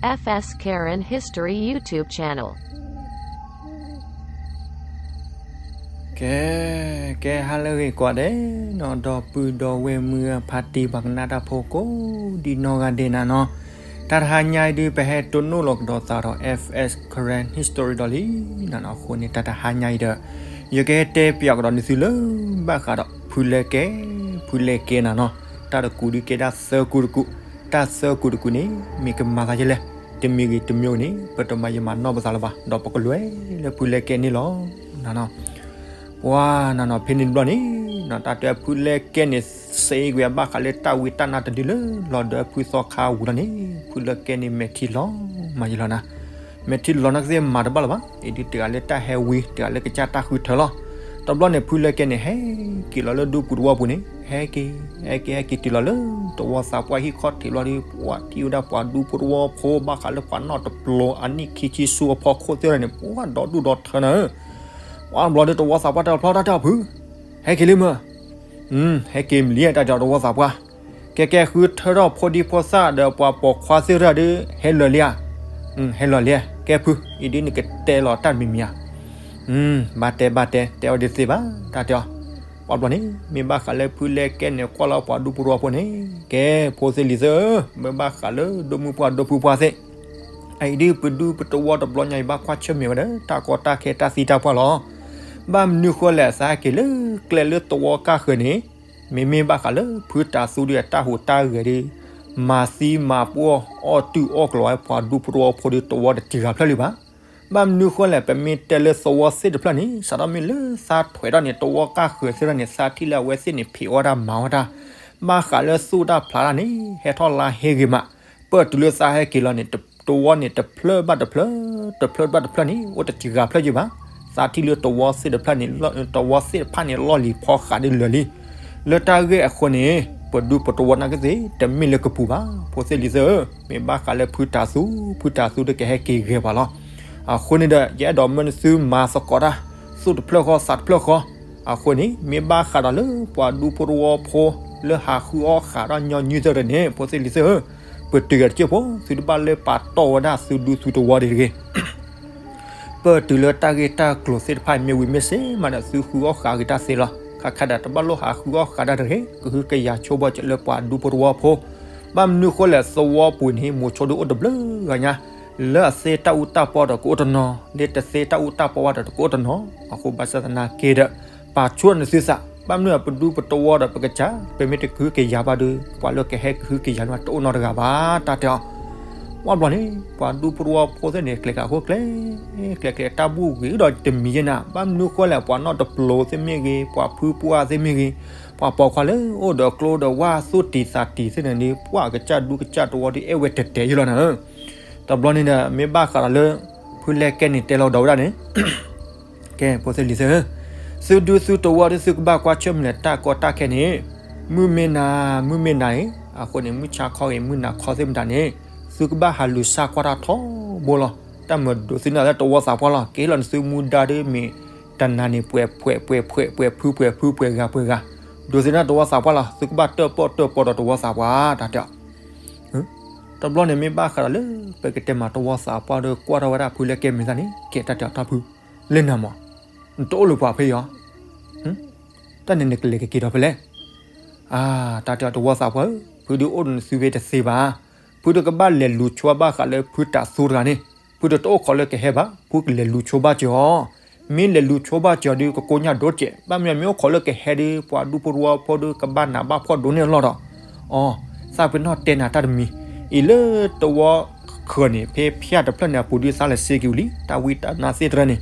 F S Karen History YouTube channel. ကဲ, ကဲ ဟါလၢအဂ့ၤကိးဂၤဒဲးနီၤ, ဒီပုၢ်ဒီဝဲၢ်မုၢ်ဂၢ်ဖါတံၢ် ပှၤကနၣ်တၢ်ဖိကိးဒံနီၢ်ဂၤဒဲးနၤနီၤ, တၢ်တဟါညါအံၤဒုး ပဟဲတိၢ်နီၣ်လီၤကဒီးသးဒီး F S Karen History ဒီးလံနၤနီၤ. အဃိန့ၣ် တၢ်တဟါညါအံၤဒီး ယကဟဲတဲပၠးကဒီးနသုလၢ ဘၣ်ဃးဒီးဖုလဲကဲ, ဖုလဲကဲနၤနီၤ. တၢ်တကူးဒုးကဲဒၣ်သၢကူးတကူး, တၢ်သၢကူးတကူးန့ၣ် မ့ၢ်ကမၤသးဒ်လဲၣ်, တမံၤဂ့ၤတမံၤဂ့ၤန့ၣ် ပတမၤယမၤနီၢ်ပသးလၢၤဘၣ်, ဒီးပကလဲၤလၢဖုလဲကဲန့ၣ်လီၤနၤနီၤ. ပှၤနၤနီၤ ဖဲန့ၣ်တဘျီန့ၣ် တၢ်တဲဖုလဲကဲန့ၣ် စံးကွံာ်ဘၣ်ဃးလၢတၢ်ဝံတၢ်နါတဒုလၢ လီၤဒီးဖုသီခါဝံၤလီၤန့ၣ် ဖုလဲကဲန့ၣ် မဲာ်ထံလီၤမးယလီၤနၤ. မဲာ်ထံလီၤနာ်ကသ့ၣ်မၤတဘၣ်လၢၤဘၣ်, အံၤဒုးတဂၤလၢတၢ်ဟဲဝံ တဂၤလၢကစၢ်တၢ်ဃုထၢလီၤ. တဘျီန့ၣ် ဖုလဲကဲန့ၣ် ဟဲက့ၤလီၤလၢဒူပူၤတဝီပူၤန့ၣ် ဟဲက့ၤ ဟဲက့ၤ ဟဲက့ၤတုၤလီၤလၢ တဝီသးပှၢ်ဟံၣ်ခီၣ်ထံးဘျီဒီး ပှၤထံၣ်ဝဲဒၣ်ပှၤဒူဖိတဝီဖိ ဘၣ်ဃးလၢပှၤနီၣ်တပျီၤအနံၣ်ခံဆံဆူအဖီခိၣ်သ့ၣ်န့ၣ် ပှၤဒီဒူၣ်ဒီထၢနၤဧၢ. ပှၤတဘျီဒီးတဝီသးပှၢ်တဲအီၤဖျီတၢ်တဲအီၤဖု ဟဲက့ၤလံမၢ်, ဟဲက့ၤမ့ၢ်လံတၢ်တဲအီၤတဝီသးပှၢ်, ကဲကဲဃုထၢထီၣ်ဖိဒံဖိသၣ်ဒီးပှၤပိာ်ခွါသ့ၣ်တဖၣ်ဒီး ဟဲလၢာ်လံဧါ, ဟဲလၢာ်လံ, ကဲဖု အံၤဒ်နကတဲလီၤတၢ်တမံၤမံၤဧါ. ဘၣ်တဲဘၣ်တဲ တဲအီၤဒ်သ့ဘၣ် တၢ်တဲအီၤ. ပှၤဘျီန့ၣ် မ့ၢ်ဘၣ်ဃးလၢဖုလဲကဲန့ၣ် ကွၢ်လီၤပှၤဒူဖိတဝီဖိန့ၣ် ကဲဖိသ့ၣ်လံၤသ့ၣ်ဧၢ, မ့ၢ်ဘၣ်ဃးလၢဒိၣ်မုၢ်ပှၢ်ဒိၣ်ဖုပှၢ်သ့ၣ် အအံၤဒ်ပဒူပတဝီတဘျီညါအံၤ ဘၣ်ကွၢ်ဆၢၣ်မဲာ်ဝဲဒီး တၢ်ကီတၢ်ခဲတၢ်သံတၢ်ပှၢ်လီၤ. ဘၣ်မနုၤဃိလဲၣ် သးဟဲက့ၤလၢကျဲလၢတဝီကၢ်ဃၢၤန့ၣ် မ့မ့ၢ်ဘၣ်ဃးလၢဖုတၤသူဒုးအတၢ်ဟူးတၢ်ဂဲၤဒီး မၤသံမၤပှီၢ်အီၣ်တုာ်အီၣ်ကျိၤဝဲပှၤဒူဖိတဝီဖိဒီးတဝီတတံၤဂၤဖျၢၣ်လံဘၣ်. ဘၣ်မနုၤဃိလဲၣ် ပမ့ၢ်တဲလၢသဝီသ့ၣ်တဖျၢၣ်န့ၣ် စးထီၣ်မ့ၢ်လၢသးထွဲထီၣ်န့ၣ် တဝီကၢ်ဃၢၤသ့ၣ်တဖျၢၣ်န့ၣ် သးထံၣ်လၢအဝဲသ့ၣ်န့ၣ် ဖံးအီၣ်တၢ်မၤအီၣ်တၢ် ဘၣ်ဃးလၢသူၣ်တၢ်ဖျးတၢ်န့ၣ် ဟဲထီၣ်လါဟ့ဂ့ၤမး, ပၢၢ်တုၤလၢသးဟဲက့ၤလီၤန့ၣ် တဝီန့ၣ်တဖျၢၣ်ဘၣ်တဖျၢၣ်, တဖျၢၣ်ဘၣ်တဖျၢၣ်န့ၣ် အိၣ်တတံၤဂၤဖျၢၣ်ယံၤဘၣ်. သးထံၣ်လၢတဝီသ့ၣ်တဖျၢၣ်န့ၣ် တဝီသ့ၣ်တဖၣ်န့ၣ် လီၢ်လံၤဖီဃးဒ်လၢာ်လံ. လၢတၢ်ဂ့ၢ်အဃိန့ၣ် ပဒူပတဝီနာ်ကသ့ၣ် တမ့ၢ်လၢကပူၤဘၣ် ဖိသ့ၣ်လံၤသ့ၣ်ဧၢ, မ့ၢ်ဘၣ်ဃးလၢဖုတၤသူ, ဖုတၤသူဒီးကဟဲက့ၤဂဲၤပှၤလီၤ. အဃိန့ၣ်ဒီး ယအဲၣ်ဒိးမၢနသုမၤသကိးတၢ် သူၣ်တဖျၢၣ်ဃီသးတဖျၢၣ်ဃီ, အဃိန့ၣ် မ့ၢ်ဘၣ်ဃးဒီးလၢပှၤဒူဖိတဝီဖိ လၢဟးဃုအီၣ်ဃးဒီးညီနုၢ်သ့ၣ်တဖၣ်န့ၣ် ဖိသ့ၣ်လံၤသ့ၣ်ဧၢ, ပတုၤဂဲၤတစဲးဖိ သုတဘၣ်လၢပာ်တီၢ်ဝဲဒၣ်သုဒူသုတဝီဒံးတဂ့ၤ. ပၢၢ်တုၤလၢတၢ်ဂ့ၢ်တၢ်ကျိၤသ့ၣ်တဖၣ်မ့ၢ်ဝံၤမ့ၢ်စ့ၢ်မးဒီး သုဃုအီၣ်ဃးဂ့ၤတၢ်သ့လီၤ. ခါခါဒီးတဘၣ်လိၣ်ဟးဃုအီၣ်ဃးတၢ်တဂ့ၤ, ကဟုကယာ်ဆိဘၣ်စၢၤလၢပှၤဒူဖိတဝီဖိ, ဘၣ်မနုၤဃိလဲၣ် သဝီပူၤန့ၣ် မိၤဆိဒုးအိၣ်တဘျုးဂၤညါ, လၢအသ့တၢ်အူတၢ်ပီဒီးကအိၣ်တနီၤ, လၢတသ့တၢ်အူတၢ်ပီဘၣ်ဒီးတကအိၣ်တနီၤ, အဃိဘၣ်ဆၣ်သနာ်က့ဒီး ပာ်ဆိနသုသး, ဘၣ်မနုၤပဒူပတဝီဒီးပကစၢ် ပမ့ၢ်တကဟုကယာ်ဘၣ်ဒီး ပှၤလၢကဟဲကဟုကယာ်န့ၣ် တအိၣ်နီတဂၤဘၣ် တၢ်တဲအီၤ. ဝဲဘျီန့ၣ် ပှၤဒူဖိတဝီဖိသ့ၣ်န့ၣ် ကျဲၤဃာ်ဃိကျဲ, ကျဲၤကျဲၤတၢ်ဘူၣ်ဂ့ၤဒီးတမံၤယဲနၤ, ဘၣ်မနုၤဃိလဲၣ် ပှၤနီတပျိၤသ့ၣ်မ့ၢ်ဂ့ၤ, ပှၤဖုပှၢ်သ့ၣ်မ့ၢ်ဂ့ၤ, ပှၤပိာ်ခွါလၢအိၣ်ဒီးကျိဒီးဝၣ်သူၣ်တံၤသးတံၤသ့ၣ်န့ၣ်ဒီး ပှၤကစၢ်ဒူကစၢ်တဝီဒီးအဲၣ်ဝဲတဲာ်တဲာ်ယလီၤနၤဧၢ. တဘျီန့ၣ်ဒီး မ့ၢ်ဘၣ်ဃးဒီးလၢ ဖုလဲကဲန့ၣ်တဲလီၤဒီးဝဲဒၣ်န့ၣ် ကဲ ဖိသ့ၣ်လံၤသ့ၣ်ဧၢ, သုဒူသုတဝီဒီးသုကဘၣ်ကွၢ်ဆၢၣ်မဲာ်လၢတၢ်ကီတၢ်ခဲန့ၣ်, မုၢ်မ့ၢ်နၤ, မုၢ်မ့ၢ်နၤအံၤ, အဃိန့ၣ် မုၢ်ဆါခီဂ့ၤ မုၢ်နၤခီသ့ၣ်မတၤန့ၣ်, သုကဘၣ်ဟးလူၤစၢ်ကွၢ်တၢ်ထီဘိလီၤ. တၢ်မၤဒိးသုန့ၢ်လၢတဝီသးပှၢ်လီၤ. ကဟ့ၣ်လီၤနသုမူဒါဒီးမ့ၢ်တနၤန့ၣ် ပှဲၤပှဲၤပှဲၤပှဲၤ ပှဲၤဖုပှဲၤဖုပှဲၤဂၤပှဲၤဂၤ, ဒိးသုန့ၢ်တဝီသးပှၢ်လီၤ. သုကဘၣ်တၢၣ်ပီၣ်တၢၣ်ပီဒီးတဝီသးပှၢ် တၢ်တဲအီၤ. တဘျီန့ၣ်မ့ၢ်ဘၣ်ဃးဒီးလၢ ပကတဲမးတဝီသးပှၢ်ဒီးကွၢ်ထီၣ်ဝဲဒၣ်ဖုလဲကဲမဲာ်သၣ်န့ၣ် ကဲတၢ်တဲအီၤတၢ်ဖု လၢနၤမး, နတအိၣ်လၢၤပှၤဖဲအံၤဧါ. တၢ်န့ၣ်နကလဲၤကက့ၤဒီးဖဲလဲၣ်. အါ, တၢ်တဲအီၤတဝီသးပှၢ်ဧၢ, ဖုဒုးအိၣ်ဒီးနသုဖဲတသ့ဘၣ်. ဖုဒုးကဘၣ်လဲၤလူၤဆိဘၣ်ဃးလၢဖုတၤသူတဂၤန့ၣ်, ဖုဒုးတအိၣ်ခိးလၢကဟဲဘၣ်, ဖုကလဲၤလူၤဆိဘၣ်စၢၤအီၤ. မ့ၢ်လဲၤလူၤဆိဘၣ်စၢၤအီၤဒီး ကကိညၢ်ဒိၣ်စဲး, ဘၣ်မနုၤမ့ၢ်အိၣ်ခိးလၢကဟဲဒီး ပှၤဒူဖိတဝီဖိဒီးကဘၣ်နးဘၣ်ဖှီၣ်ဒိၣ်န့ၢ်အလီၢ်ဒီး အီ, သးပ့ၤနီၣ်တဲနၤတၢ်တမံၤ, အံၤလၢတဝီဃၢၤန့ၣ် ဖဲဖၠၣ်တဖျၢၣ်န့ၣ်အပူၤဒုးသးလဲၤစ့က့ၤဝံၤလံ တၢ်ဝံတၢ်နါသ့ၣ်တဖၣ်န့ၣ်,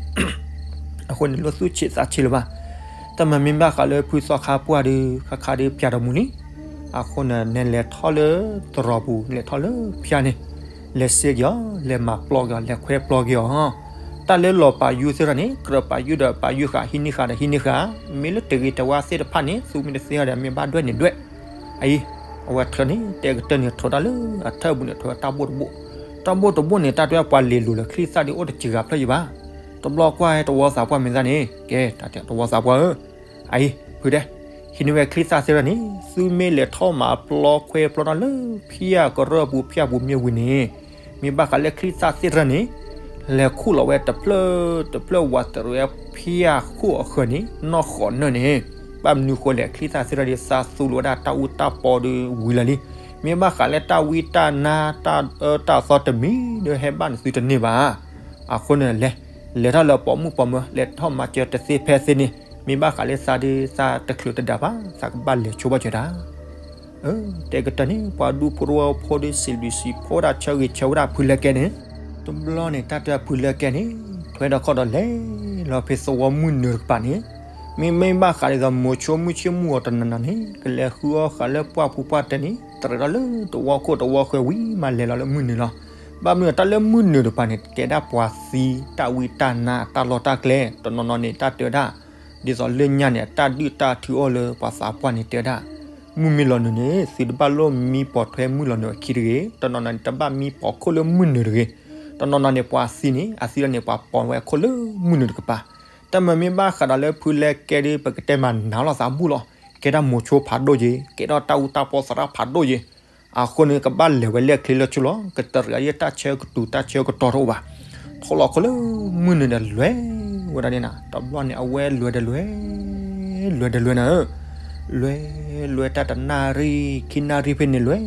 အဃိန့ၣ် လိၣ်သူၣ်ဆံးသးဆံးလၢၤဘၣ်. တၢ်မၤမ့ၢ်ဘၣ်ဃးလၢဖုသီခါပှၢ်ဒီး ခါခါဒီးပၠးဒီးမူလံ. အဃိန့ၣ် နလဲၤထီၣ်လၢသရိာ်ပူၤ လဲၤထီၣ်လၢဖၠၣ်န့ၣ်, လဲၤစ့က့ၤအီၤ လဲၤမၤပျီက့ၤအီၤ လဲၤခွဲပျီက့ၤအီၤ တၢ်လၢလီၤပာ်ယူၤသ့ၣ်တဖၣ်န့ၣ် ကြၢးပာ်ယူၤဒီးပာ်ယူၤဃာ် ဟံးန့ၢ်ဃာ်ဒီးဟံးန့ၢ်ဃာ်, မ့ၢ်လၢတဂ့ၤတဝါသ့ၣ်တဖၣ်န့ၣ် သူမ့ၢ်တသ့ဒီးမ့ၢ်ဘၣ်ဒွဲၣ်န့ၣ်ဒွဲၣ်. အအံၤ, အဝဲထၢန့ၣ် တဲကတၢၢ်န့ၣ် ထၢတၢ်လၢအထၢပူၤန့ၣ် ထၢတၢ်ဘိၣ်တဘိၣ်, တၢ်ဘိၣ်တဘိၣ်န့ၣ် တၢ်တဲပှၤလဲၤလူၤလၢချံသၣ်ဒုးအိၣ်တစှၤဂၤဖျၢၣ်ယံၤဘၣ်. တဘျီကွၢ်ဟဲတဝီသးပှၢ်မဲာ်သၣ်န့ၣ် ကဲ တၢ်တဲတဝီသးပှၢ်ဧၢ, အအံၤ ဖုဒဲး, ဟံးန့ၢ်ဝဲချံသၣ်သ့ၣ်တဖၣ်န့ၣ် သုမ့ၢ်လဲၤထီၣ်မၤပျီခွဲပျီထီၣ်လၢဖၠၣ်ကရၢၢ်ပူၤဖၠၣ်ပူၤမ့ၢ်ဝံၤန့ၣ်, မ့ၢ်ဘၣ်ဃးလၢချံသၣ်သ့ၣ်တဖၣ်န့ၣ် လဲၤခူၣ်လီၤဝဲတဖျၢၣ်တဖျၢၣ် ဝးတရံးဝဲဖၠၣ်ခိၣ်အဃၢၤန့ၣ် နီၢ်ဃီးနၢၣ်န့ၣ်, ဘၣ်မနုၤဃိလဲၣ် ချံသၣ်သ့ၣ်တဖၣ်ဒ် သးသူလိာ်ဝဲဒၣ်တၢ်အူတၢ်ပီဒီးဝံၤလၢာ်လံ. မ့ၢ်ဘၣ်ဃးလၢတၢ်ဝံတၢ်နါတၢ်အၢတၢ်သီတမံၤဒီး ဟဲဘၣ်နသုတန့ၢ်ဘၣ်. အဃိန့ၣ်လဲၤ လဲၤထီၣ်လၢပိာ်မုၣ်ပိာ်မၢၤ လဲၤထီၣ်မၤစၢၤတသ့ဖဲသ့န့ၣ်, မ့ၢ်ဘၣ်ဃးလၢသးဒီး သးတချုးတဒၣ်ဘၣ် သးကဘၣ်လဲၤဆိဘၣ်စၢၤတၢ် တဲကတၢၢ်န့ၣ် ပှၤဒူဖိတဝီဖိဒီး စံးဘျုးစံးဖှိၣ်ဝဲဒၣ်ဆၢဂ့ၤဆၢဝဲဒၣ်ဖုလဲကဲန့ၣ်, တဘျီန့ၣ် တၢ်တဲဖုလဲကဲန့ၣ် ထွဲဒီးခီၣ်ဒီးလဲၤလီၤဖဲသဝီမုၢ်နုာ်တကပၤန့ၣ်, မ့မ့ၢ်ဘၣ်ဃးဒ်သိး မိၤဆိမုၢ်ဆ့ၣ်မုၢ်ဂီၤတနၤနၤန့ၣ် ကလဲၤဃုအီၣ်ဃာ်လၢပှၢ်ပူၤပှၢ်တဲန့ၣ် တရံးထီၣ်လၢသဝီခိၣ်သဝီဃၢၤဝံၤမး လဲၤလီၤလၢမုၢ်နုာ်လီၤ. ဘၣ်မနုၤတၢ်လၢမုၢ်နုာ်တကပၤန့ၣ် ကဲဒၣ်ပှၤသံတၢ်ဝံတၢ်နါအတၢ်လီၢ်တၢ်ကျဲ, တနီၤနီၤန့ၣ် တၢ်တဲဝဲဒၣ် ဒ်သိးလၢညါန့ၣ် အတၢ်ဒုၣ်တၢ်ထုအီၣ်လၢပှၤသးပှၢ်န့ၣ် တဲဝဲဒၣ် မုၢ်မ့ၢ်လီၤနုာ်န့ၣ် သုတဘၣ်လိၣ်မံပိာ်ထွဲမုၢ်လီၤနုာ်အခံတဂ့ၤ, တနီၤနီၤန့ၣ် တဘၣ်မံပိာ်ခိၣ်လၢမုၢ်နုာ်တဂ့ၤ. တနီၤနီၤန့ၣ် ပှၤသံန့ၣ် အသံလီၤန့ၣ် ပှၤပိာ်ဝဲခိၣ်လၢမုၢ်နုာ်တကပၤ. တၢ်မ့ၢ်မ့ၢ်ဘၣ်ဃးဒီးလၢဖုလဲကဲဒီး ပကတဲမၤနးလိာ်သးဘူၣ်လီၤ. ကဲဒၣ်မိၤဆိဖးဒိၣ်က့ၤ, ကဲထီၣ်တၢ်အူတၢ်ပီသရၣ်ဖးဒိၣ်က့ၤ, အဃိန့ၣ် ကဘၣ်လဲၤဝဲလၢအချ့လၢဆူလီၤ. ကတရံးအတၢ်ဆၢကတူၤတၢ်ဆၢကတီၤတအိၣ်ဘၣ်. ထီၣ်လီၤခီလၢမုၢ်နုာ်ဒီးလဲၤဝဲဒၣ်န့ၣ်နၤ, တဘျီန့ၣ် အဝဲလဲၤဒီးလဲၤ, လဲၤဒီးလဲၤနၤဧၢ, လဲၤလဲၤတၢ်တနၣ်ရံၣ် ခံနၣ်ရံၣ်ဖဲန့ၣ်လဲၤ,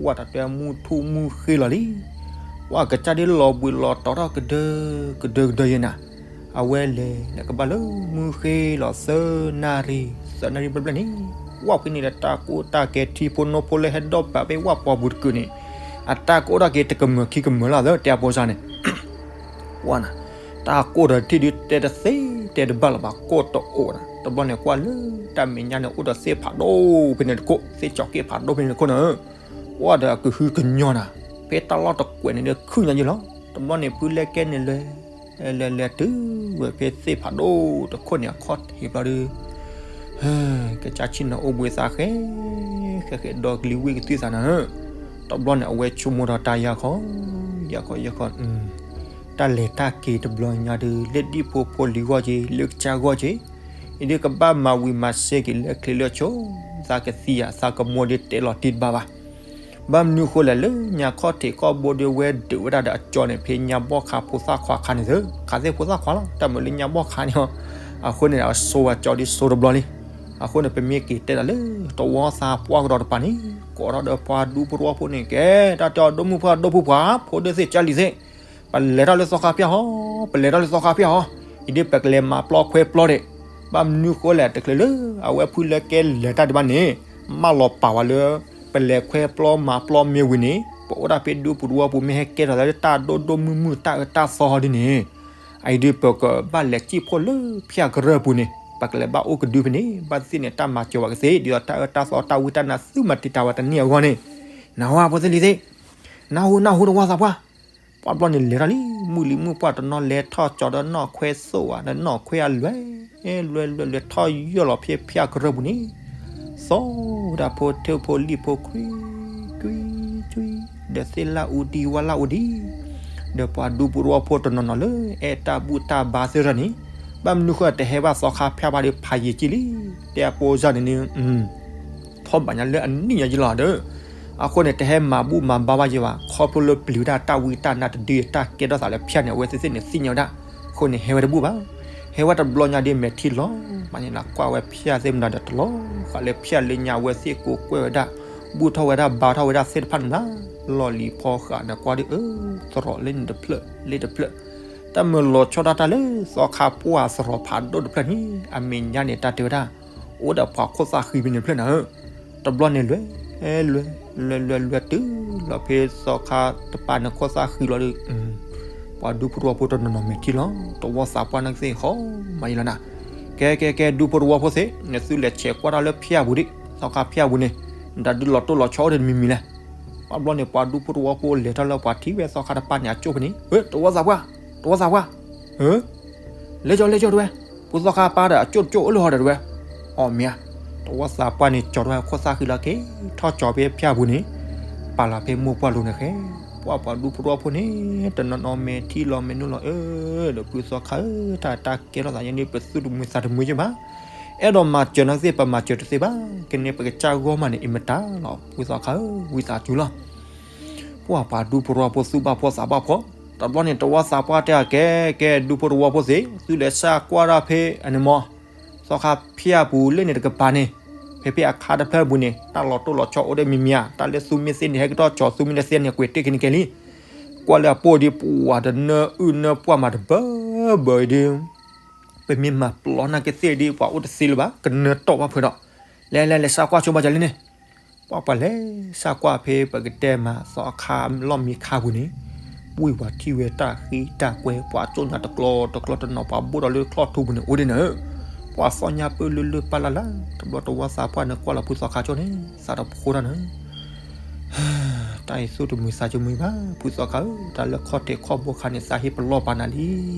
ဝဲတၢ်တဲမုၢ်ထူၣ်မုၢ်ဃ့လီၤလံ. ဝဲကစၢ်ဒ်လီၤဘှံးလီၤတီၤထီၣ်ကဒၢကဒၢကဒၢယဲနၤ, အဝဲလဲၤလၢကဘၣ်လၢမုၢ်ဃ့လီၤသၢနၣ်ရံၣ်, သၢနၣ်ရံၣ်ဘျဲၣ်ဘျဲၣ်န့ၣ်, ဝဲဖဲန့ၣ်ဒီး တၢ်ကိၢ်တၢ်ကဲထံဖိနီၢ်ဖိလၢဟဲဒီးဘၣ်ဖဲဝဲပှၢ်ပူၤတကုာ်န့ၣ်, အတၢ်ကအိၣ်ထီၣ်က့ၤတကမၢၢ်ခံကမၢၢ်လီၤသၢ တဲအပိစၢ်န့ၣ် ဝဲနၤ, တၢ်ကိၢ်ဒီးထံၣ်ဒုးတဲတသ့တဲတဘၣ်လၢၤဘၣ် ကိၢ်တအိၣ်နၤ, တဘျီန့ၣ်ကွၢ်လၢတၢ်မဲာ်ညါန့ၣ် အိၣ်ဒီးသ့ၣ်ဖးဒိၣ်ဖဲန့ၣ်တခိၣ်, သ့ၣ်ကၠီၤက့ၣ်ဖးဒိၣ်ဖဲန့ၣ်တခိၣ်နၤဧၢ, ဝဲဒီးအကဟုကညီၢ်နၤ, ဖဲတၢ်လီၢ်တကွဲးန့ၣ်ဒီးခုၣ်ညါယံလီၤ. တဘျီန့ၣ် ဖုလဲကဲန့ၣ်လဲၤ လဲၤလဲၤတုၤဝဲဖဲသ့ၣ်ဖးဒိၣ်တခိၣ်န့ၣ် အခီၣ်ထံးဘျီဒီး ကစၢ်ဆ့ၣ်နီၤအိၣ်ဘှံးသးဃဲ ဃဲဃဲဒီကလံၤဝံၣ်ကသံၣ်သးနၤဧၢ, တဘျီန့ၣ် အဝဲဆိကမိၣ်ဒီးတၢ်ယၢ်ခီ, ယၢ်ခီယၢ်ခီ, တၢ်လဲၤတၢ်က့ၤတဘျီညါဒီး လၢဒံၣ်ဖိဖိလံၤဂီၢ်က့ၤ လၢကစၢ်ဂီၢ်က့ၤ, အံၤဒ်ကဘၣ်မၤဝံၤမၤစဲက့ၤလၢချ့လၢဆိ, သးကသံယၤ သးကမိၢ်ဒ်တဲလီၤတံၢ်တဘၣ်ဘၣ်. ဘၣ်မနုၤဃိလဲၣ် လၢညါခီၣ်ထံးခီၣ်ဘိဒီးဝဲဒုးဝဲဒၣ်ဒီးအကၠီန့ၣ် ဖဲညါဘီၣ်ခါဖိသၣ်ခွါခါန့ၣ်သၢ, ခးသ့ၣ်ဖိသၣ်ခွါလီၤ, တၢ်မုာ်လၢညါဘီၣ်ခါန့ၣ်, အဃိန့ၣ် အစိဝဲကၠီဒ်စိတဘျီလံ. အဃိန့ၣ် ပမ့ၢ်က့ၤတဲတၢ်လၢတဝီသးပှၢ်ကဒီးတပၤန့ၣ် ကိးထီၣ်ဒီးပှၤဒူဖိတဝီဖိန့ၣ် ကဲ တၢ်တဲအီၤဒိၣ်မုၢ်ပှၢ်ဒိၣ်ဖုပှၢ် ဖိဒိၣ်သ့ၣ်ကၢ်လံၤသ့ၣ်, ပလဲၤထီၣ်လၢသီခါဖၠၣ်ဟီ, ပလဲၤထီၣ်လၢသီခါဖၠၣ်ဟီ, အံၤဒ်ပကလဲၤမၤပျီခွဲပျီဒံး, ဘၣ်မနုၤဃိလဲၣ် တချုးလၢ အဝဲဖုလဲကဲလဲၤတၢ်ဒံးဘၣ်န့ၣ် မၢလီၤပာ်ဝဲလၢ ပလဲၤခွဲပျီမၤပျီမ့ၢ်ဝံၤန့ၣ် ပအိၣ်ဒၣ်ဖဲဒူဖိတဝီဖိ မ့ၢ်ဟဲကဲထီၣ်သးလၢတၢ်ဒိၣ်ဒိၣ်မုၢ်မုၢ်တၢ်အၢတၢ်သီဒ်န့ၣ်, အအံၤဒ်ပကဘၣ်လဲၤစံၣ်ဖှိၣ်လၢဖၠၣ်ကရၢၢ်ပူၤန့ၣ် ပကလဲၤဘၣ်အိၣ်ကဒုဖဲန့ၣ် ဘၣ်သ့ၣ်န့ၣ် တၢ်မၤစၢၤဝဲကသ့ ဒ်သိးတၢ်အၢတၢ်သီတၢ်ဝံတၢ်နါသုမၤတံာ်တာ်ဝဲတန့ၢ်အဂီၢ်န့ၣ်, နၢ်ဟူဧါ ဖိသ့ၣ်လံၤသ့ၣ်, နၢ်ဟူ နၢ်ဟူတဝီသးပှၢ်. ပှၢ်ဘျီန့ၣ်လဲၤထီၣ်လံ မုၢ်လံၤမုၢ်ပှၢ်တနီၤလဲၤထီၣ်ကၠီဒီးနီၢ်ခွဲသိၣ်ဧါ ဒီးနီၢ်ခွဲအလွဲၢ် လွဲၢ်လွဲၢ်လွဲၢ်ထီၣ်ယီၢ်လီၤဖဲဖၠၣ်ကရၢၢ်ပူၤန့ၣ်, သီဝဲဒၣ်ဖိထၢဖိလံၣ်ဖိခွံ ကွံ ကွံ ဒီးသ့ၣ်လၣ်အူဒံဝၣ်လၣ်အူဒံ, ဒီးပှၤဒူဖိတဝီဖိတနီၤနီၤလၢ အဲၣ်တၢ်ဘူၣ်တၢ်ဘါသ့ၣ်တဖၣ်န့ၣ်, ဘၣ်မနုၤဃိတဟဲဘၣ်သီခါဖၠၣ်ဘၣ်ဒီးဖးယံာ်ကံလံ, တဲအပိစၢ်န့ၣ်န့ၣ် ထီၣ်ဘးညါလၢအနံၣ်ညါယံလီၤဒီး, အဃိန့ၣ် တဟဲမၤဘူၣ်မၤဘါဘၣ်ယံဘၣ် ခီဖျိလၢပျံၤဝဲဒၣ်တၢ်ဝံတၢ်နါတဒု တၢ်ကဲထီၣ်သးလၢဖၠၣ်န့ၣ် အဝဲသ့ၣ်သ့ၣ်န့ၣ်သ့ၣ်ညါဝဲဒၣ်, အဃိန့ၣ် ဟဲဝဲတဘူၣ်ဘၣ်, ဟဲဝဲတဘျီညါဒီးမဲာ်ထံလီၤ, မၤန့ၣ်နကွၢ်ဝဲဖၠၣ်သ့ၣ်မတၤဒီးတလီၤဃာ်လၢဖၠၣ်လၢညါအဝဲသ့ၣ်ကိးကွဲၢ်ဝဲဒၣ်, ဘူၣ်ထီၣ်ဝဲဒၣ်ဘါထီၣ်ဝဲဒၣ်သ့ၣ်တဖၣ်န့ၣ်လီၤ, လီၢ်လံၤဖီဃာ်န့ၣ်ကွၢ်ဒီးအၢ, သရိာ်လၢန့ၣ်တဖျၢၣ်လၢတဖျၢၣ် တၢ်မုၢ်လီၤဆီဒၣ်တၢ်လၢသီခါပှၢ်သရိာ်ဖးဒိၣ်တဖျၢၣ်န့ၣ် အမဲာ်ညါန့ၣ်တၢ်တဲဝဲဒၣ်, အိၣ်ဒီးပှၤခိၣ်သၣ်ဃံဖဲန့ၣ်တဖျၢၣ်နၤဧၢ, တဘျီန့ၣ်လွဲၢ်, လွဲၢ်, လွဲၢ်လွဲၢ်လွဲၢ်တုၤလီၤဖဲသီခါတပၤန့ၣ်ခိၣ်သၣ်ဃံလီၤဒီး, ပှၤဒူဖိတဝီဖိတနီၤနီၤမဲာ်ထံလီၤ, တဝီသးပှၢ်န့ၣ်ကသ့ၣ် ဟီမၤယံလီၤနၤ, ကဲကဲကဲ ဒူဖိတဝီဖိသ့ၣ် နသုလဲၤဆဲးကွၢ်တၢ်လၢဖၠၣ်ပူၤဒံး, သီခါဖၠၣ်ပူၤန့ၣ်, နတၢ်ဒုးလီၤတိၢ်လီၤဆီအိၣ်ဒီးတမံၤမံၤလဲၣ် ပှၢ်ဘျီန့ၣ် ပှၤဒူဖိတဝီဖိလဲၤထီၣ်လၢပှၤထံၣ်ဝဲသီခါတပၤန့ၣ် အကၠိၣ်ဖဲန့ၣ်, တဝီသးပှၢ်, တဝီသးပှၢ်, လဲၤကၠီၤလဲၤကၠီၤတဝဲ, ပှၤသီခါပၢ်ဒီးအကၠိၣ်တကၠိၣ်အိၣ်လၢဟီဒီးတဝဲ, အီၣ်မ့ၢ်ဧါ, တဝီသးပှၢ်န့ၣ်ကၠီၤထီၣ်ဝဲခိၣ်သၣ်ဃံလီၤက့ၤ, ထီၣ်ကၠီၤဖဲဖၠၣ်ပူၤန့ၣ်, ပာ်လီၤဖဲမိၢ်ပှၢ်လိၤန့ၣ်ဃဲ, ပှၢ်ပှၤဒူဖိတဝီဖိန့ၣ် တနီၤနီၤမဲာ်ထံလီၤမဲာ်နုာ်လီၤအၢ, ဒီးဖုသီခါဧၢ တၢ်တၢ်ကဲထီၣ်သးယဲန့ၣ် ပသူၣ်တမုာ်သးတမုာ်ယဲဘၣ်, အဲၣ်ဒိးမၤစၢၤနသ့ၣ် ပမၤစၢၤတသ့ဘၣ်, ကန့ၣ်ပကစၢ်ဂီၢ်မးန့ၣ် အံၤမတၤလီၤ ဖုသီခါဧၢ ဝံသးစူၤလီၤ. ပှၤပှၤဒူဖိတဝီဖိသူၣ်ဘၣ်ဖှီၣ်သးဘၣ်ဖှီၣ်, တဘျီန့ၣ် တဝီသးပှၢ်တဲအကဲ ကဲဒူဖိတဝီဖိသ့ၣ် သုလဲၤစၢ်ကွၢ်တၢ်ဖဲအန့ၣ်မး, သီခါဖၠၣ်ပူၤလၢန့ၣ်တကပၤန့ၣ်, ဖဲဖဲအခါတဖျၢၣ်ပူၤန့ၣ် တၢ်လီၤတိၢ်လီၤဆီအိၣ်ဒီးမံၤမံၤဧါ, တၢ်လၢသူမ့ၢ်သ့န့ၣ် ဟဲကတီၢ်ကၠီၤ သူမ့ၢ်တသ့န့ၣ် ကွံာ်တ့ၢ်က့ၤန့ၣ်ကဲလံ. ကွၢ်လၢအပိၢ်ဒ်ပှၤတနၢအုၣ်နၢပှၢ်မး တဘၢဘၢအံၤဒ် ပမ့ၢ်မၤပျီနာ်က့သ့ၣ်ဒ် ပှၤအိၣ်တသ့လၢၤဘၣ် ကနၢတီၢ်ဘၣ်ဖုးဒီး, လဲၤလဲၤလဲၤစၢ်ကွၢ်ဆိဘၣ်ကလဲၣ်န့ၣ်, ပှၤပှၤလဲၤစၢ်ကွၢ်ဖဲပကတဲမး သီခါလီၢ်မံခါပူၤန့ၣ်, ဝံၢ်ပှၤထံၣ်ဝဲတၢ်ဃံတၢ်ကွဲ ပှၤကၠိၣ်ညါတကျီတကျီတနီၤ ပှၤဘိၣ်ဒီးလၢချီၣ်ထူပူၤန့ၣ် အိၣ်ဒ်န့ၣ်, ပှၤသီညါပၢၢ်လၢလၢပၢ်လၢ်လၢ်, တဘျီတဝီသးပှၢ်န့ၣ် ကွၢ်လီၤဖုသီခါကၠိန့ၣ် သးတဖိတၢ်န့ၣ် တၢ်အံၤသူၣ်တမုာ်သးတမုာ်ဘၣ် ဖုသီခါဧၢ, တၢ်လၢခီၣ်ထံးခီၣ်ဘိခါန့ၣ် သးဟ့ပလီၢ်ပာ်နၤလံ,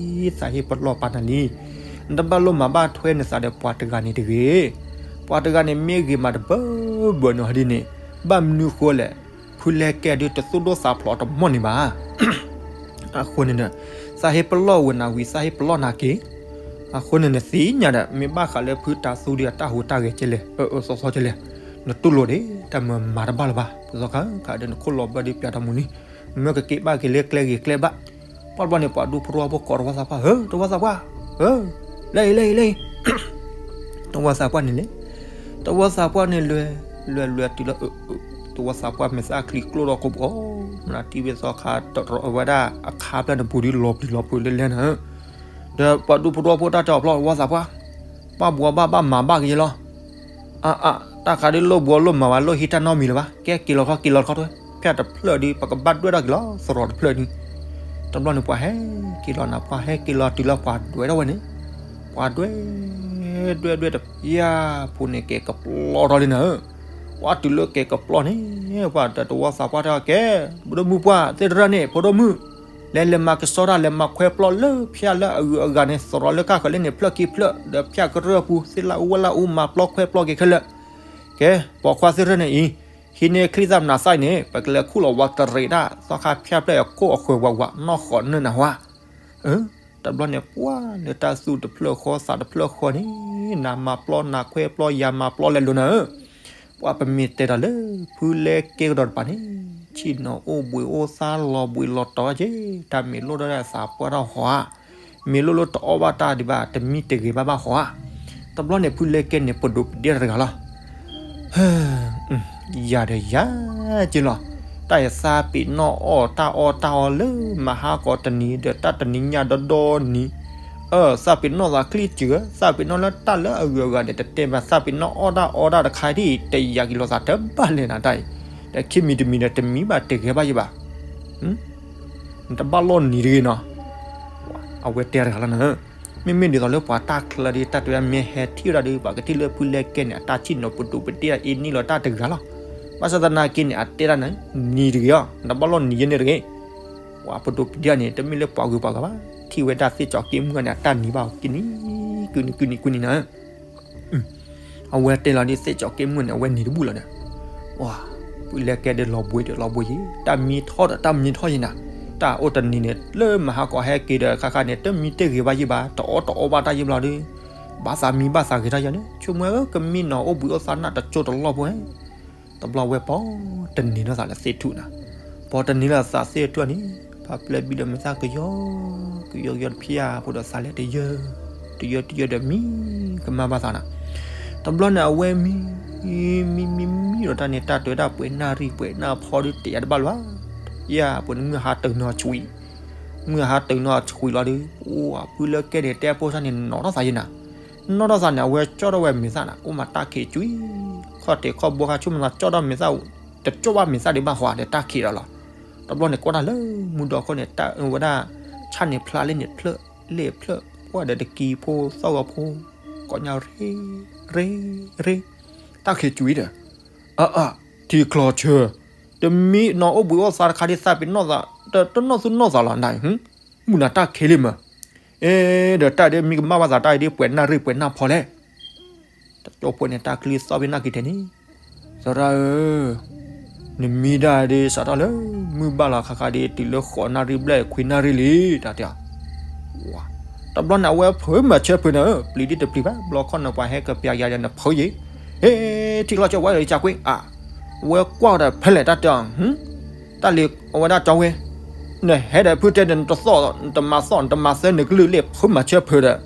သးဟ့ပလီၢ်ပာ်နၤလံ. နတဘၣ်လိၣ်မၤဘၣ်ထွဲနသးဒီးပှၤတဂၤန့ၣ်တဂ့ၤ. ပှၤတဂၤန့ၣ်မ့ၢ်ဂ့ၤမးတဘၢဘၢနီၤဒ်န့ၣ်, ဘၣ်မနုၤဃိလဲၣ်, ဖုလဲကဲဒ်တသူၣ်ဒိၣ်သးဖျိးတမီၢ်န့ၣ်ဘၣ်. အဃိန့ၣ်ဒီး သးဟ့ပလီၢ်ဝဲနၤဝံၤ သးဟ့ပလီၢ်နၤက့ၤ. အဃိန့ၣ်နသ့ၣ်ညါဒီး မ့ၢ်ဘၣ်ဃးလၢဖုတၤသူဒ်အတၢ်ဟူးတၢ်ဂဲၤကဲလဲၣ်, အၢအၢသီသီကဲလဲၣ်, နတူၢ်လိာ်ဒ် တၢ်မၤမၤတဘၣ်လၢၤဘၣ်. ဖုသီခါခါဒီးနခိၣ်လီၤဘၢဒ်ပၠးတၢ်မူလံ, နမ့ၢ်ကက့ၤဘၣ်က့ၤလၢကျဲဂ့ၤကျဲဘၣ်. ပှၤတဘျီန့ၣ် ပှၤဒူဖိတဝီဖိကိးတဝီသးပှၢ်, ဧၢ တဝီသးပှၢ်, ဧၢ လဲၤအံၤလဲၤအံၤလဲၤအံၤ တဝီသးပှၢ်န့ၣ်လဲၤ, တဝီသးပှၢ်န့ၣ်လဲၤ, လဲၤလဲၤတုၤလၢ တဝီသးပှၢ်မဲာ်သၣ်ချံကျိၣ်ဒီးကိးပီၤ, မနုၤတံၢ်ဝဲသီခါတရီဝဲဒၣ်အခါဖျၢၣ်န့ၣ်ပူၤဒ်လီၤပျံၤလီၤဖုးလၢလဲၣ်န့ၣ်, ဒီးပှၤဒူဖိတဝီဖိတၢ်တဲအီၤဖျီၣ် တဝီသးပှၢ်, ဘၣ်ဘှီဘၣ်ဘၣ်မၤဘၣ်ကယဲလီၤ. အါအါ တၢ်ခါဒ်လိၣ်ဘှီလိၣ်မၤဝဲလိၣ်ဟံးတၢ်နီတမံၤလၢၤဘၣ်, ကဲက့ၤလီၤခီက့ၤလီၤခီထွဲ, ဖၠၣ်တဖျၢၣ်ဒ် ပကဘၣ်ဒွဲၣ်ထီၣ်က့ၤလီၤ သရိာ်တဖျၢၣ်ဒ်. တဘျီန့ၣ်ပှၤဟဲက့ၤလီၤနၤ ပှၤဟဲက့ၤလီၤတုၤလၢပှၤဒွဲၣ်ထီၣ်ဝဲန့ၣ်, ပှၤဒွဲၣ် ဒွဲၣ်ဒွဲၣ်တဖျၢၣ်ဖိန့ၣ် ကဲကပျီထီၣ်လံနၤဧၢ. ပှၤတုၤလၢကဲကပျီန့ၣ် ပှၤတဝီသးပှၢ်တဲအီၤကဲ, ဖိဒိၣ်မုၣ်ပှၢ်သ့ၣ်တဖၣ်န့ၣ် ဖိဒိၣ်မုၣ်, လဲၤလဲၤမၤကဆှီတၢ် လဲၤမၤခွဲပျီလၢဖၠၣ်လၢအဂုၤအဂၤန့ၣ် သရိာ်လၢကၢ်ဃၢၤလၢန့ၣ် ဖျၢၣ်ခံဖျၢၣ် ဒီးဖၠၣ်ကရၢၢ်ပူၤ သ့ၣ်လၣ်အူဝဲလၣ်အူ မၤပျီခွဲပျီက့ၤခဲလၢာ်. ကဲ ပိာ်ခွါသ့ၣ်တဖၣ်န့ၣ်အံၤ, ဟံးန့ၢ်ချံသၣ်မနၤသၣ်အံၤန့ၣ် ပကလဲၤခူၣ်လီၤဝးတရံးတၢ် သီခါဖၠၣ်ဖျၢၣ်အခိၣ်အဃၢၤဝးဝး နီၢ်ဃီၤနၢနၤဟါ. တဘျီန့ၣ် ပှၤလၢတၢ်သူၣ်တဖျၢၣ်ဃီသးတဖျၢၣ်ဃီန့ၣ် နၤမၤပျီနၤခွဲပျီယၤမၤပျီလဲၤလိၤနၤဧၢ. ပှၤပမ့ၢ်တဲဒီးလၢ ဖုလဲကဲကဒီးတပၤန့ၣ် ဆ့ၣ်နီၤအိၣ်ဘှံးအိၣ်သါလီၤဘှံးလီၤတီၤက့ၤ တၢ်မ့ၢ်လိၣ်ဒီးသးပှၢ်ထီၣ်ဃီဧါ, မ့ၢ်လိၣ်လၢတအီၣ်ဘၣ်တၢ်ဒံးဘၣ် တမံတဂ့ၤဘၣ်ဘၣ်ဃီဧါ. တဘျီန့ၣ် ဖုလဲကဲန့ၣ် ပဒိးပဒ့တဂၤလီၤ. ယၤဒီးယၤက့လီၤ. တၢ်အံၤသးပ့ၤနီၣ်အီၣ်တၢ်အီၣ်တၢ်အီလၢမဟါကီးတနံၤဒီး တၢ်တနံၤညါဒီဒီနံၤ, အၢ သးပ့ၤနီၣ်သးချံစၢၤ သးပ့ၤနီၣ်လၢတၢ်လၢအဂုၤအဂၤဒီး တတဲဘၣ် သးပ့ၤနီၣ်အီၣ်တၢ်အီတၢ်တခါဒ်အံၤ တယာ်က့ၤလီၤသးတဘၣ်လဲၣ်နၤတၢ်အံၤ, ဒီးခံမံၤတမံၤဒီးတမံဘၣ် တဂဲၤဘၣ်ယဘၣ်. နတဘၣ်လီၢ်နံၤတဂ့ၤနီၤ. အဝဲတဲတဂၤလီၤနၤ. မ့မ့ၢ်ဒ်သိးလၢပှၤတၢ်ချၢဒ် တၢ်တဲဝဲဒၣ်မ့ၢ်ဟဲထံၣ်ဝဲဒၣ်ဒီး ပှၤကထံၣ်လၢဖုလဲကဲန့ၣ် အတၢ်ဆ့ၣ်နီၤပဒိးပဒ့အအ့ၣ်နံၣ်လီၤတၢ်တဂၤလီၤ. ဘၣ်ဆၣ်သနာ်က့န့ၣ် အတဲဒၣ်နၤ နံၤတဂ့ၤအီၤ နတဘၣ်လီၢ်နံၤယဲန့ၣ်တဂ့ၤ. ပှၤပဒိးပဒ့န့ၣ် တမ့ၢ်လၢပှၤဂုၤပှၤဂၤဘၣ်, ထံၣ်ဝဲဒၣ်သ့ၣ်ကၠီၤက့ၣ်မုၢ်န့ၣ် အတၢ်နံၤဘၣ်အီၤ ကနံၤ ကုနံၤ ကုနံၤ ကုနံၤနၤ. အဝဲတဲလီၤဒ်သ့ၣ်ကၠီၤက့ၣ်မုၢ်န့ၣ် အဝဲနံၤတဘူၣ်လီၤဒီး, ပှၤ ဖုလဲကဲဒီးလီၤဘှံးဒီးလီၤဘှံးယံၤ တၢ်မံထီၣ်ဒီးတၢ်မံထီၣ်ယံၤနၤ. တၢ်အိၣ်တနံၤန့ၣ် လၢမဟါကီးဟဲက့ၤဒီးခါခါန့ၣ် တမံတ့ၢ်ဂ့ၤဘၣ်ယံၤဘၣ် တအီၣ်တအီဘၣ်တၢ်ယံၤဘျီဒီး, ဘၣ်သးမံဘၣ်သးဂ့ၤတၢ်ယံၤန့ၣ် ဆိကမိၣ်ဝဲ ကမံနီၤအိၣ်ဘှံးအိၣ်သါနၢ်တကၠိတလီၢ်ဖိဟဲ တဘျီဝဲပီၤတနံၤနီၢ်သးလၢသ့ၣ်ထူၣ်နၤ. ပီၤတနံၤလၢသးသ့ၣ်ထူၣ်န့ၣ် ဖးပျဲၢ်ဘံဒီးမဲာ်သၣ်ကယီ ကယီကယီတဖျၢၣ်ဖိဒီးသးလဲၤတယၢ တယၢတယၢဒီးမံကမၣ်ဘၣ်သးနၤ. တဘျီန့ၣ် အဝဲမံ မံမံမံဒီးတၢ်န့ၣ် တၢ်တဲဝဲဒၣ်ပှဲၤနၣ်ရံၣ်ပှဲၤနၣ်ဖီဒုးတယာ်တဘၣ်လၢၤဘၣ်. ယၤပှဲၤန့ၣ်မုၢ်ဟါတုၤနီၤဆှံ မုၢ်ဟါတုၤနီၤဆှံလီၤဒီး အိၣ်ဖုလဲကဲန့ၣ် တဲဖိသၣ်န့ၣ် နီၢ်ထီၣ်သးယံၤနၤ. နီၢ်ထီၣ်သးန့ၣ် အဝဲကၠီၣ်ထီၣ်ဝဲမဲာ်သၣ်နၤ အိၣ်မးတၢ်ခံးကွံာ် ခီၣ်ထံးခီၣ်ဘိခါ ဆိကမိၣ်သးကၠီၣ်ထီၣ်မဲာ်သၣ် တကၠီၣ်ဘၣ်မဲာ်သၣ်ဒံးဘၣ်ဃီဒီးတၢ်ခံးဒီးလီၤ. တဘျီန့ၣ် ကွၢ်တၢ်လၢမူဒီခိၣ်န့ၣ် တၢ်အၢဝဲဒၣ် ဆၣ်န့ၣ်ဖျါလၢန့ၣ်ဖျၢၣ် လ့ၣ်ဖျၢၣ် ကွၢ်ဒီးတကံဖိသီၣ်ဂီၤဖိ ကိးညါရ့ ရ့ ရ့ တၢ်ခံးကွံာ်ဒီး အအ ထံချီဆၢ တမံနီၤအိၣ်ဘှံးအိၣ်သါတခါဒ်သးပ့ၤနီၣ်သး တနီၣ်သူၣ်နီၣ်သးလီၤနၤ မုၢ်နၤတၢ်ခံးလံမး. အဲ ဒီးတၢ်ဒ်မံကမၣ်ဘၣ်သးတၢ်အံၤဒ်ပှဲၤနၣ်ရံၣ်ပှဲၤနၣ်ဖီလဲၣ်. တကၠိဖိန့ၣ် တၢ်ချံသီၣ်ဖဲနၢ်က့ၤထဲန့ၣ် သရၣ်ဧၢ, နမံဒၣ်ဒ်စးထီၣ်လၢ မုၢ်ဘၣ်လီၤခါခါဒ်တုၤလၢဃိးနၣ်ရံၣ်ဘျဲၣ်ခွံနၣ်ရံၣ်လံ တၢ်တဲအီၤ. တဘျီန့ၣ် အဝဲဖုးမၤဆၢဖုးန့ၣ် ပျံၤဒ်တပျံၤဘၣ် ဘျီခီၣ်န့ၣ် ပှၤဟဲကပျးယၤဒီးနဖုးယံၤ, ဟ့ ထံချီဆၢဝဲဒီးယကကွ့ အ ဝဲကွၢ်ဒီးဖဲလဲၣ်တၢ်တဲအီၤ, တၢ်လံၤအဝဲဒၣ်ကၠီဝ့, နဟဲဒီးဖုတဲဒီး နတသီၣ် နတမၤသီၣ် နတမၤသၢနကလုၢ်လၢဖုမၤဆၢဖုဒီး,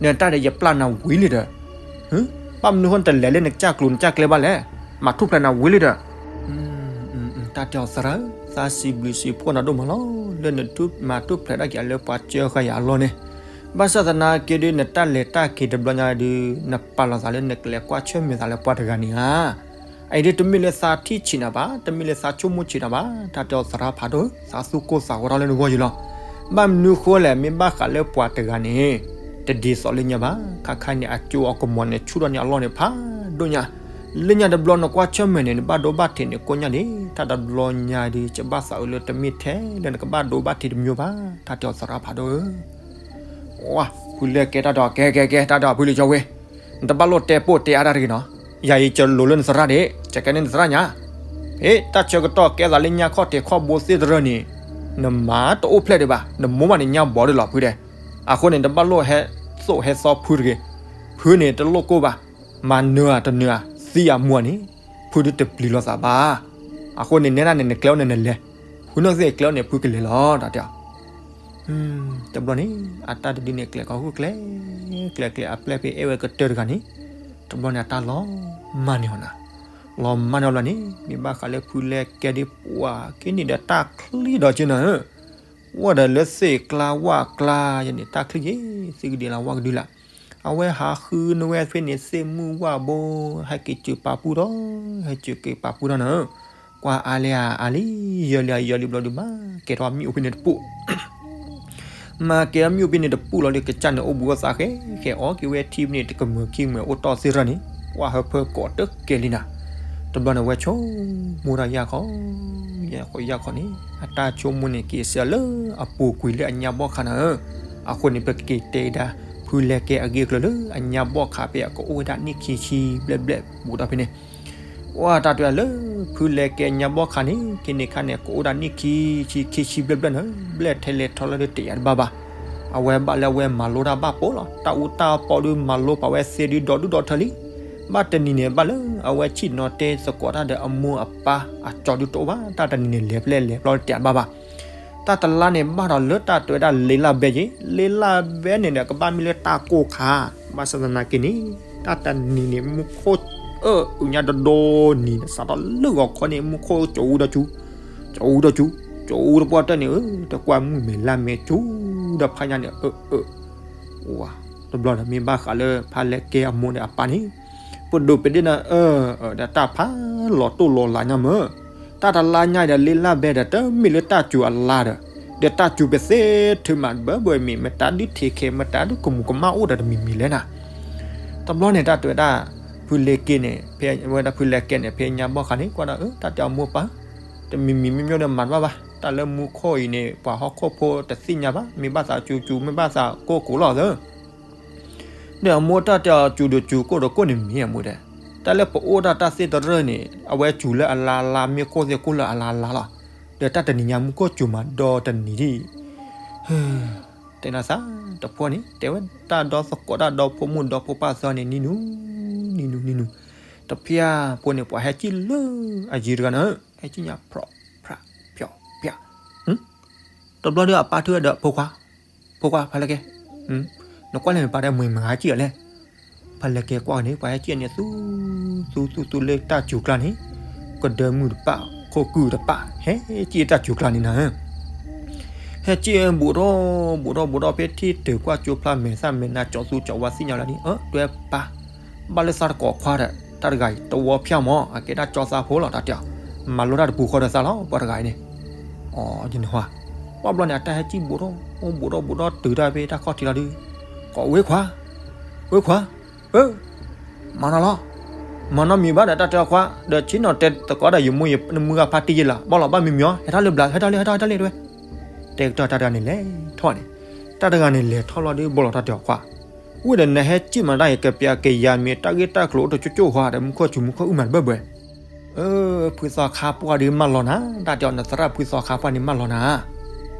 နတၢ်ဒီးယပျၢ်နၤဝံၤလံဒီး, ဘၣ်မနုၤဃိနတလဲၤလၢနကစၢ်ကျိၤနကစၢ်ကျဲဘၣ်လဲၣ်, မၤထူၣ်ဖျဲးနၤဝံၤလံဒီး, တၢ်တဲအီၤသရၣ်, သးစံးဘျုးစံးဖှိၣ်နၤဒိၣ်မးလီၤ, လၢနမၤထူၣ်ဖျဲးဒၣ်က့ၤလၢပှၤကၢဃာ်ယၤအလီၢ်န့ၣ်, ဘၣ်ဆၣ်သနာ်က့ဒုး နတၢ်လဲၤတၢ်က့ၤတဘျီညါဒုး နပာ်လီၤသးလၢနကလဲၤကွၢ်ဆၢၣ်မဲာ်သးလၢပှၤတဂၤန့ၣ်ဧါ. အအံၤဒုးတမ့ၢ်လၢသးထံၣ်ဆံးနၤဘၣ်, တမ့ၢ်လၢသးဆိကမိၣ်ဆံးနၤဘၣ်, တၢ်တဲအီၤသရၣ်ဖးဒိၣ်, သးသူၣ်ကိၢ်သးဂီၤထီၣ်လၢနဂီၢ်ယံၤလီၤ. ဘၣ်မနုၤဃိလဲၣ်, မ့ၢ်ဘၣ်ဃးလၢပှၤတဂၤန့ၣ် တဒ်သိးလၢညါဘၣ်, ခါခါန့ၣ် အကၠိအီၤကမီၤန့ၣ် ဆူၣ်ထီၣ်န့ၢ်အလီၢ်န့ၣ်ဖးဒိၣ်ညါ, လၢညါတဘျီနကွၢ်ဆၢၣ်မဲာ်န့ၣ် နဘၣ်ဒိဘၣ်ထံးန့ၣ်ကိၢ်ညါဒံး, တၢ်တဘျီညါဒုး ကဘၣ်သးအုးလၢတမ့ၢ်ထဲလၢနကဘၣ်ဒိဘၣ်ထံးတမံၤဘၣ်, တၢ်တဲအီၤသရၣ်ဖးဒိၣ်ဧၢ. ဝါ, ဖုလဲၤကဲတၢ်ဒီး ကဲကဲကဲ တၢ်ဒီးဖုလံၤကၠီဝ့, နတဘၣ်လိၣ်တဲပိၢ်တဲအါတၢ်တဂ့ၤနီၤ, ယၤအံၤကလိၤလၢနသရၣ်ဒံး, ကကဲန့ၣ်နသရၣ်ညါ, ဟ့ၣ်တၢ်ဆၢကတီၢ်ကဲသးလၢညါခီၣ်ထံးခီၣ်ဘိသ့ၣ်တရၢန့ၣ်, နမၤတအိၣ်ဖျဲၣ်ဒံးဘၣ်, နမိၢ်ဘၣ်န့ၣ်ညါဘီဒၣ်လီၤဖုဒဲး, အဃိန့ၣ် တဘၣ်လိၣ်ဟဲသိၣ်ဟဲသီဖုတဂ့ၤ, ဖုန့ၣ်တလိၣ်ကိၢ်ဘၣ်, မၤနၢၤဧါတနၢၤဧါ သံဧါမူဧါန့ၣ်, ဖုဒုးတပျံၤလိာ်သးဘၣ်, အဃိန့ၣ် နဲဒၣ်န့ၣ် နကျဲအိၣ်န့ၣ်နလဲၤ, ဖုနီၢ်သ့ၣ်ကျဲအိၣ်န့ၣ် ဖုကလဲၤလီၤ တၢ်တဲအီၤ တဘျီန့ၣ် အတၢ်တဒုန့ၣ် ကျဲၤကီၤဟူၣ်ကျဲ, ကျဲၤကျဲၤအပျဲၢ်ဖဲအဲၣ်ဝဲကတၢၢ်တဂၤန့ၣ်, တဘျီန့ၣ် အတၢ်လီၤမၢ်န့ၢ်အီၤနၤ, လီၤမၢ်န့ၢ်အီၤဘျီန့ၣ် မ့ၢ်ဘၣ်ဃးလၢဖုလဲကဲဒ်ပှၤက့န့ၣ်ဒီးတၢ်ချံဒီးက့နၤဧၢ, ဝဲဒီးလၢသ့ၣ်ကျါဝၣ်ကျါယဲန့ၣ် တၢ်ချံယဲ, သ့ၣ်ကဒံလၢဝၣ်ကဒုလၢ်, အဝဲဟးဃုနဝဲဖဲန့ၣ် သ့ၣ်မုၢ်ဝၣ်ဘိ, ဟဲက့ၤစၢၤပာ်ပူၣ်ဒီး, ဟဲစၢၤက့ၤပာ်ပူၣ်ဒီးနၤ, ကွၢ်အါလံအါအါလံ, ယၢလံအယၢလံဘျီဒုး မၤကဲၤထီၣ်မ့ၣ်အူဖဲန့ၣ်တပူၤ မၤကဲၤထီၣ်မ့ၣ်အူဖဲန့ၣ်တပူၤလီၤဒီး ကစၢ်န့ၣ်အိၣ်ဘှံးအိၣ်သါဃဲဃဲအီၤက့ၤဝဲထံဖဲန့ၣ် တကမၢၢ်ခံမၢၢ်အိၣ်တီၢ်သ့ၣ်တဖၣ်န့ၣ်, ပှၤဟၢဖၢကိးတကဲလံနၤ, တဘျီန့ၣ်ဝဲဆိကမိၣ်တၢ်ယၢ်ခီ, ယၢ်ခီယၢ်ခီန့ၣ် အတၢ်ဆိကမိၣ်န့ၣ် က့ၤစၢလၢအပူၤကွံာ်လၢအညါဘီၣ်ခါနၤဧၢ, အဃိန့ၣ် ပက့ၤတဲဒၣ် ဖုလဲကဲအဂ့ၢ်အကျိၤလၢအညါဘီၣ်ခါ ဖဲအကအိၣ်ဝဲဒၣ်နံၣ်ခံဆံဘျဲၣ်ဘျဲၣ်ဘူးဒီးဖဲန့ၣ် ဝဲတၢ်တဲလၢ ဖုလဲကဲညါဘီၣ်ခါန့ၣ် ဖဲန့ၣ်ခါန့ၣ် ကအိၣ်ဒၣ်နံၣ်ခံဆံခံဆံဘျဲၣ်ဘျဲၣ်နၤ, ဘျဲၣ်ထဲလဲၤထီၣ်လၢဒုးတယာ်တဘၣ်ဘၣ်, အဝဲဘၣ်လၢအဝဲမၤလိတၢ်ဘၣ်ပိာ်လီၤ, တၢ်အူတၢ်ပီဒုးမၤလိပာ်ဝဲသ့ဒုးဒီဒူၣ်ဒီထၢလံ, ဘၣ်တနံၤန့ၣ် ဘၣ်လၢအဝဲဆံၣ်နီၤတဲသကိးတၢ်ဒီးအမိၢ်အပၢ်အကၠီဒုးတအိၣ်ဘၣ်, တၢ်တနံၤန့ၣ် လဲၤဖဲလဲၣ်လဲၤဖျီတယာ်တဘၣ်ဘၣ် တၢ်တလါန့ၣ် ဘၣ်ဒီးလၢတၢ်တဲဝဲဒၣ်လ့လၢဘဲယ့ၣ်, လ့လၢဘဲန့ၣ်ဒီး ကဘၣ်မ့ၢ်လၢတၢ်ကိၢ်ခါ, ဘၣ်ဆၣ်သနာ်က့န့ၣ် တၢ်တနံၤန့ၣ် မူခိၣ်အၢအုးညါတဒိနံၤ စးထီၣ်လၢဂီၤခီန့ၣ် မူခိၣ်ကၠီအူဒီးကၠူ, ကၠီအူဒီးကၠူ, ကၠီအူတပှၢ်တၢၢ်န့ၣ်ဧၢ, တကွၢ်မုၢ်မဲာ်လါမဲာ်ကၠူဒီးဖးညါန့ၣ် အၢအၢ ဝါ, တဘျီဒီးမ့ၢ်ဘၣ်ဃးလၢဖုလဲကဲအမိၢ်ဒီးအပၢ်န့ၣ်, ပဒိးပဒ့ၣ်နၤအၢအၢဒီးတၢ်ဖးလီၤတိၢ်လီၤလးညါမၢ်, တၢ်တလါညါဒီးလ့လၢဘဲဒီး တမ့ၢ်လၢတၢ်စူၤအလါဒီး, ဒီးတၢ်စူၤပသ့ထုးမးဘၢဘၢမ့ၢ် မတၤဒုးထံးခဲ မတၤဒုးကမူၤကမၣ်အိၣ်ဒီးတမံၤမံၤလဲၣ်နၤ တဘျီန့ၣ် တၢ်တဲဝဲဒၣ် ဖုလဲကဲန့ၣ် ဖဲဝဲဒၣ်ဖုလဲကဲန့ၣ် ဖဲညါဘီၣ်ခါန့ၣ် ကွၢ်ဒၣ်အၢ တၢ်တဲအမိၢ်ပၢ် တမံၤမံၤမ့ၢ်မ့ၢ်ဒီးမၤတဘၣ်ဘၣ်, တၢ်လၢမူခိၣ်အံၤန့ၣ် ပှၤဟီၣ်ခိၣ်ဖိတသ့ၣ်ညါဘၣ်, မ့ၢ်ဘၣ်သးစူၤစူၤ မ့ၢ်ဘၣ်သးကိၢ်ကိၢ်လီၤသၢ ဒီးအမိၢ်တၢ်တဲအီၤစူၤဒီးစူၤ ကိၢ်ဒီးကိၢ်န့ၣ်မ့ၢ်အမိၢ်ဒီး, တၢ်လၢပအိၣ်ဒၣ်တၢ်သ့ၣ်တရၢၢ်န့ၣ် အဝဲစူၤလၢအလါလါ မ့ၢ်ကိၢ်သ့ၣ်ကိၢ်လၢအလါလါလီၤ. ဒီးတၢ်တနံၤညါမူခိၣ်စူၤမးဒီတနံၤဒ် တဲနၤသးတဖှီၣ်န့ၣ် တဲဝဲတၢ်ဒီသကိးတၢ်ဒီဖိမုၣ်ဒီဖိပၢ်သၢန့ၣ် နံၤနူၤ နံၤနူၤ နံၤနူၤ, တဖျၢၣ်ဖိန့ၣ် ပှၤဟဲစံၣ်လၢအယံၤတဂၤန့ၣ် ဟဲစံၣ်ညါဖြီၣ်ဖြၣ်ဖျီၣ်ဖျၣ် တဘျီဒီးအပၢ်ထုဒီး ဖိခွါ, ဖိခွါ ဖါလဲကဲ, နကွၢ်လဲၣ်မ့ၢ်ပၢ်ဒီးမ့ၢ်မၤဟဲစံၣ်အီၤလဲၣ်. ဖါလဲကဲကွၢ်န့ၣ် ပှၤဟဲစံၣ်အီၤန့ၣ် သူ သူ သူ သူလၢတၢ်စူၤကျါန့ၣ်, ကဒၢမုၢ်တပၣ် ခိၣ်ကုၢ်တပၣ် ဟဲစံၣ်တၢ်စူၤကျါန့ၣ်နၤ ဟဲစံၣ်ဘူးထီၣ် ဘူးထီၣ် ဘူးထီၣ် ဖဲထံၣ်တၢၤကွၢ်ကၠိဖျါမဲာ်သၣ်မဲာ်နါ ကၠီသူကၠီဝါသ့ၣ်ညါလၢန့ၣ် အၢ တွဲပၢ်, ဘၣ်လၢသးတကိးခွါဒီး တၢ်တဂၤအံၤ တဝီဖၠၣ်မး အကဲဒၣ်ကၠီသးဖိလီၤ တၢ်တဲအီၤ, မၤလိတၢ်တပူၤဃီဒီးသးလီၤ ပှၤတဂၤအံၤန့ၣ်, အီ ယနဟါ, ပှၢ်ဘျီန့ၣ် အတၢ်ဟဲစံၣ်ဘူးထီၣ် ဘူးထီၣ်ဘူးထီၣ်တုၤတၢ်ဖဲတၢ်ခီၣ်ထံးလီၤဒုး, ကိးဝဲခွါ, ဝဲခွါ, အၢ မၤနီၤလီၤ, မၤနီတမံၤဘၣ်ဒီး တၢ်တဲအီၤခွါ, ဒီးဆ့ၣ်နီၤတဲသကိးဒီးယမိၢ်ယ နမုၢ်ဂၢ်ဖါတံၢ်ယ့လး ဘၣ်လီၤဘၣ်မံမံၤအီၤ ဟဲထီၣ်လၢဘျး ဟဲထီၣ်လၢ ဟဲထီၣ်လၢ တဲဝဲ, တဲကတီၢ်တၢ်တဂၤန့ၣ်လဲၤထီၣ်န့ၣ်, တၢ်တဂၤန့ၣ်လဲၤထီၣ်လီၤဒုး ဘီလီၤတၢ်တဲအီၤခွါ, ဝံၤဒီးနဟဲစံၣ်မးတၢ်အံၤ ကပျးကယၤမ့ၢ် တၢ်ဂ့ၢ်တၢ်ကျိၤအိၣ်တကၠိကၠိဟါဒီး မူခိၣ်စူၤမူခိၣ်အုၣ်မးတဘၢဘၢ အၢ ဖုသီခါပှၢ်ဒုးမၢလီၤနၤ, တၢ်တဲအီၤ နသရၣ်ဖုသီခါပှၢ်န့ၣ်မၢလီၤနၤ,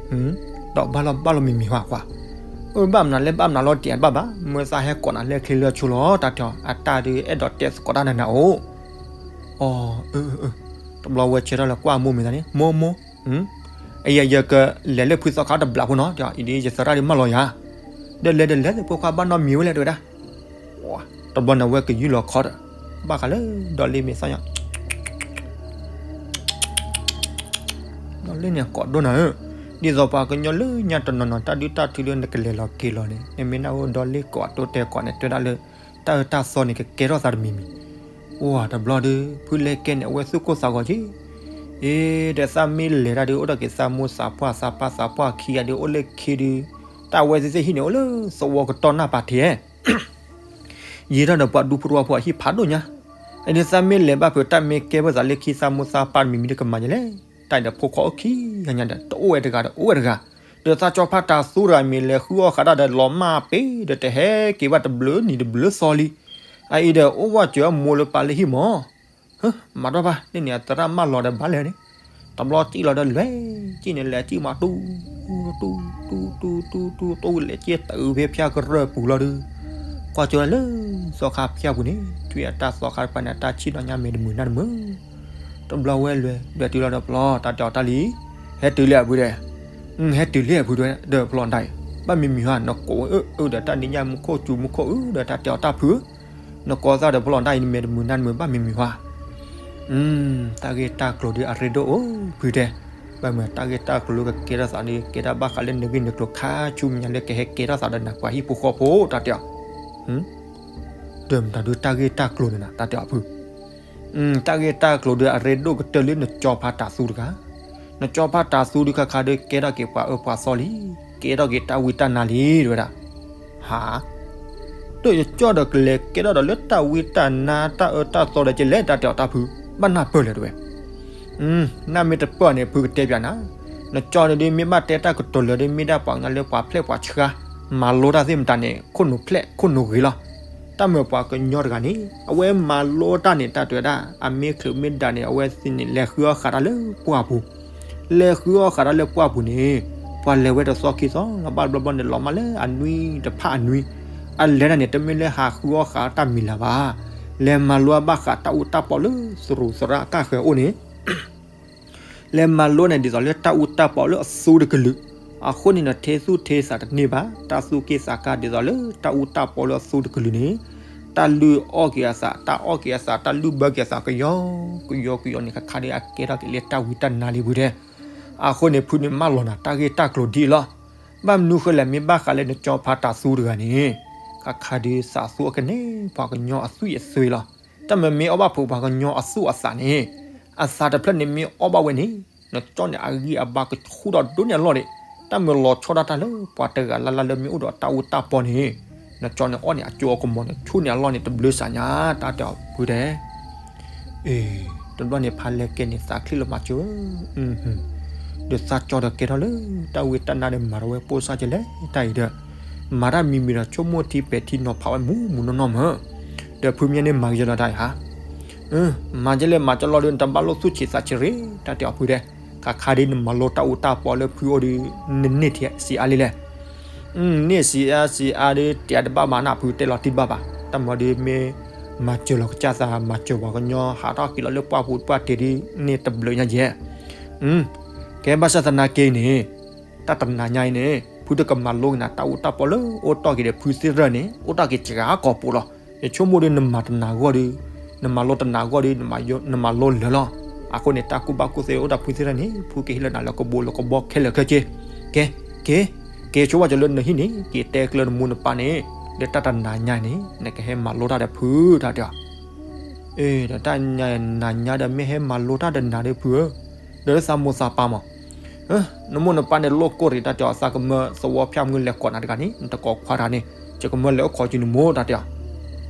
ဒီးဘၣ်လီၤဘၣ်လီၤမံၤမံၤဟါခွါ, အၢ ဘၣ်မနုၤလဲၣ် ဘၣ်မနုၤလီၤ တယာ်တဘၣ်ဘၣ်, မ့ၢ်သးဟဲကိးနၤလၢချ့လၢဆိလီၤ တၢ်တဲအီၤ အတၢ်ဒုးအဲၣ်ဒိးတဲသကိးတၢ်နၤနၤအိၣ်, အီ အၢ အၢ တဘျီဝဲဆၢထၢၣ်လၢကွၢ်အမိၢ်မ့ၢ်သးန့ၣ်, မိၢ်မိၢ်, အံၤယကလဲၤလၢဖုသီခါတဘျီဖိနီၤ, အံၤဒ်ယသရၣ်ဒ်မၢလီၤယၤ, ဒီးလဲၤဒီးလဲၤ ဖိခွါဘၣ်နီတမံၤဝဲလဲၣ် တဲဝဲဒၣ်. တဘျီန့ၣ် အဝဲကယူၢ်လီၤခီဒီး ဘၣ်ဃးလၢဒီးလ့မ့ၢ်သၣ်ညါ ဒီးလ့န့ၣ်ကိးဒိၣ်နၤဧၢ, ဒ်သိးပှၤကညီလၢညါတနီၤနီၤ တၢ်ဒုးတၢ်ထုလၢနကလဲၤလီၤက့ၤလီၤန့ၣ် နမ့ၢ်နၢ်ဟူဒီးလ့ကိးအတိတဲာ်ကိးန့ၣ် တဲဒၣ်လၢ တၢ်အၢတၢ်သီန့ၣ် ကကဲထီၣ်သးတမံၤမံၤ. အိၣ်တဘျီဒီး ဖုလဲကဲန့ၣ် အဝဲသူၣ်ကိၢ်သးဂီၤက့ၤ, အ့ ဒီးသးမ့ၢ်လဲၤတၢ်ဒီး အိၣ်ဒီးက့ၤသးမိၢ်သးပှၢ် သးပၢ်သးပှၢ်ခံဂၤဒီး အိၣ်လၢခံဒီး တၢ်အဝဲသ့ၣ်ဟံၣ်န့ၣ် အိၣ်လၢသဝီကတီၢ်နၢ်ပာ်ထံး ယံာ်ထီၣ်ဒီးပှၤဒူဖိတဝီဖိအဟံၣ်ဖးဒိၣ်ညါ, အန့ၣ်သးမ့ၢ်လဲၤဘၣ်ဖုး တၢ်မ့ၢ်ကဲဘၣ်သးလၢခံသးမိၢ်သးပၢ်တမံၤမံၤဒီးကမၤယလဲၣ်, တၢ်အံၤဒီးဖိခွါအိၣ်ခံဂၤညါဒီး တအိၣ်ဝဲတဂၤဒီးအိၣ်ဝဲတဂၤ, ဒီးသးကၠီဖါတၤသူတဂၤမ့ၢ်လဲၤဃုအီၣ်ဃးတၢ်ဒီးလီၤမၢ်ပ့ၤဒီးတဟဲက့ၤဘၣ်တဘျုးနံၤတဘျုးသီလံ, အအံၤဒီးအိၣ်ဝဲစၢၤအမိၢ်လၢပၢ်လၢဟံၣ်မး ဟၢ မၤတၢ်ဘၣ် လၢန့ၣ်အသရၣ်မၢလီၤဒီးဘၣ်လဲၣ်န့ၣ်, တဘျီစံၣ်လီၤဒီးလဲၤစံၣ်န့ၣ် လဲၤစံၣ်မးတူ တူ တူ တူ တူ တူ လဲၤစံၣ်တုၤဖဲဖၠါကရၢၢ်ပူၤလီၤဒီး ကွၢ်ကၠီလၢသီခါဖၠါပူၤန့ၣ် ထွံၣ်အတၢ်သီခါတဖၣ်န့ၣ် အတၢ်ဆံၣ်နီၤညါမဲာ်တမုာ်နၢ်တမုာ်, တဘျီဝဲလဲၤ လဲၤတုၤလီၤဒီးပျီ တၢ်တဲအီၤတၢ်လံ, ဟဲတုၤလံအဖုတဲ, ဟဲတုၤလံအဖုတဲ ဒီးပျီဒၣ်အံၤ ဘၣ်မံၤမံၤဟါ နကိးအၢအၢဒီးတၢ်နံၤညါမူခိၣ်စူၤမူခိၣ်အုဒီးတၢ်တဲအီၤတၢ်ဖု နကိးသးဒီးပျီဒၣ်အံၤ နမဲာ်တမုာ်နၢ်တမုာ်ဘၣ်မံၤမံၤဟါ တၢ်ဂ့ၢ်တၢ်ကျိၤဒ်အရ့ဒိၣ်အိၣ်ဖုတဲ, ဘၣ်မနုၤတၢ်ဂ့ၢ်တၢ်ကျိၤလၢကကဲထီၣ်သးဒီး ကဲထီၣ်ဘၣ်ဃးလၢနဂ့ၢ်နကျိၤခါဆူမဲာ်ညါလၢကဟဲကဲထီၣ်သးဒီးနပှၤဟံၣ်ဖိဃီဖိ တၢ်တဲအီၤ, ဒီးမတၤဒုးတၢ်ဂ့ၢ်တၢ်ကျိၤန့ၣ်နၤ တၢ်တဲအီၤဖု တၢ်ဂ့ၢ်တၢ်ကျိၤဒီးအရ့ဒိၣ်ကတၢၢ်လၢနကၠီဖါတၤသူတဂၤ, နကၠီဖါတၤသူဒုးခါခါဒီးကဲထီၣ်က့ၤပှၤအၢပှၤသီလံ, ကဲထီၣ်က့ၤတၢ်ဝံတၢ်နါလံ တဲဝဲဒၣ်, ဟါ ဒီးယကၠီဒီးကလဲၤကဲထီၣ်ဒီးလၢတၢ်ဝံတၢ်နါတၢ်အၢတၢ်သီဒီးကလဲၤတၢ်တဲအီၤတၢ်ဖု, ဘၣ်နၢ်ပၢၢ်လၢၤတဲဝဲ နၢ်မ့ၢ်တပၢၢ်န့ၣ် ဖုကတဲပျးနၤ, နကၠီန့ၣ်ဒ်မ့ၢ်ဘၣ်တဲတၢ်ကတိၤလၢာ်ဒီး မ့ၢ်ဒၣ်ပှၤကညီလၢပှၤဖျဲၣ်ပှၤဆှါ, မၤလိတၢ်သ့ၣ်မတၤန့ၣ် ခိၣ်နူာ်ဖျဲၣ်ခိၣ်နူာ်ဂ့ၤလီၤ. တၢ်မ့ၢ်ပှၤကညီတဂၤန့ၣ် အဝဲမၤလိတၢ်န့ၣ် တၢ်တဲဝဲဒၣ် အမ့ၢ်ချုးမ့ၢ်ဒၣ်န့ၣ် အဝဲသ့ၣ်န့ၣ် လဲၤဃုအီၣ်ဃးတၢ်လၢပှၢ်ပူၤ, လဲၤဃုအီၣ်ဃးတၢ်လၢပှၢ်ပူၤန့ၣ် ပှၤလဲၤဝဲတသီခံသီလီၤ ဘၣ်တဘျီဘျီန့ၣ် လီၤမၢ်လၢအနွံတဖၣ်အနွံ, အလဲၤတၢ်န့ၣ် တမ့ၢ်လၢဟးဃုအီၣ်ဃးတၢ်မံၤလၢၤဘၣ်, လဲၤမၤလိအဘၣ်ဃးတၢ်အူတၢ်ပီလၢသရူးသရၣ်ကၢ်ဃၢၤအအိၣ်န့ၣ် လဲၤမၤလိန့ၣ်ဒ်သိးလၢတၢ်အူတၢ်ပီလၢအသူတကလုာ်, အဃိန့ၣ်ဒီး ထဲသူၣ်ထဲသးတန့ၢ်ဘၣ်, တၢ်သူၣ်က့ၣ်သးကါဒ်သိးလၢတၢ်အူတၢ်ပီလၢအသူတကလုာ်န့ၣ်, တၢ်လုၢ်အီၣ်က့ၤအသး, တၢ်အီၣ်က့ၤအသး, တၢ်လုၢ်ဘၢက့ၤအသးကယီကယီကယီန့ၣ် ခါခါဒီးအကဲထီၣ်က့ၤလၢတၢ်ဝံတၢ်နါလံဖုတဲ, အဃိန့ၣ် ဖုန့ၣ်မၢလီၤနၤတၢ်ဂ့ၢ်တၢ်ကျိၤဒ်အံၤလီၤ. ဘၣ်မနုၤဃိလဲၣ် မ့ၢ်ဘၣ်ဃးလၢနကၠီဖါတၤသူတဂၤန့ၣ်, ခါခါဒီးသးသူအီၤကန့ၢ်ပှၤကညီအသွံၣ်အသွဲလီၤ. တၢ်မ့ၢ်မ့ၢ်အီၣ်ဘၣ်ဖုးပှၤကညီအသူၣ်အသးန့ၣ်, အသးတဖျၢၣ်န့ၣ်မ့ၢ်အီၣ်ဘၣ်ဝဲန့ၣ်, နကၠီန့ၣ်အဂံၢ်အဘါကဆူၣ်ထီၣ်ဒိၣ်န့ၢ်အလီၢ်ဒံး, တၢ်မ့ၢ်လီၤဆီဒၣ်တၢ်လၢပှၤတဂၤလၢ်လၢ်လၢမ့ၢ်အိၣ်ဒီးတၢ်အူတၢ်ပီန့ၣ်, နကၠီန့ၣ်အီၣ်န့ၣ်အကၠိအကမီၤန့ၣ်ဆူၣ်န့ၢ်အလီၢ်န့ၣ်တဘျုးစးညါ တၢ်တဲအီၤဖုတဲ အ့, တဘျီန့ၣ်ဖးလဲၢ်ကဲန့ၣ် သးချံၣ်လီၤမၤစၢၤဧၢ, ဒီးသးကၠီဒီးကဲထီၣ်လၢတၢ်ဝံတၢ်နါဒီးမၤထီၣ်ဝဲပိၢ်စၢ်ကလဲၣ်တၢ်အံၤဒီး, မၤတၢ်မံၤမံၤဒီးဆိကမိၣ်ထံပဲာ်ထံနီၤဖးဝဲမူးမူးနီၢ်နီၢ်မး, ဒီးဖုမ့ၢ်န့ၣ်မၤကယီလီၤတၢ်အံၤဟါ, မၤကလဲၣ်မၤကလီၤဒီး နတဘၣ်လိၣ်သူၣ်ဆံးသးဆံးရ့ တၢ်တဲအီၤဖုတဲ, ခါခါဒ်နမၤလိတၢ်အူတၢ်ပီလၢဖုအိၣ်ဒီး, နန့ၢ်ထံစံးအါလံလဲၣ် န့ၢ်စံးအါစံးအါဒီး တဲတဘၣ်ဘၣ်နၢ်ဖုတဲလီၤတံၢ်ဘၣ်ဘၣ်, တၢ်မၤဒီးမ့ၢ်, မၤစၢၤလီၤကစၢ်သး မၤစၢၤပှၤကညီ ဟးထီၣ်က့ၤလီၤလၢပှၢ်ပူၤပှၢ်တ့ၢ်ဒ်န့ၣ်တဘျုးညါယဲၢ်, ကဲဘၣ်ဆၣ်သနာ်က့န့ၣ်, တၢ်တနၤညါအံၤန့ၣ် ဖုတကမၤလိက့ၤနၤတၢ်အူတၢ်ပီလၢအိၣ်တီၢ်က့ၤဒီးဖုသ့ၣ်ရၢၣ်န့ၣ် အိၣ်တီၢ်က့ၤစှၤကိာ်ပူၤလီၤ. ယဆိကမိၣ်ဒီးနမၤတနၤဂီၢ်ဒီး, နမၤလိတနၤဂီၢ်ဒီး, နမၤလိလၢာ်လီၤ. အဃိန့ၣ် တၢ်ကူၣ်ဘၣ်ကူၣ်သ့အိၣ်ဒီးဖုသ့ၣ်ရၢၣ်န့ၣ် ဖုကဟ့ၣ်လၢနၤလၢကဘိလၢကဘီခဲလၢာ်ခဲဆ့, ကဲ, ကဲ, ကဲဆိဝဲကလၢနဟံၣ်န့ၣ် က့ၤတဲကျၢနမိၢ်နပၢ်န့ၣ်, လၢတၢ်တနၤညါန့ၣ် နကဟဲမၤလိတၢ်ဒီးဖုတၢ်တဲအီၤ အ့ ဒီးတၢ်နၤညါဒီးမ့ၢ်ဟဲမၤလိတၢ်ဒီးနၤဒီးဖုဧၢ, ဒီးလၢသးမိၢ်သးပၢ်မး, နမိၢ်နပၢ်န့ၣ်လိၣ်ကိၢ်ရံး တၢ်တဲအီၤ သးကမၢသဝီဖၠၣ်မုၢ်လဲၤကိးနၤတဂၤန့ၣ် နတကိးခွါတဂၤန့ၣ် ယကမၢလဲၤအိၣ်ခိးက့ၤနမိၢ်တၢ်တဲအီၤ,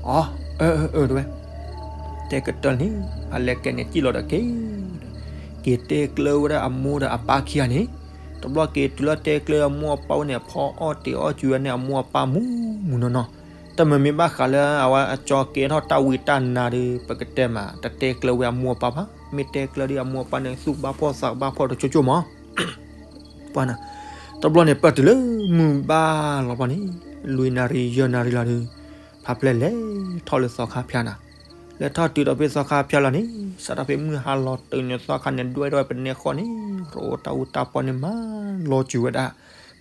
အၢ အၢ အၢ တဲဝဲ, တဲကတၢၢ်န့ၣ် ဖးလဲၢ်ကဲန့ၣ်စံၣ်လီၤဒီးက့ၤ က့ၤတဲကျၢဝဲဒၣ်အမိၢ်ဒီးအပၢ်ခံဂၤန့ၣ်, တဘျီက့ၤတုၤလၢတဲကျၢအမိၢ်အပၢ်ဝဲန့ၣ် အဖီအီၣ်တ့ၤအီၣ်ကွံာ်ဝဲန့ၣ် အမိၢ်အပၢ်မူးမူးနီၢ်နီၢ်, တၢ်မ့ၢ်မ့ၢ်ဘၣ်ဃးလၢအဝဲအကၠီကဲထီၣ်တၢ်ဝံတၢ်နါဒီး ပကတဲမး တတဲကျၢဝဲအမိၢ်အပၢ်ဘၣ်, မ့ၢ်တဲကျၢဒီးအမိၢ်အပၢ်န့ၣ် သူၣ်ဘၣ်ဖှီၣ်သးဘၣ်ဖှီၣ်တကၠိကၠိမး ပှၤနၤ, တဘျီန့ၣ် ပၢၢ်တုၤလၢမုၢ်ဘၣ်လီၤပှၤန့ၣ်, လွံၢ်နၣ်ရံၣ်ယဲၢ်နၣ်ရံၣ်လီၤဒီး, ဖးဖျဲၣ်လဲၤထီၣ်လၢသီခါဖၠၣ်နၤ, လဲၤထီၣ်တုၤဒီးဖုသီခါဖၠၣ်လီၤန့ၣ် စးထီၣ်ဖဲမုၢ်ဟါလီၤတုၤန့ၣ် သီခါန့ၣ် ဒွဲၣ်ထီၣ်ဝဲပနဲဃီန့ၣ် ရိးတၢ်အူတၢ်ပီန့ၣ် မၤလိစူၤဝဲဒၣ်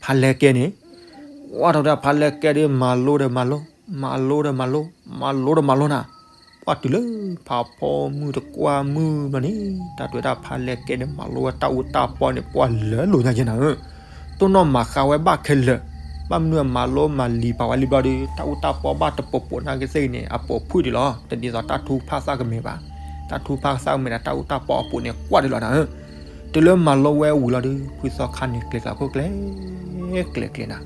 ဖါလဲၣ်ကဲန့ၣ် ကွၢ်ထီၣ်ဝဲဒၣ်ဖါလဲၣ်ကဲဒီး မၤလိဒီးမၤလိ, မၤလိဒီးမၤလိ, မၤလိဒီးမၤလိနၤ, ပှၢ်တုၤလၢ ဖးဖီမုၢ်တကွၢ်မုၢ်ဘျီန့ၣ် တၢ်တဲဝဲဒၣ်ဖါလဲၣ်ကဲဒီး မၤလိဝဲတၢ်အူတၢ်ပီန့ၣ် ပှၢ်လၢလိာ်ညါကဲနၤဧၢ တိၢ်နီၣ်မၤဃါဝဲဘၣ်ခဲလၢာ်, ဘၣ်မနုၤအမၤလိမၤလံၤပာ်ဝဲလံဘျီဒီး တၢ်အူတၢ်ပီဘၣ်တပိာ်ပိာ်နာ်က့သ့ၣ်ဂ့ၤန့ၣ် အပိာ်ဖုၣ်ဒံးလီၤ. တဒ်သိးတၢ်ထူဖးသၣ်ကမဲာ်ဘၣ်, တၢ်ထူဖးသၣ်ကမဲာ်ဒီး တၢ်အူတၢ်ပီအပိာ်န့ၣ် ကွၢ်ဒံးလီၤနၤဧၢ. တုၤလၢမၤလိဝဲဝံၤလီၤဒီး ဖုသီခါန့ၣ် ကျဲၤကျါခိၣ်ကျဲ ကျဲၤကျဲၤနၤ,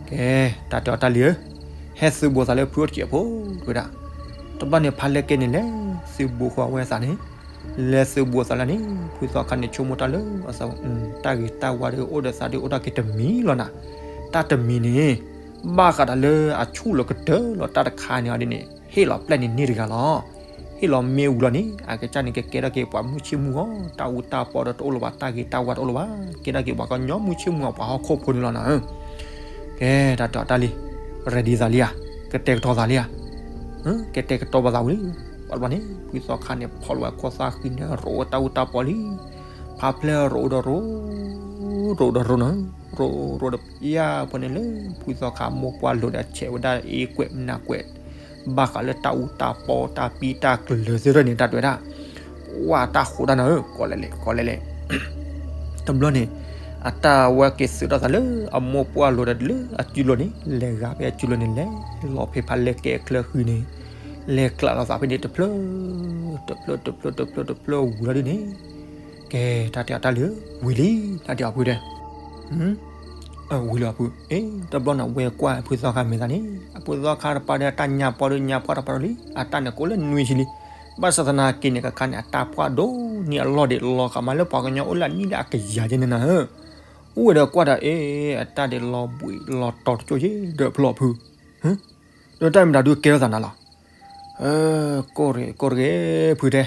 ကဲ တၢ်တဲအီၤတၢ်လံၤဧၢ, ဟဲသုးဘူးသးလၢဖုအိၣ်တစဲးဖိ တဲဝဲဒၣ်. တဘျီန့ၣ် ဖါလဲၣ်ကဲန့ၣ် လဲၤသုးဘူးဃီဝဲသးန့ၣ် လဲၤသုးဘူးသးလၢန့ၣ် ဖုသီခါန့ၣ် ဆိကမိၣ်တၢ်လၢအသး, တၢ်ဂ့ၤတၢ်ဝါဒီး အိၣ်ဒီးသးဒီး အိၣ်ဒၣ်က့ၤတမံၤလီၤနၤ. တၢ်တမံၤန့ၣ် ဘၣ်ဃးဒီးလၢအဆူၣ်လီၤကတၢၢ်လီၤ တၢ်တခါန့ၣ်အီၤဒ်န့ၣ် ဟ့ၣ်လီၤပျဲၢ်န့ၣ်န့ၢ်တဂၤလီၤ. ဟ့ၣ်လီၤမ့ၢ်ဝံၤလီၤန့ၣ် အကစၢ်န့ၣ် ကကဲထီၣ်က့ၤပှၤမုၢ်ဆ့ၣ်မုၢ်ဂီၤ, တၢ်အူတၢ်ပီဒီးတအိၣ်လၢၤဘၣ်, တၢ်ဂ့ၤတၢ်ဝါတအိၣ်လၢၤဘၣ်, ကဲထီၣ်က့ၤပှၤကညီမုၢ်ဆ့ၣ်မုၢ်ဂီၤ ပှၤဟီၣ်ခိၣ်ဖိန့ၣ်လီၤနၤဧၢ. ကဲ တၢ်တဲအီၤတၢ်လံ, ready သးလံဧါ, ကတဲာ်ကတီၤသးလံဧါ, ကတဲာ်ကတီၤဘၣ်သးဝံၤလံ. ဘၣ်ဘျီန့ၣ် ဖုသီခါန့ၣ် ဖီၣ်လီၤဝဲခိၣ်သၣ်ဃံန့ၣ် ရိးဝဲတၢ်အူတၢ်ပီလံ. ဖါဖျဲၣ်ရိးဒီးရိး, ရိးဒီးရိးနၤ, ရိးရိးဒီးပျၢ်ဖဲန့ၣ်လၢ ဖုသီခါမိၢ်ပှၢ်လိၤဒီး ဆဲးဝဲဒၣ်အ့ကွဲးမနၤကွဲး ဘၣ်ဃးလၢတၢ်အူတၢ်ပီ တၢ်ပံတၢ်ကျၢၤသ့ၣ်တဖၣ်န့ၣ် တၢ်တဲဝဲဒၣ် ဝဲတၢ်ဃိးတၢ်နၤဧၢ, ကီးလဲၣ်လဲၣ် ကီးလဲၣ်လဲၣ်. တဘျီန့ၣ် အတၢ်ဝဲက့ၤသုးထီၣ်သးလၢ အမိၢ်ပှၢ်လိၤဒီးလၢအစုလိၤန့ၣ် လဲၤဂၤဖဲအစုလိၤန့ၣ် လဲၤလီၤဖဲဖါလဲၣ်ကဲအချၢဃံန့ၣ် လဲၤကျးလီၤသးဖဲန့ၣ်တဖျၢၣ် တဖျၢၣ် တဖျၢၣ် တဖျၢၣ် တဖျၢၣ်ဝံၤလီၤဒ်န့ၣ် ကဲ တၢ်တဲအီၤတၢ်လံဧၢ, ဝံၤလံ တၢ်တဲအီၤဖုတဲ ဝံၤလံအဖု, အ့ တဘျီန့ၣ် ဝဲကွၢ်ဖုသီခါမဲာ်သးန့ၣ် အဖုသီခါတပၤဒီး အတၢ်ညါပီဒီးညါပီတပၤဒီးလံ, အတၢ်န့ၣ်ကိးလၢနွံဆံလံ. ဘၣ်ဆၣ်သနာ်က့န့ၣ် ကခါန့ၣ် အတၢ်ပှၢ်ဒိၣ်န့ၢ်အလီၢ်ဒံး လီၤဃာ်မးလၢပှၤကညီအိၣ်လၢအနံၣ်လၢအကယၤကဲန့ၣ်နၤဧၢ. အိၣ်ဝဲဒီးကွၢ်ဒီး အ့ အတၢ်ဒံးလီၤဘှံးလီၤတီၤတကၠိၣ်ယ့ၣ်ဒီးဖျီဖု, ဒီးတၢ်မ့ၢ်တၢ်ဒုးကဲထီၣ်သးနၤလီၤ. ကိၣ်တဂ့ၤ ကိၣ်တဂ့ၤ ဖုတဲ,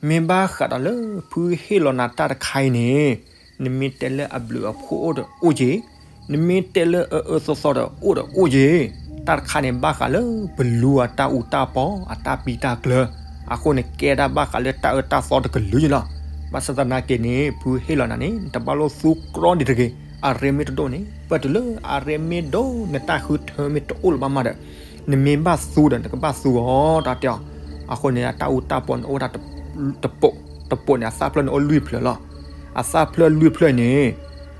မ့ၢ်ဘၣ်ဃးဒီးလၢဖုဟ့ၣ်လီၤနၤတၢ်တခါအံၤန့ၣ် နမ့ၢ်တဲလၢအဘျုးအဖှိၣ်အိၣ်ဒီးအိၣ်က့ၤ, နမ့ၢ်တဲလၢအအၢအၢသီသီဒီးအိၣ်ဒီးအိၣ်က့ၤ, တၢ်တခါန့ၣ် ဘၣ်ဃးလၢပလူအတၢ်အူတၢ်ပီ အတၢ်ပံတၢ်ကျၢၤ, အဃိန့ၣ် ကဲဒၣ်ဘၣ်ဃးလၢတၢ်အၢတၢ်သီတကလုာ်ယ့ၣ်လီၤ. ဘၣ်ဆၣ်သနာ်က့န့ၣ် ဖုဟ့ၣ်လီၤနၤန့ၣ် နတဘၣ်လိၣ်သူကြီဒံးတဂ့ၤ, အရ့မ့ၢ်တဒိၣ်န့ၣ် ပၢၢ်တုၤလၢအရ့မ့ၢ်ဒိၣ် နတၢ်ဃုထၢမ့ၢ်တအိၣ်လၢၤဘၣ်မးဒီး နမ့ၢ်ဘၣ်သူဒီး နကဘၣ်သူအီၤ တၢ်တဲအီၤ. အဃိန့ၣ် အတၢ်အူတၢ်ပီန့ၣ်အိၣ်ဝဲဒၣ်တပိာ်, တပိာ်န့ၣ် အသၣ်ဖျၢၣ်န့ၣ်အိၣ်လွံၢ်ဖျၢၣ်လီၤ. အသၣ်ဖျၢၣ်လွံၢ်ဖျၢၣ်န့ၣ်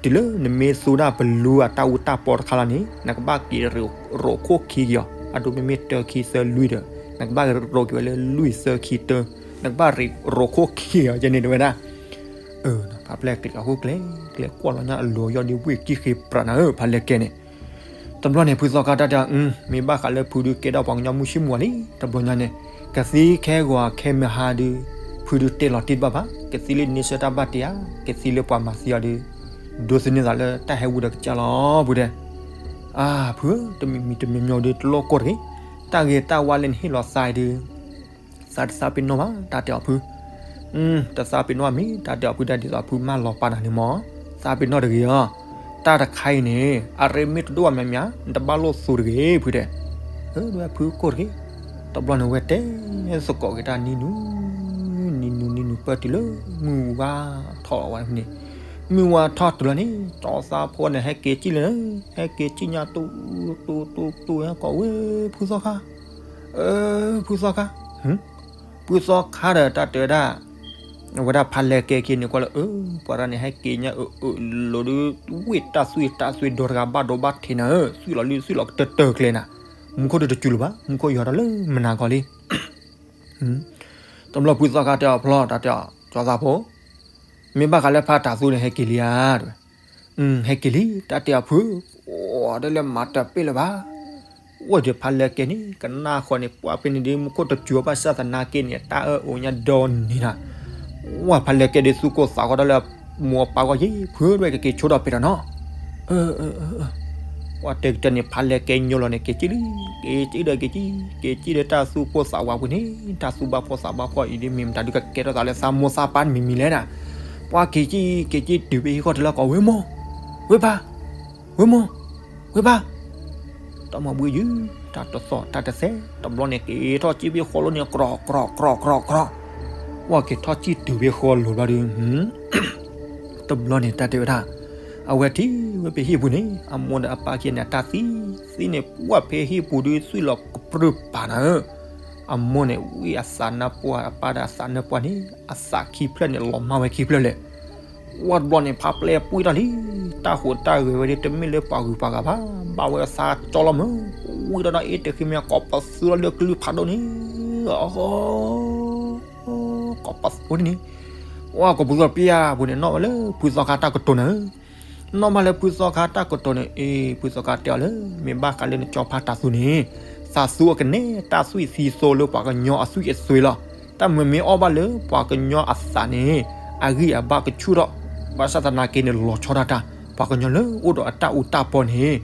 တုၤလၢနမ့ၢ်သူဒၣ်ပလူအတၢ်အူတၢ်ပီတခါလီၤန့ၣ် နကဘၣ်က့ၤရိးခိၣ်ခံက့ၤအီၤ, အဒိမ့မ့ၢ်တၢခံသၢလွံၢ်ဒီး နကဘၣ်ရိးက့ၤဝဲလၢလွံၢ်သၢခံတၢ, နကဘၣ်ရိးခိၣ်ခံက့ၤအီၤကဲန့ၣ် တဲဝဲဒၣ် ဖါဖျဲၣ်ကျဲးအဃိကျဲး ကျဲးကွၢ်လီၤညါအလိၤယီၢ်ဒ်ဝ့ၢ်ကံၣ်ဃ့ပြးနၤဧၢ ဖါလဲၣ်ကဲန့ၣ်. တဘျီန့ၣ် ဖုသီခါတၢ်တဲအီၤ မ့ၢ်ဘၣ်ဃးလၢဖုဒုးကဲထီၣ်ပှၤကညီမုၢ်ဆ့ၣ်မုၢ်ဂီၤလံ တဘျီညါန့ၣ် ကသံခဲဂီၤခဲမုၢ်ဟါဒုး ဖုဒုးတဲလီၤတံၢ်တဘၣ်ဘၣ်, ကသံလၢန့ဆၢၣ်တၢ်ဘၣ်တ့ဧါ, ကသံလၢပှၤမၤသံအီၤဒုး ဒိးသန့ၤသးလၢတၢ်ဟဲဝံၤဒီးကစၢ်လီၤ ဖုတဲ. အါ ဖုဧၢ တမံၤမံၤတမံၤမံၤဒုး တလိၣ်ကိၢ်တဂ့ၤ, တၢ်ဂ့ၤတၢ်ဝါလၢနဟ့ၣ်လီၤသးအံၤဒုး သးတသးပ့ၤနီၣ်ဘၣ် တၢ်တဲအီၤဖု, တသးပ့ၤနီၣ်မ့ၢ် တၢ်တဲအီၤဖု ဒ်သိးဖုမၢလီၤပာ်နၤန့ၣ်မ့ၢ် သးပ့ၤနီၣ်တဂ့ၤဧါ. တၢ်တခါအံၤန့ၣ် အရ့မ့ၢ်တဒိၣ်ဘၣ်မးမး နတဘၣ်လိၣ်သူတဂ့ၤ ဖုတဲ. ဝဲဖုကိၢ်တဂ့ၤ, တဘျီန့ၣ်ဝဲတဲသကိးက့ၤတၢ်နံၤနုၤ နံၤနုၤနံၤနုၤ ပၢၢ်တုၤလၢ မုၢ်ဝါထီၣ်ဝဲန့ၣ်, မုၢ်ဝါထီၣ်တုၤလီၤန့ၣ် ကၠီသးဖိန့ၣ် ဟဲက့ၤစံၣ်လၢ ဟဲက့ၤစံၣ်ညါတူတူတူတူ ဟဲကိးဝဲ ဖုသီခါ ဖုသီခါ, ဖုသီခါဒီးတၢ်တဲဝဲဒၣ်, အဝဲဒၣ်ဖါလဲၣ်ကဲက့ၤန့ၣ်ကွၢ်လၢ အၢ ပှၤတဂၤန့ၣ် ဟဲက့ၤညါအၢအၢလိၤဒုး ဝ့ၢ်တၢ်သွံၣ်တၢ်သွံၣ်ဒီတဂၤဘၣ်ဒိဘၣ်ထံးနၤဧၢ, သွံၣ်လီၤလုၢ်သွံၣ်လီၤကတၢၢ်တၢၢ်ကျဲနၤ, မူခိၣ်ဒုးတစူၤလၢၤဘၣ်, မူခိၣ်ယွၤထီၣ်လၢမနၤကီၢ်လံ. တဘျီဖုသီခါတဲအီၤဖျီ တၢ်တဲအီၤ ကၠီသးဖိ, မ့ၢ်ဘၣ်ဃးလၢဖါတၢ်သူန့ၣ် ဟဲက့ၤလံဧါ တဲဝဲ. ဟဲက့ၤလံ တၢ်တဲအီၤဖု, အိၣ်ဒီးလၢမၤတၢ်ပ့ၢ်လၢၤဘၣ်. အိၣ်ဒီးဖါလဲၣ်ကဲန့ၣ် ကနၣ်ဃီန့ၣ် ပှၢ်ဖဲန့ၣ်ဒုး မူခိၣ်တစူၤဘၣ်ဆၣ်သနာ်က့န့ၣ် တၢ်အၢအိၣ်ညါဒီနံၤနၤ, ဝဲဖါလဲၣ်ကဲဒုး သူၣ်ကိၢ်သးဂီၤဒီးလၢ မိၢ်အပၢ်ဂီၢ်ယ့ၣ် ဖုဝဲကက့ၤဆိဒီးပဲာ်ဒီးနီၤ ပှၢ်တဲကတၢၢ်န့ၣ် ဖါလဲၣ်ကဲညိလီၤန့ၣ် က့ၤက့ၤလံ, က့ၤက့ၤဒီးက့ၤက့ၤ, က့ၤက့ၤဒီးတၢ်သူၣ်ကိၢ်သးဝးပူၤန့ၣ် တၢ်သူၣ်ဘၣ်ဖှီၣ်သးဘၣ်ဖှီၣ်အံၤဒ်မ့ၢ်မတၤဒုးကကဲထီၣ်သးလၢသးမိၢ်သးပၢ်တမံၤမံၤလဲၣ်နၤ, ပှၢ်က့ၤက့ၤ က့ၤက့ၤတုၤဖဲဟံၣ်ဃီတလၢကိး ဝ့ၢ်မိၢ်, ဝ့ၢ်ပၢ်, ဝ့ၢ်မိၢ်, ဝ့ၢ်ပၢ်, တ တၢ်မၤဘှံးယုၢ်, တၢ်တသီၣ်တၢ်တသဲ, တဘျီန့ၣ်က့ၤထီၣ်စံၣ်ဘ့ၣ်ဃီလိန့ၣ် ကြီၢ်ကြီၢ်ကြီၢ်ကြီၢ်ကြီၢ်, ဝဲက့ၤထီၣ်စံၣ်တုၤဘ့ၣ်ဃီလိၤဘျီဒီး တဘျီန့ၣ် တၢ်တဲဝဲဒၣ်, အဝဲထံၣ်ဝဲဖဲဟံၣ်ပူၤန့ၣ် အမိၢ်ဒီးအပၢ်ခံဂၤန့ၣ် အတၢ်သံသံန့ၣ် ပှၢ်ဖဲဟံၣ်ပူၤဒီးသွံၣ်လီၤကပြုၢ်ပာ်နၤဧၢ, အမိၢ်န့ၣ် ဝံၣ်အသးနါပှၢ် အပၢ်ဒီးအသးနါပှၢ်န့ၣ် အသးခံဖျၢၣ်န့ၣ် လီၤမၢ်ဝဲခံဖျၢၣ်လဲၣ်. ဝဲတဘျီန့ၣ် ဖးပျဲၢ်ပှံၢ်ထီၣ်လံ, တၢ်ဟူးတၢ်ဂဲၤဝဲဒၣ် တမ့ၢ်လၢပှၤဂုၤပှၤဂၤဘၣ်, ဘၣ်ဝဲအသးကၠီလီၤမၢ်, ဝံၣ်ထီၣ်ဒီးအ့ၣ်တဃံမ့ၢ် ကိးပသူလီၤလၢကလုၢ်ဖးဒိၣ်န့ၣ် ကိးပသူန့ၣ်, ဝဲကိးပသူပျၢ်ပူၤန့ၣ် နီၣ်ဝဲလၢဖုသီခါတၢ်ကတိၤန့ၣ်, နီၣ်မးလၢဖုသီခါတၢ်ကတိၤန့ၣ်, အ့ ဖုသီခါတဲအီၤလၢ မ့ၢ်ဘၣ်ဃးလၢနကၠီဖးတၢ်သူန့ၣ်, သးသူအကနဲ တၢ်သွံၣ်သံသိလၢပှၤကညီအသွံၣ်အသွဲလီၤ. တၢ်မၤမ့ၢ်အီၣ်ဘၣ်လၢပှၤကညီအသးန့ၣ် အဂံၢ်အဘါကဆူၣ်ထီၣ်, ဘၣ်ဆၣ်သနာ်က့န့ၣ် လီၤဆီဒၣ်တၢ်, ပှၤကညီလၢအိၣ်ဒီးအတၢ်အူတၢ်ပီန့ၣ်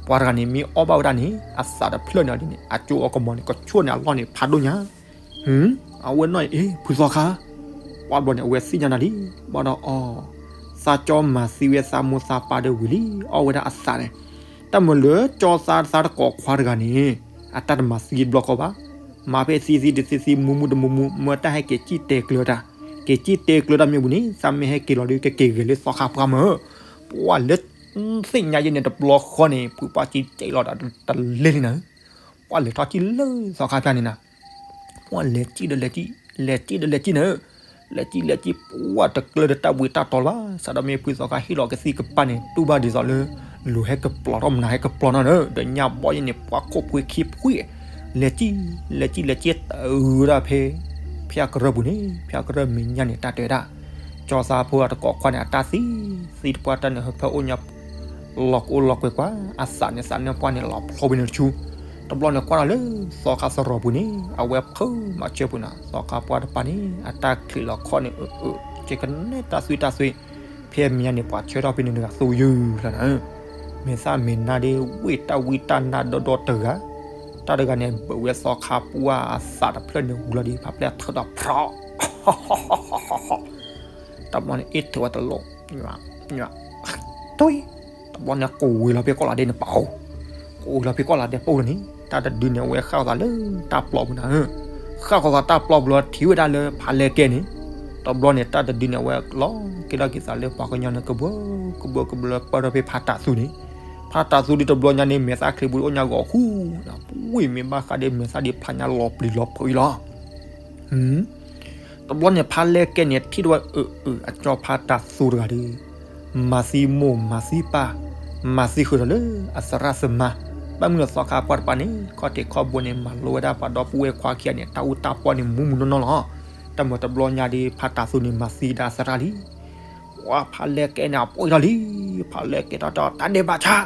ပှၤတဂၤန့ၣ် မ့ၢ်အီၣ်ဘၣ်ဝဲဒၣ်န့ၣ် အသးတဖျၢၣ်န့ၣ်ဒ်န့ၣ် အကၠိအကမီၤန့ၣ် ကဆူၣ်န့ၢ်အလီၢ်န့ၣ်ဖးဒိၣ်ညါ အဝဲနီၣ်အ့ ဖုသီခါ, ပှၢ်တဘျီန့ၣ် အဝဲသ့ၣ်ညါနၤလံ, ဘၣ်ဒီးအီၤ, သးကၠီမၤသံဝဲသးမိၢ်သးပၢ်ဒီးဝံၤလံ, အီၣ်ဝဲဒၣ်အသးန့ၣ်, တၢ်မၤလၢကၠီသးသးတကိးခွါတဂၤန့ၣ် အတၢ်တမၤသံဘျီဃီဘၣ်, မၤဖဲသံသံတသံသံမူမူတမူမူ မၢတၢ်ဟဲက့ၤစံၣ်တဲကျၢၤတၢ်, က့ၤစံၣ်တဲကျၢၤတၢ်မ့ၢ်ပူၤန့ၣ် သးမ့ၢ်ဟဲက့ၤလီၤဒီး ကက့ၤဂဲၤလၢသီခါပှၢ်မၢ်, ပှၢ်လၢ သ့ၣ်ညါယဲန့ၣ်တဘျီဃီန့ၣ် ဖုပှၢ်စံၣ်တဲလီၤဒီးတလဲလံနၤ, ပှၢ်လဲၤထီၣ်စံၣ်လၢသီခါဖၢန့ၣ်နၤ, ပှၢ်လဲၤစံၣ်ဒီးလဲၤစံၣ်, လဲၤစံၣ်ဒီးလဲၤစံၣ်နၤ, လဲၤစံၣ်လဲၤစံၣ် ပှၢ်တကျၢၤဒီးတၢ်ဘှံးတၢ်တီၤလၢၤဘၣ်, စးဒီးမ့ၢ်ဖုသီခါဟ့ၣ်လီၤကသံၣ်ကပၢ်န့ၣ် တူၢ်ဘၣ်ဒ်သိးလၢ လူၤဟဲကပျီၤထီၣ်မနၤဟဲကပျီၤနီၤဒီး ညါဘီယဲန့ၣ် ပှၢ်ခိၣ်ဖှ့ခံဖှ့ လဲၤစံၣ်, လဲၤစံၣ်လဲၤစံၣ်တၢ်အုးဝဲဒၣ်ဖဲ ဖဲအကရၢၢ်ပူၤန့ၣ်, ဖဲအကရၢၢ်မဲာ်ညါန့ၣ် တၢ်တဲဝဲဒၣ်, ကၠီသးဖိအတကိးခွါန့ၣ် အတၢ်သံ, သံတပှၢ်တၢ်န့ၣ် ဟၢဖၢအိၣ်ညါ လီၤကအိၣ်လီၤကွဲကွၢ်, အသးန့ၣ် သးနါပှၢ်န့ၣ် လီၤဖျိဝဲန့ၣ်တဆူ, တဘျီန့ၣ်ကွၢ်ဒီးလၢ သီခါသရိာ်ပူၤန့ၣ် အဝဲဖုးမၤစၢၤပူၤနၤ, သီခါပှၢ်တပၤန့ၣ် အတၢ်ချံးလီၤခီၣ်န့ၣ် အၢ အၢ ကကနဲတၢ်သွံၣ်တၢ်သွံၣ်, ဖဲမဲာ်ညါန့ၣ် ပှၤဆၢထီၣ်ဖဲန့ၣ်တဂၤသိယုၢ်လီၤနၤ, မဲာ်သၣ်မဲာ်နါဒ်ဝ့ၢ်တၢ်ဝံတၢ်နါဒီဒီတဂၤ, တၢ်တဂၤန့ၣ် ဘၢးဝဲသီခါပှၢ်အသးတဖျၢၣ်န့ၣ်ဝံၤလီၤဒီး ဖးပျဲၢ်ထၢဒီးဖြီ တဘျီန့ၣ် အ့ၣ်ထုးဝဲတလိၣ်, တွံၢ်, တဘျီန့ၣ် ကိးဝံၤလီၤဖဲကီၢ်လၤဒဲန့ၣ်ပာ်အိၣ်, ကိးဝံၤလီၤဖဲကီၢ်လၤဒဲပာ်အိၣ်လီၤန့ၣ် တၢ်တဒုန့ၣ် အဝဲဃၣ်ဃီၤသးလၢတၢ်ပျီပူၤနၤ, ဃၣ်ဃီၤသးတၢ်ပျီပူၤလီၤ ထံၣ်ဝဲဒၣ်လၢဖးလဲကဲန့ၣ်, တဘျီန့ၣ် တၢ်တဒုန့ၣ် အဝဲလီၤက့ၤဒီးက့ၤသးလၢပှၤကညီန့ၣ် ကဘၢကဘၢပၢၢ်ထီၣ်ဖဲဖးတၢ်သူန့ၣ်, ဖးတၢ်သူဒီးတဘျီညါန့ၣ် မဲာ်သၣ်ချံးပူၤအိၣ်ညါဂီၤဃူ, ဝ့ၢ်မ့ၢ်ဘၣ်ဃးဒီးမဲာ်သၣ်ဒ်ဖးညါလီၤပျံၤလီၤဖုးအံၤလီၤ တဘျီန့ၣ် ဖးလဲကဲန့ၣ် ထံၣ်တဝဲအၢ အၢ အကၠီဖးတၢ်သူတဂၤဒီး မၤသံမိၢ်မၤသံပၢ်, မၤသံဃုာ်ဒီးလၢအသရၣ်သမါ, ဘၣ်မနုၤလၢသီခါပှၢ်တပၤန့ၣ် ခီၣ်ထံးခီၣ်ဘိန့ၣ် မၤလိဝဲဒၣ်ပှၤဒီပုၢ်ဝဲၢ်ခွါခံဂၤန့ၣ် တၢ်အူတၢ်ပီန့ၣ် မူးမူးနီၢ်နီၢ်လီၤ. တၢ်မၤတဘျီညါဒီး ဖးတၢ်သူန့ၣ် မၤသံဒၣ်သရၣ်လံ. ပှၤဖးလဲကဲန့ၣ် အပိၢ်ထီၣ်လံ. ဖးလဲကဲထီၣ် တၢ်ဒဲးဘးဆါ,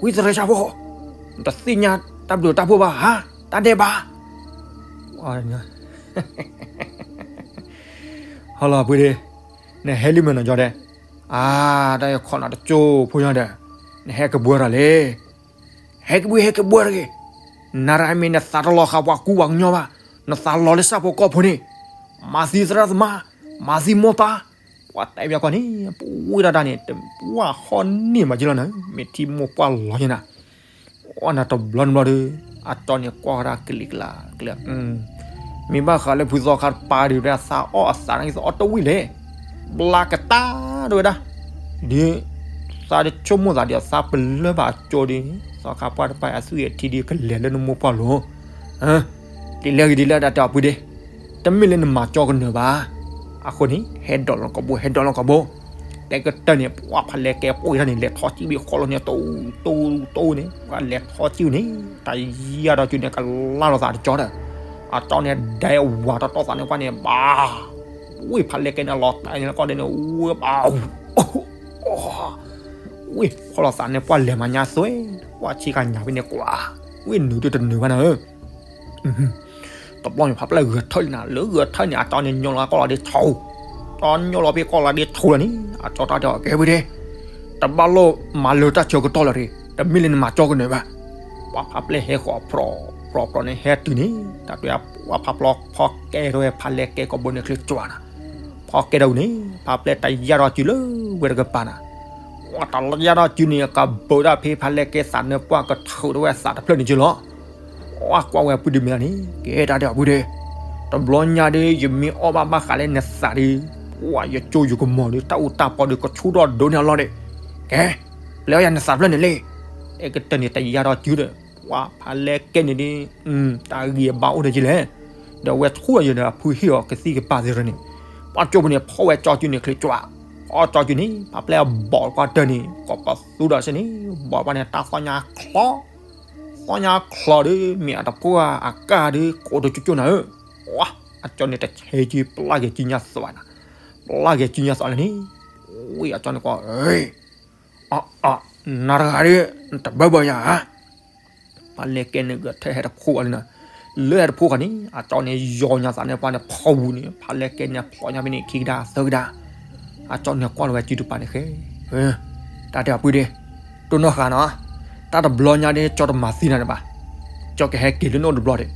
ဝံသရၣ်ဆါဖိ, နတသ့ၣ်ညါတၢ်ဘျုးတၢ်ဖှိၣ်ဘၣ်ဧါ, တၢ်ဒဲးဘး ဟီလီၤပှ့ၤဒ့, နဟဲလံမ့ၢ်နီၤကၠီဒဲး, အါ, တၢ်ယခီနၤတကၠိဖိညါဒီး, နဟဲကဘှီတၢ်လဲၣ်, ဟဲကဘှီ ဟဲကဘှီတဂ့ၤ, နၤရၤမ့ၢ်နသးတလီၤဃာ်ပှၤကူပှၤကညီဘၣ်, နသးလီၤလၢဆၣ်ဖိကီၢ်ဖိန့ၣ်, မၤသံသရၣ်သမါ, မၤသံမိၢ်ပၢ်, ပှၤတဲဘၣ်ကီးန့ၣ် ပဝံတၢ်တၢ်န့ၣ် ပှၤဟီၣ်န့ၢ်မးက့လီၤနၤ, မ့ၢ်ထံမိၢ်ပှၢ်လီၤက့နၤ အိၣ်နၤတဘျီနဘျီဒီး, အကၠီန့ၣ်ကွၢ်ဝဲဒၣ်ကလံၤကလၤ, မ့ၢ်ဘၣ်ဃးလၢဖုသီခါတပၤဒီး သးအီၣ်အသးန့ၣ် သးအီၣ်တဝံၣ်လဲၣ်, ဘျါကတၢၢ်တဝဲဒၣ်, ဒီး သးတဆိကမိၣ်သးဒီး သးပလၢၢ်ဘၣ်အကၠီဒီး, သီခါပှၢ်တပၤအသွံၣ်အထံဒီး ကလဲၤလၢနမိၢ်ပှၢ်လီၤ ဒ်လဲၣ်ဂ့ၤဒ်လဲၣ်ဒၣ်တၢ်ပှ့ၤဒ့, တမ့ၢ်လၢနမၤကၠီကနၢၤဘၣ်. အဃိန့ၣ် ဟဲဒိးလီၤကဘိ ဟဲဒိးလီၤကဘိ, တဲကတၢၢ်န့ၣ် ပှၤဖးလဲကဲပိၢ်တၢ်န့ၣ် လဲၤထီၣ်စံၣ်ဘ့ၣ်ဃီလီၤန့ၣ် တိတိတိန့ၣ် ပှၤလဲၤထီၣ်စံၣ်န့ၣ် တၢ်ယၤဒီးကၠူန့ၣ် ကလၢ်လီၤသးတကၠီဒီး, အကၠီန့ၣ် ဒဲဝၤတီတီသးန့ၣ် ပှၤန့ၣ် ဘၣ်, ဝံၢ်ဖးလဲကဲန့ၣ် လီၤတဲာ်န့ၣ်ကီၢ်ဒဲးန့ၣ် ဝံၢ်ဘၣ် ဝံၢ်ဖီၣ်လီၤသးန့ၣ် ပှၤလဲၤမၤညါသွဲ, ပှၤဆံးကညးဖဲန့ၣ်ကွၢ်, ဝံၢ်နုာ်ဒုတနုာ်ဘၣ်နၤဧၢ, တဘျီန့ၣ် ဖးပျဲၢ်ဂဲၤထၢၣ်လံနၤ, လၢဂဲၤထၢၣ်န့ၣ် အကၠီန့ၣ် ညီလီၤကီၢ်လီၤဒ့ထူ, ကၠီညီလီၤဖဲကီၢ်လီၤဒ့ထူလီၤန့ၣ် အကၠီတၢ်တဲအီၤ ကဲဝံၤဒ့, တဘၣ်လိၣ်မၤလၢတၢ်ဆၢကတီၢ်လၢၤဒ့, တမ့ၢ်လၢနမၤကၠီကနၢၤဘၣ်. ပှၤဖးပျဲၢ်ဟဲဃီၤဖြီဖြီန့ၣ် ဟဲတုၤန့ၣ် တၢ်တဲ ပှၤဖးပျဲၢ်ဖီကဲထီၣ်ဝဲဖးလဲကဲကီၢ်ဘိန့ၣ်ချ့ကၠီနၤ, ဖီကဲထီၣ်ဝံၤန့ၣ် ဖးပျဲၢ်တၢ်ယၤဒီးကၠူလၢဝဲတကပၤနၤ, ပှၤတၢ်လီၤယါထီၣ်စုန့ၣ် ကဘၢဒၣ်ဖဲဖးလဲကဲသးနၢပှၢ်ကထုးထီၣ်ဝဲသးတဖျၢၣ်န့ၣ်က့လီၤ. ပှၤကွၢ်ဝဲပုၢ်ဒ့မ့ၢ်န့ၣ် ကဲတၢ်တဲအီၤပုၢ်ဒ့, တဘျီညါဒီး ယမ့ၢ်အီၣ်ဘၣ်ဘၣ်ဃးလၢနသးဒီး ပှၤယကၠိယကမီၤဒီး တၢ်အိၣ်တၢ်ပီဒီး ကဆူၣ်ထီၣ်ဒိၣ်န့ၢ်အလီၢ်ဒီး ကဲ ပျဲအီၣ်ယၤနသးတဖျၢၣ်န့ၣ်လံ. အဲကတၢၢ်န့ၣ် တယါထီၣ်စုဒီး ပှၤဖးလဲကဲန့ၣ်ဒီး တၢ်ဂံၢ်အဘါအိၣ်ဒီးက့လဲၣ်. ဒီးအဝဲဆူၣ်အီၤယဒီးအဖုဟ့ၣ်အီၤကသံၣ်ကပၤသ့ၣ်န့ၣ်, ပှၤကၠိပူၤန့ၣ် ဖီၣ်ဝဲကၠီစုန့ၣ်ချ့ကွၢ်, ဖီၣ်ကၠီစုန့ၣ် ဖးပျဲအဘီၣ်ကွၢ်တၢၢ်န့ၣ် ကိးပသူဒီးစ့ၢ်န့ၣ် ဘီၣ်ပှၢ်န့ၣ် တၢ်သီၣ်ညါချီ, သီၣ်ညါချီဒီး မ့ၢ်အတပှၢ်အကၢ်ဒီး ကိးတကၠိကၠိနၤဧၢ, အကၠီန့ၣ်တဆဲးက့ ပျၢ်က့ၤစုညါသွးနၤ, ပျၢ်က့ၤစုညါသွးလၢန့ၣ်, ဝံၤအကၠီန့ၣ်ကွၢ် အ နၤတဂၤဒီး နတဘၢဘၢယၤဧါ. ဖးလဲကဲန့ၣ်ဂဲၤထၢၣ်ဟဲတဖိအီၤလံနၤ, လၢဟဲတဖိခါန့ၣ် အကၠီန့ၣ်ယီၤညါသးန့ၣ်ပှၢ်န့ၣ်ဖီဝူၤန့ၣ် ဖးလဲကဲန့ၣ်ဖျိညါဖဲန့ၣ်ခံကဒါသၢကဒါ, အကၠီန့ၣ်ကွၢ်လီၤဝဲစုတပၤန့ၣ်ဃဲ, တၢ်တဲအီၤပုၢ်ဒ့, တိၢ်နီၣ်ဃာ်နီၤ, တၢ်တဘျီညါဒီး ကၠီတမၤသံနၤန့ၣ်ဘၣ်, ကၠီကဟဲက့ၤလၢနအိၣ်တဘျီဒီး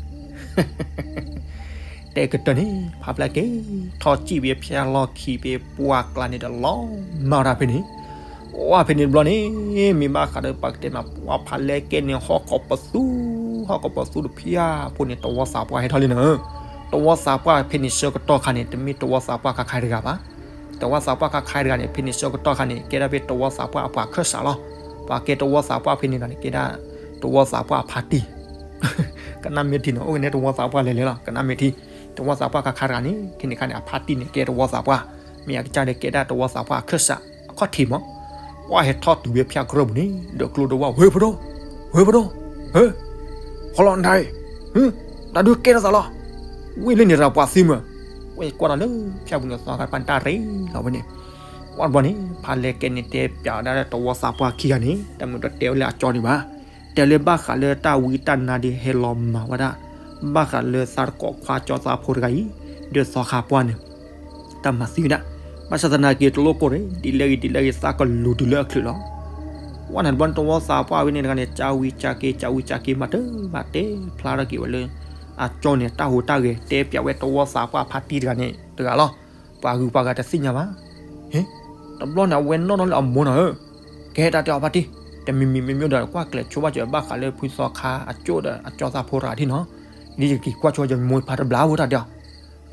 တဲကတၢၢ်န့ၣ် ဖးဖျါက့ၤ ထီၣ်စံၣ်ဖဲဖၠါလီၢ်ခံဖဲပှၢ်ကျါန့ၣ်ဒီးလီၤမၢ်တၢ်ဖဲန့ၣ်, ဝဲဖဲန့ၣ်တဘျီန့ၣ် မ့ၢ်ဘၣ်ဃးဒီးပှၤကတဲမး ပှၤဖးလဲကဲန့ၣ် ဟီၣ်ခိးပသူ, ဟီၣ်ခိးပသူတဖၣ်အံၤဖိန့ၣ် တဝီသးပှၢ်ဟဲထီၣ်လံနၤ, တဝီသးပှၢ်ဖဲန့ၣ်ဆၢကတီၢ်ခါန့ၣ် တမ့ၢ်တဝီသးပှၢ်ခါခါတဂၤဘၣ်, တဝီသးပှၢ်ခါခါတဂၤန့ၣ် ဖဲန့ၣ်ဆၢကတီၢ်ခါန့ၣ် ကဲဒၣ်ဖဲတဝီသးပှၢ်အပှၤခၢၣ်စးလီၤ, ပှၤကဲတဝီသးပှၢ်ဖဲန့ၣ်တဂၤန့ၣ် ကဲဒၣ်တဝီသးပှၢ်အဖါတံၢ် ကနၣ်မ့ၢ်ထံနီၤ အိၣ်ကန့ၣ်တဝီသးပှၢ်လဲၤလဲၤလီၤ ကနၣ်မ့ၢ်ထံ, တဝီသးပှၢ်ခါခါတဂၤန့ၣ် ဖဲန့ၣ်ခါန့ၣ် အဖါတံၢ်န့ၣ် ကဲတဝီသးပှၢ်, မ့ၢ်အကစၢ်ဒီးကဲဒၣ်တဝီသးပှၢ်အခၢၣ်စး အခီၣ်ထံးမး, ပှၤဟဲထီၣ်တုၤဖဲဖၠါကရၢၢ်ပူၤန့ၣ် ဒီးကျိတဝၢ် ဝဲဖိဒိၣ်, ဝဲဖိဒိၣ်, ဟဲ, ဟီလီၤနတၢ်အံၤ, တၢ်ဒုးကဲထီၣ်သးလီၤ, ဝံၤလၢန့ၣ်တၢ်ပှၤသံမး, ဝဲကွၢ်ဒီးလၢဖၠါပူၤန့ၣ် သီခါတပၤန့ၣ်တၢ်ရ့လီၤဝဲန့ၣ်, ပှၤတဘျီန့ၣ် ဖးလဲကဲန့ၣ် တဲပျးဝဲဒၣ်လၢတဝီသးပှၢ်ခံဂၤန့ၣ် တၢ်မုၢ်တတဲဝဲလၢအကၠီန့ၣ်ဘၣ်, တဲလၢဘၣ်ဃးလၢတၢ်ဝံတၢ်နါဒုးဟဲလီၤမၤဝဲဒၣ်, ဘၣ်ဃးလၢသးတကိးခွါကၠီသးဖိတဂၤအံၤ, ဒီးသီခါပှၢ်န့ၣ် တၢ်မၤသံဝဲဒၣ်, ဘၣ်ဆၣ်သနာ်က့တလိၣ်ကိၢ်ရ့ၣ် ဒ်လဲၣ်ဂ့ၤဒ်လဲၣ်ဂ့ၤ သးကလူၤတုၤလၢအချုးလီၤ, ဝဲန့ၣ်တဘျီန့ၣ် တဝီသးပှၢ်ဖဲန့ၣ်တဂၤန့ၣ် ကၠါဝံကၠါက့ ကၠါဝံကၠါက့မးတဘၣ် တဲဖျါထီၣ်က့ၤဝဲလၢ အကၠီန့ၣ် တၢ်ဟူးတၢ်ဂဲၤ တဲပျးဝဲတဝီသးပှၢ်ဖါတံၢ်တဂၤန့ၣ်တဂၤလီၤ, ပှၤဂုၤပှၤဂၤတသ့ၣ်ညါဘၣ်, ဟ့, တဘျီန့ၣ် အဝဲနီၣ်ထီၣ်လၢအမိၢ်နီၤဧၢ, ကဲတၢ်တဲအီၤဖါတံၢ်, တမံၤမံၤမ့မ့ၢ်ဒီး ကွၢ်ကျဲးဆိဘၣ်စၢၤဘၣ်ဃးလၢဖုသီခါအကၠိဒီးအကၠီသးဖိတဂၤထံၣ်နီၤ, ဒ်ယက့ၤကွၢ်ဆိယမိၢ်ဖါတဘျီဖိတၢ်တဲအီၤ,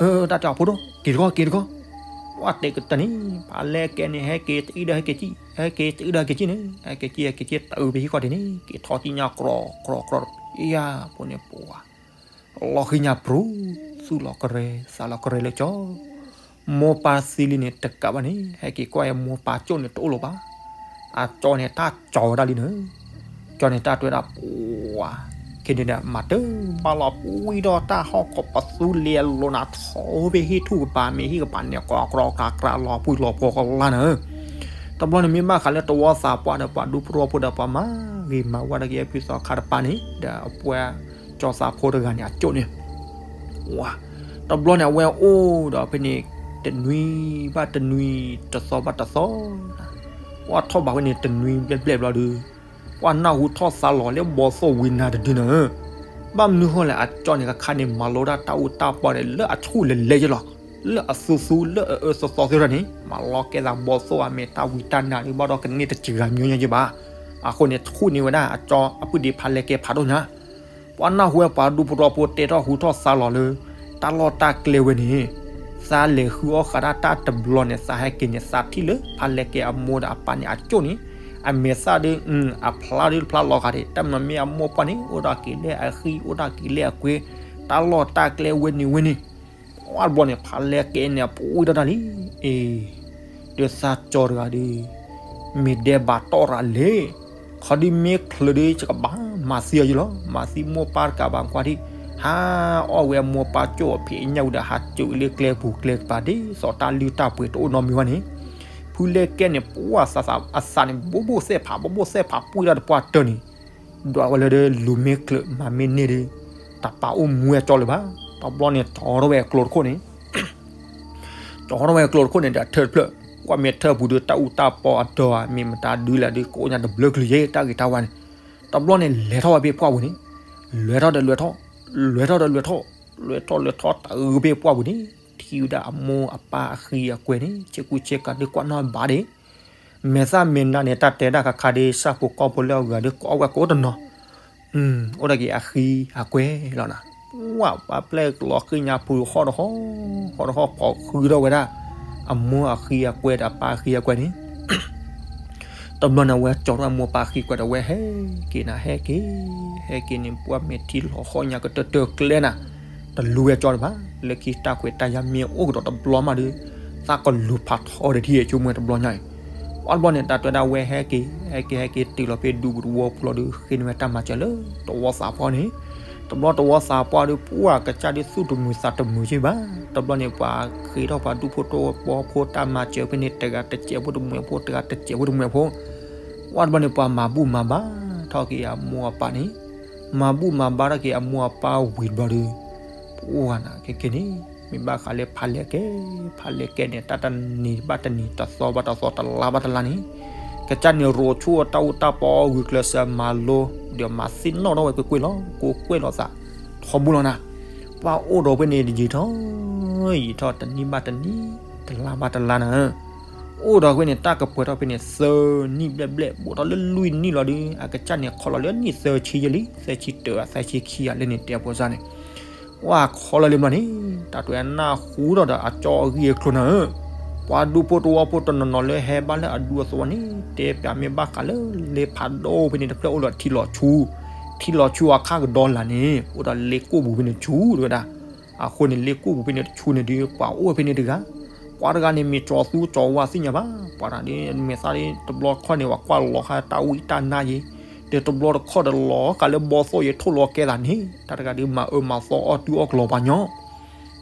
အၢ တၢ်တဲအီၤဖိဒိၣ် က့ၤတခီ က့ၤတခီ, ပှၤတဲကတၢၢ်န့ၣ် ဖးလဲကဲန့ၣ် ဟဲက့ၤတအံၤဒီးဟဲက့ၤကံၣ် ဟဲက့ၤတအံၤဒီးဟဲက့ၤကံၣ်န့ၣ် ဟဲက့ၤကံၣ် ဟဲက့ၤကံၣ် တအုးဖဲဟံၣ်ဃီဒ်န့ၣ် က့ၤထီၣ်ကံၣ်ညါကြီကြီကြီ ယၤဖိန့ၣ်ပှၤ လီၤဃံညါပြူၤ သူၣ်လီၤကရဲ သးလီၤကရဲလၢကၠီ, မိၢ်ပၢ်သံလံန့ၣ် တကးဘၣ်န့ၣ် ဟဲက့ၤကွၢ်အမိၢ်ပၢ်ကၠိန့ၣ်တအိၣ်လၢၤဘၣ်, အကၠီန့ၣ်တၢ်ကၠီဝဲဒၣ်လံန့ၣ်, ကၠီန့ၣ်တၢ်တဲဝဲဒၣ်ပှၤ ခဲန့ၣ်ဒီး မၤတဘၣ်လီၤ ပှံၢ်ဒီးတၢ်ဟီၣ်ခိၣ်ပသူလ့ၤအလိၤနၤထီၣ်ဖဲဟံၣ်ထူၣ်ကပၤ မ့ၢ်ဟံၣ်ကပၤန့ၣ် ကြီကြီကြီကြီလီၤ ပှံၢ်လီၤဖီကလါနၤဧၢ, တဘျီန့ၣ်မ့ၢ်ဘၣ်ဃးလၢတဝီသးပှၢ်ဒီးပှၤဒူဖိထီဖိဒီးပှၤမၤဂ့ၤမၤဝါဒီးက့ၤဖုသီခါတပၤန့ၣ် ဒီးအပှၤကၠီသးဖိတဂၤန့ၣ်အကၠိန့ၣ် ဝါ, တဘျီန့ၣ် အဝဲအိၣ်ဒီးဖဲန့ၣ် တနွံဘၣ်တနွံ တသီဘၣ်တသီ, ပှၤထီၣ်ဘးဝဲန့ၣ် တနွံဘျဲၣ်ဘျဲၣ်ဘျီဒီး ပှၤနၢ်ဟူထီၣ်သါလီၤလၢဘီသိၣ်ဝံၤနၤတဒုန့ၣ်, ဘၣ်မနုၤဃိလဲၣ် အကၠီန့ၣ် ကခါန့ၣ် မၤလိတၢ်တၢ်အိၣ်တၢ်ပီန့ၣ် လၢအဆူၣ်လဲၤလဲၤယလီၤ, လၢအသူသူ လၢအအၢသီသီသ့ၣ်တဖၣ်န့ၣ် မၤလီၤကဲသးဘီသိၣ်အမ့ၢ်တၢ်ဝံတၢ်နါဒုး ဘၣ်ဒီးကန့ၢ်တစှၤမံၤညါယဘၣ်, အဃိန့ၣ် ဆူၣ်န့ၢ်ဝဲဒၣ်အကၠီအပုၢ်ဒ့ဖးလဲကဲဖးဒိၣ်ညါ ပှၤနၢ်ဟူဝဲပှၤဒူဖိထီဖိတဲထီၣ်ဟူထီၣ်သါလီၤလၢ တၢ်လီၢ်တၢ်ကျဲဝဲန့ၣ်, သးလဲၤဃုအီၣ်ဃးဒၣ်တၢ်တဘျီန့ၣ် သးဟဲက့ၤန့ၣ် သးထံၣ်လၢဖးလဲကဲအမိၢ်ဒီးအပၢ်န့ၣ်အကၠိန့ၣ်, အမဲာ်သၣ်ဒုး အဖျါဒုးတဖျါလီၤဃာ်ဒၣ် တၢ်မနုၤမ့ၢ်အမိၢ်ပၢ်န့ၣ် အိၣ်ဒၣ်က့ၤလၢအဃံ အိၣ်ဒၣ်က့ၤလၢအကွဲ, တၢ်လီၢ်တၢ်ကျဲဝဲန့ၣ်ဝဲန့ၣ် ပှၤတဘျီန့ၣ် ဖးလဲကဲန့ၣ် အပူၤဝံၤဒီးတၢ်လံ, အ့ ဒီးသးကၠီတဂၤဒီး မ့ၢ်ဒဲးဘးတီၣ်ရၤလဲၣ်, ခီဒုးမ့ၢ်ချၢးဒီး ယကဘၣ်မၤသံအီၤယလီၤ, မၤသံမိၢ်ပၢ်တကးဘၣ်ကွၢ်ဒံး, ဟးအီၣ်ဝဲအမိၢ်ပၢ်ကၠိအဖံးအညၣ်ဝံၤဒီး ဟးစၢၤလၢကျဲပူၤကျဲကပၤဒ်သိးတၢ်လုၢ်တၢ်ပှ့ၤတအိၣ်နီတမံၤဝဲန့ၣ်, ဖုလဲကဲန့ၣ် ပှၤသးသးအသးန့ၣ် ဘိဘိၣ်သဲၣ်ဖး ဘိဘိၣ်သဲၣ်ဖး ပူၤဝံၤဒီးတပှၢ်တၢၢ်န့ၣ် ဒွးဝဲလၢဒ်လူၤမ့ၢ်ချၢး မၤမ့ၢ်န့ၢ်ဒီး တပာ်အိၣ်မူဝဲကၠီလၢၤဘၣ်. တဘျီန့ၣ် ကၠီထီၣ်ဝဲအကျိၤတခိၣ်န့ၣ်, ကၠီထီၣ်ဝဲအကျိၤတခိၣ်န့ၣ်ဒီး အထၢၣ်တဖျၢၣ် ကွၢ်မ့ၢ်ထၢၣ်ပူၤဒီး တၢ်အူတၢ်ပီအတီၤဧါ မ့ၢ်မတၤဒုလဲၣ်ဒီး ကအိၣ်ညါတဘျုးကလုာ်ယဲ တၢ်ဂ့ၤတၢ်ဝါန့ၣ်. တဘျီန့ၣ် လဲၤထီၣ်ဝဲဖဲပှၢ်ပူၤန့ၣ်, လဲၤထီၣ်ဒီးလဲၤထီၣ်, လဲၤထီၣ်ဒီးလဲၤထီၣ်, လဲၤထီၣ်လဲၤထီၣ်တၢ်အုးဖဲပှၢ်ပူၤန့ၣ်, ထံၣ်ဝဲဒၣ်အမိၢ်အပၢ်အဃံအကွဲန့ၣ် ဆ့ကူဆ့ကၤဒုးကွၢ်နီၣ်ဘၣ်ဒံး မဲာ်သၣ်မဲာ်နါန့ၣ် တၢ်တဲဒၣ်ခါခါဒီး ဆၣ်ဖိကီၢ်ဖိလၢအဂၤဒီး ကိးဝဲကိးတနီၤ, အိၣ်ဒၣ်က့ၤအဃံအကွဲလီၤနၤ. ပှၢ်ပှၢ်ပျဲၢ်ကလီၤဃ့ၢ်ညါပူၤဃီတဃီ, ဃီတဃီ ကိးဃုထီၣ်ဝဲဒၣ် အမိၢ်အဃံအကွဲဒီး အပၢ်အဃံအကွဲန့ၣ် တဘျီန့ၣ် အဝဲကၠီထီၣ်အမိၢ်အပၢ်အဃံအကွဲဒီး အဝဲဟဲက့ၤနၤ ဟဲက့ၤ, ဟဲက့ၤန့ၣ် ပှၢ်မဲာ်ထံလီၤဃီညါကတၢၢ်တၢၢ်ကျဲနၤ, တလူၤဝဲကၠီတဘၣ်, လၢခံတၢ်ခွဲးတၢ်ယာ်မ့ၢ်အိၣ်ကဒီးတဘျီမးဒီး သးကလူၤဖးထီဒီးထံဆိကမိၣ်တဘျီညါအံၤ, ပှၢ်တဘျီန့ၣ် တၢ်တဲဝဲဒၣ် အဝဲဟဲက့ၤ ဟဲက့ၤ ဟဲက့ၤတုၤလီၤဖဲဒူပူၤတဝီပူၤလီၤဒီး ဃ့န့ၢ်ဝဲတၢ်မၤစၢၤလၢတဝီသးပှၢ်န့ၣ်, တဘျီတဝီသးပှၢ်ဒီး ပှၢ်ကစၢ်ဒုးသူၣ်တမုာ်သးတမုာ်က့ဘၣ်. တဘျီန့ၣ် ပှၤဃ့ထီၣ်ပှၤဒူဖိတဝီဖိတၢ်မၤစၢၤဖဲန့ၣ် တဂၤတစဲးဖိတမှဲၤဖိ တဂၤတစဲးဖိတမှဲၤဖိ, ပှၢ်တဘျီန့ၣ် ပှၤမၤဘူၣ်မၤဘါထီၣ်က့ၤအမိၢ်အပၢ်န့ၣ်, မၤဘူၣ်မၤဘါထီၣ်က့ၤအမိၢ်အပၢ်ဝံၤတဘျီဒီး ပှၢ်နၤ ခဲကဲန့ၣ် မ့ၢ်ဘၣ်ဃးလၢဖးလဲၢ်ကဲ, ဖးလဲၢ်ကဲန့ၣ် တၢ်တနံၤဘၣ်တနံၤ တသီဘၣ်တသီ တလါဘၣ်တလါန့ၣ် ကစၢ်န့ၣ်ရိးဆူၣ်အတၢ်အူတၢ်ပီ ဂုာ်ကျဲးစၢးမၤလိ ဒီးမၤသ့ၣ်နီၣ်ထီၣ်ဝဲကွ့ၢ်ကွ့ၢ်လီၤ. ကိးကွဲးလိာ်သးထီဘိလီၤနၤ, ပှၢ်အိၣ်ဒီးဖဲန့ၣ်တယံာ်ထီၣ် ယံာ်ထီၣ် တနံၣ်ဘၣ်တနံၣ် တလါဘၣ်တလါနၤ, အိၣ်ဒီးဖဲန့ၣ် တၢ်ကပှဲၤထီၣ်ဖဲန့ၣ် သၢနံၣ်ဘျဲၣ်ဘျဲၣ် ဘူးထီၣ်လၢလွံၢ်နံၣ်လီၤဒီး အကစၢ်န့ၣ်ခီလီၤလၢနံၣ်သၢဆံယဲၢ်လံ သၢဆံခံဂၤလၢန့ၣ် တဲဖိစၢ်န့ၣ် ပှၢ်ခီလီၤလံဘျီန့ၣ် တၢ်တဲဝဲနၢ်ဟူထီၣ်ဒီးအကၠီအဂ့ၢ်အကျိၤနၤဧၢ, ပှၤဒူဖိတဝီဖိတနီၤနီၤလၢဟဲဘၣ်လၢအဒူအသဝီန့ၣ် တဲပၠးမ့ၢ်ဘၣ်ဃးလၢလ့ဖးဒိၣ်ဖဲန့ၣ်တဖျၢၣ်အိၣ်ဒီးထံလီၤဆူ, ထံလီၤဆူအခါကဒီးလၢ်န့ၣ် အိၣ်ဒီးလ့ကိၣ်ပူၤဖဲန့ၣ်ဆူတဝဲဒၣ်, အဃိန့ၣ် လ့ကိၣ်ပူၤဖဲန့ၣ်တဆူန့ၣ်ဒီး ပှၤအိၣ်ဝဲဖဲန့ၣ်တဂၤ, ပှၤတဂၤန့ၣ် မ့ၢ်ကၠီၤသူကၠီၤဝါသ့ၣ်ညါဘၣ်, ပှၤတဂၤန့ၣ် မဲာ်သၣ်ဒ်တဘျီတခီၣ်န့ၣ် ပှၤကွၢ်လီၤဃာ်တၢ်ဝံတၢ်နါယံၤ, ဒီးတဘျီတခီၣ်ဒီးလီၤဃာ်လၢဘီသိၣ်ယံၤ ထိၣ်လီၤကဲသးန့ၣ် တၢ်တဂၤဒီးမၤအၢမၤသီအီၣ်တုၤအီၣ်ကလီၤပှၤညီ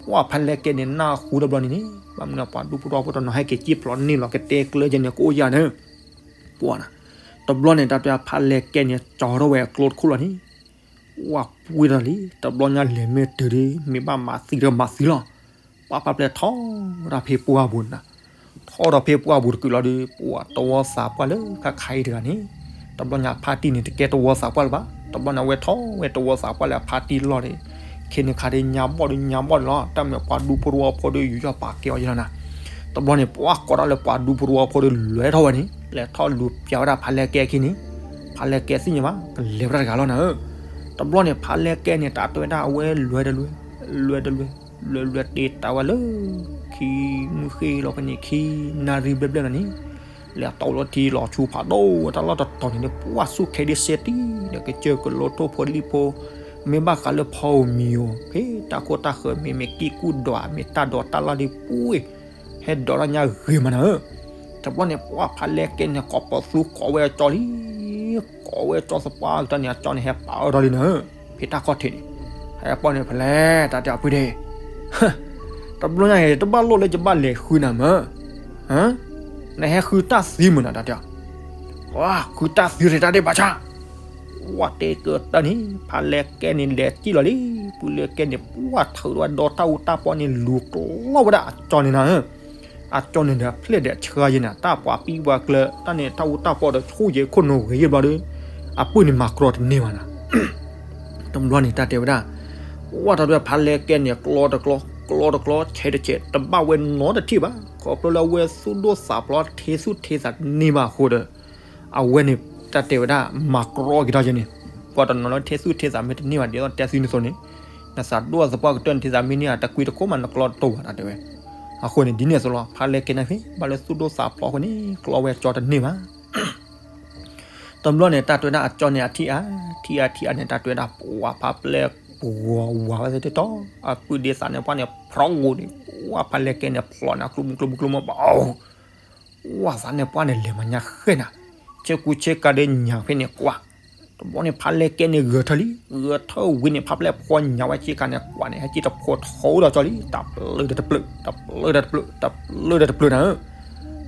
ပှၢ်ဖးလဲၢ်ကဲန့ၣ် နၢ်ဟူတဘျီန့ၣ်န့ၣ် ဘၣ်မနုၤပှၤဒူဖိတဝီဖိတနီၤဟဲက့ၤစံၣ်ဖျိးန့ၢ်လီၤ ကတဲကျၢၢ်ကဲန့ၣ် ကအိၣ်ယၤန့ၣ်, ပှၢ်နၤ, တဘျီန့ၣ် တၢ်တဲဖးလဲၢ်ကဲန့ၣ် ကၠီၤထီၣ်ဝဲအကျိတခိၣ်လီၤန့ၣ်, ပှၢ်ပှ့ၤထီၣ်လံ တဘျီညါလဲၤမ့ၢ်တုၤဒီး မ့ၢ်ဘၣ်မၤသံဒီးမၤသံလီၤ, ပှၢ်ဖးပျဲၢ်ထီၣ်တၢ်ဖဲပှၢ်ပူၤနၤ ထီၣ်ဒီးဖဲပှၢ်ပူၤတကုာ်လီၤဒီး ပှၢ်တဝီသးပှၢ်လၢခါခါအံၤတဂၤန့ၣ်, တဘျီညါဖါတံၢ်န့ၣ် တကဲတဝီသးပှၢ်လၢၤဘၣ်, တဘျီန့ၣ် အဝဲထီၣ်ဝဲတဝီသးပှၢ်လၢအဖါတံၢ်လီၢ်န့ၣ်, ခဲန့ၣ်ခါဒီးညါဘီၣ်ဒီးညါဘီၣ်န့ၣ်လီၤ, တၢ်မ့ၢ်ပှၤဒူဖိတဝီဖိဒီးယူးယီၣ်ပာ်ကဲအီၤယဲလီၤနၤ, တဘျီန့ၣ် ပှၢ်ကိးဒၣ်လၢပှၤဒူဖိတဝီဖိဒီးလဲၤထီၣ်ဝဲန့ၣ်, လဲၤထီၣ်လူၤပျးဝဲဒၣ်ဖးလဲၢ်ကဲအခံန့ၣ်, ဖးလဲၢ်ကဲသ့ၣ်ညါဘၣ် ကလဲၤဝဲဒၣ်တဂၤလီၤနၤဧၢ, တဘျီန့ၣ် ဖးလဲၢ်ကဲန့ၣ် တၢ်တဲဝဲဒၣ်အဝဲလဲၤတလဲၤ, လဲၤတလဲၤ, လဲၤလဲၤတ့တၢ်ဝဲလၢ ခံမုၢ်ဃ့လီၤဖဲန့ၣ် ခံနၣ်ရံၣ်ဘျဲၣ်ဘျဲၣ်လီၤန့ၣ်, လဲၤတီလီၤထံလီၤဆူဖးဒိၣ်တၢ်လီၢ်တတီၤန့ၣ်ဒီး ပှၢ်ဆူၣ်ခဲဒ်စဲတံၢ်ဒီး ကစၢၢ်ကလိထိၣ်ဖိလံၣ်ဖိ, မ့ၢ်ဘၣ်ဃးလၢဖီဧိၤမံၤဧိၤ ဖဲတၢ်ခိၣ်တၢ်ဃၢၤမ့ၢ်မ့ၢ်ကံၢ်ကူၣ်ဒွး မ့ၢ်တၢ်ဒိးတၢ်လၢ်ဒီးပှ့ၤ ဟဲဒိးတၢ်ညါဂ့ၤမးနၤဧၢ, တဘျီန့ၣ် ပှၢ်ဖးလဲၢ်ကဲန့ၣ် ကိးပသူကိးဝဲအကၠီလံ ကိးဝဲကၠီသပှၢ်ကတၢၢ်န့ၣ် အကၠီန့ၣ် ဟဲပာ်အၢထီၣ်လံနၤဧၢ, ဖဲတၢ်ခီၣ်ထံးန့ၣ်, ဟဲပီၢ်န့ၣ်ဖဲလဲၣ် တၢ်တဲအီၤဖုဒ့, တဘျီညါအံၤ တဘၣ်လိၣ်လၢယဘၣ်လဲၤဃုနၤမး, နဟဲဃုတၢ်သံမုာ်နၤ တၢ်တဲအီၤ, ဃုတၢ်သံရ့ၣ်တၢ်ဒ့ၣ်ဘၣ်ဆၣ်, ပှၢ်တဲကတၢၢ်န့ၣ် ဖးလဲၢ်ကဲန့ၣ် လဲၤစံၣ်လီၤလံ, ဖးလဲၢ်ကဲန့ၣ် ပှၢ်ထုးထီၣ်ဝဲဒီတၢ်အူတၢ်ပီန့ၣ် လူၤကျီဝဲဒၣ်အကၠီန့ၣ်နၤဧၢ အကၠီန့ၣ်ဒီး အဖျဲၣ်ဒီးအဆှါယဲန့ၣ် တၢ်ပှၤပံပှၤကျၢၤ တၢ်န့ၣ် တၢ်အူတၢ်ပီဒီး ဆူၣ်ယဲခိၣ်နူာ်ဂ့ၤယဲဘျီဒီး အပုၢ်န့ၣ်မၤကြီတန့ၢ်ဘၣ်နၤ. တဘျီန့ၣ် တၢ်တဲဝဲဒၣ်, ဝဲတၢ်ဒွဲၣ်ဖးလဲၢ်ကဲန့ၣ် ကျီတကျီ, ကျီတကျီ, ဆဲးတဆဲး, တဘၣ်ဝဲနီတထံၣ်ဘၣ်. ခီဖျိလၢအဝဲသူၣ်ဒိၣ်သးဖျိး ထဲသူၣ်ထဲသးတန့ၢ်ဘၣ်အဃိဒီး အဝဲန့ၣ် တၢ်တဲဝဲဒၣ် မၤကြီက့ၤထီၣ်ယဲန့ၣ်, ပှၤတနီၤလၢထဲသူၣ်ထဲသးမ့ၢ်တန့ၢ်ဘၣ် ဒ်သိးတဲသုန့ၣ်အသိးန့ၣ်, နသးဒိၣ်သပှၢ်ကတၢၢ်န့ၣ် ထဲသးမ့ၢ်န့ၢ် တကွံတခိၣ်မး နကျီတတိၤဘၣ် တၢ်တဲဝဲ. အဃိန့ၣ် ဒ်န့ၣ်အသိးလီၤ ဖးလဲၢ်ကဲန့ၣ်ဖဲ ဘၣ်လၢသူၣ်ဒိၣ်သးဖျိးအဃိန့ၣ် ကျီဝဲကၠီတန့ၢ်ဘၣ်. တဘျီန့ၣ် တၢ်တဲဝဲဒၣ်အကၠီန့ၣ် အထံၣ်အါ, ထံၣ်အါထံၣ်အါန့ၣ် တၢ်တဲဝဲဒၣ် ပှၤဖးပျဲၢ်ပှီၤဝၤဝဲသ့ၣ်တတီၤ, အပုၢ်ဒ့သးန့ၣ်ပှၢ်န့ၣ် ဖျီဂိၤန့ၣ် ပှၤဖးလဲၢ်ကဲန့ၣ် ဖျိးန့ၣ် ကျိမုကျိမုကျိမု ပှၤ ဝၤသးန့ၣ်ပှၢ်န့ၣ် လဲၤမၤညါဃဲၢ်နၤ, ဆ့ကူဆ့ကၤဒီးညၣ်ဖဲန့ၣ်ကွၢ်, တဘျီန့ၣ် ဖးလဲၢ်ကဲန့ၣ်ဂဲၤထၢၣ်လံ, ဂဲၤထၢၣ်ဝံၤန့ၣ် ဖးပျဲၢ်ဖီညၣ်ဝဲဆ့ကၤန့ၣ်ကွၢ်န့ၣ် ဟဲက့ၤတဖိးထီဒီးကၠီလံ, တၢ်ပျၢၢ်ဒီးတပျၢၢ်, တၢ်ပျၢၢ်ဒီးတပျၢၢ်, တၢ်ပျၢၢ်ဒီးတပျၢၢ်နၤဧၢ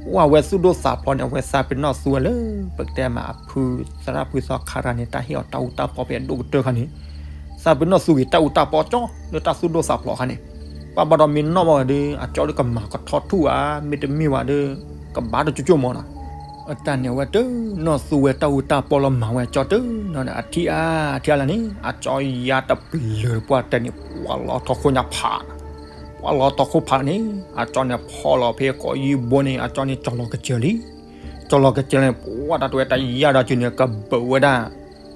ပှၢ်ဝဲသူၣ်ဒိၣ်သးဖျိးန့ၣ် အဝဲသးပ့ၤနီၣ်သူဝဲလၢ ပကတဲမးအဖု သရၣ်ဖုသီခါတဂၤန့ၣ် တၢ်ဟ့ၣ်အီၤတၢ်အူတၢ်ပီဖဲအဒိၣ်ကတၢၢ်ခါန့ၣ်, သးပ့ၤနီၣ်သူက့ၤတၢ်အူတၢ်ပီကၠီလၢတၢ်သူၣ်ဒိၣ်သးဖျိးအခါန့ၣ်, ပှၢ်ဘၣ်ဒီးမ့ၢ်နီၣ်ဘၣ်ဝဲဒီး အကၠီဒီးကမၤကထီထူၣ်ဧါ, မ့တမ့ၢ်ဘၣ်ဒီး ကဘၣ်တကၠိကၠိမီၤနီၤ. အတၢ်န့ၣ်အဝဲတနီၣ်သူဝဲတၢ်အူတၢ်ပီလီၤမၤဝဲကၠီတနီၤန့ၣ် အထံၣ်အါထံၣ်အါလၢ်န့ၣ် အကၠီယါတပျၢၤပှၢ်တဲန့ၣ် ပှၢ်လီၤထီၣ်ခိၣ်ညါဖး, ပှၢ်လီၤထီၣ်ခိၣ်ဖးန့ၣ် အကၠီန့ၣ်ဖီၣ်လီၤဖဲကိးယံၢ်ဘိန့ၣ် အကၠီန့ၣ်ကၠီလီၤကစၢၢ်လံ. ကၠီလီၤကစဲလၢ ပှၤတၢ်တဝဲတၢ်ယါဒီးကၠုန့ၣ် ကဘၢးဝဲဒၣ်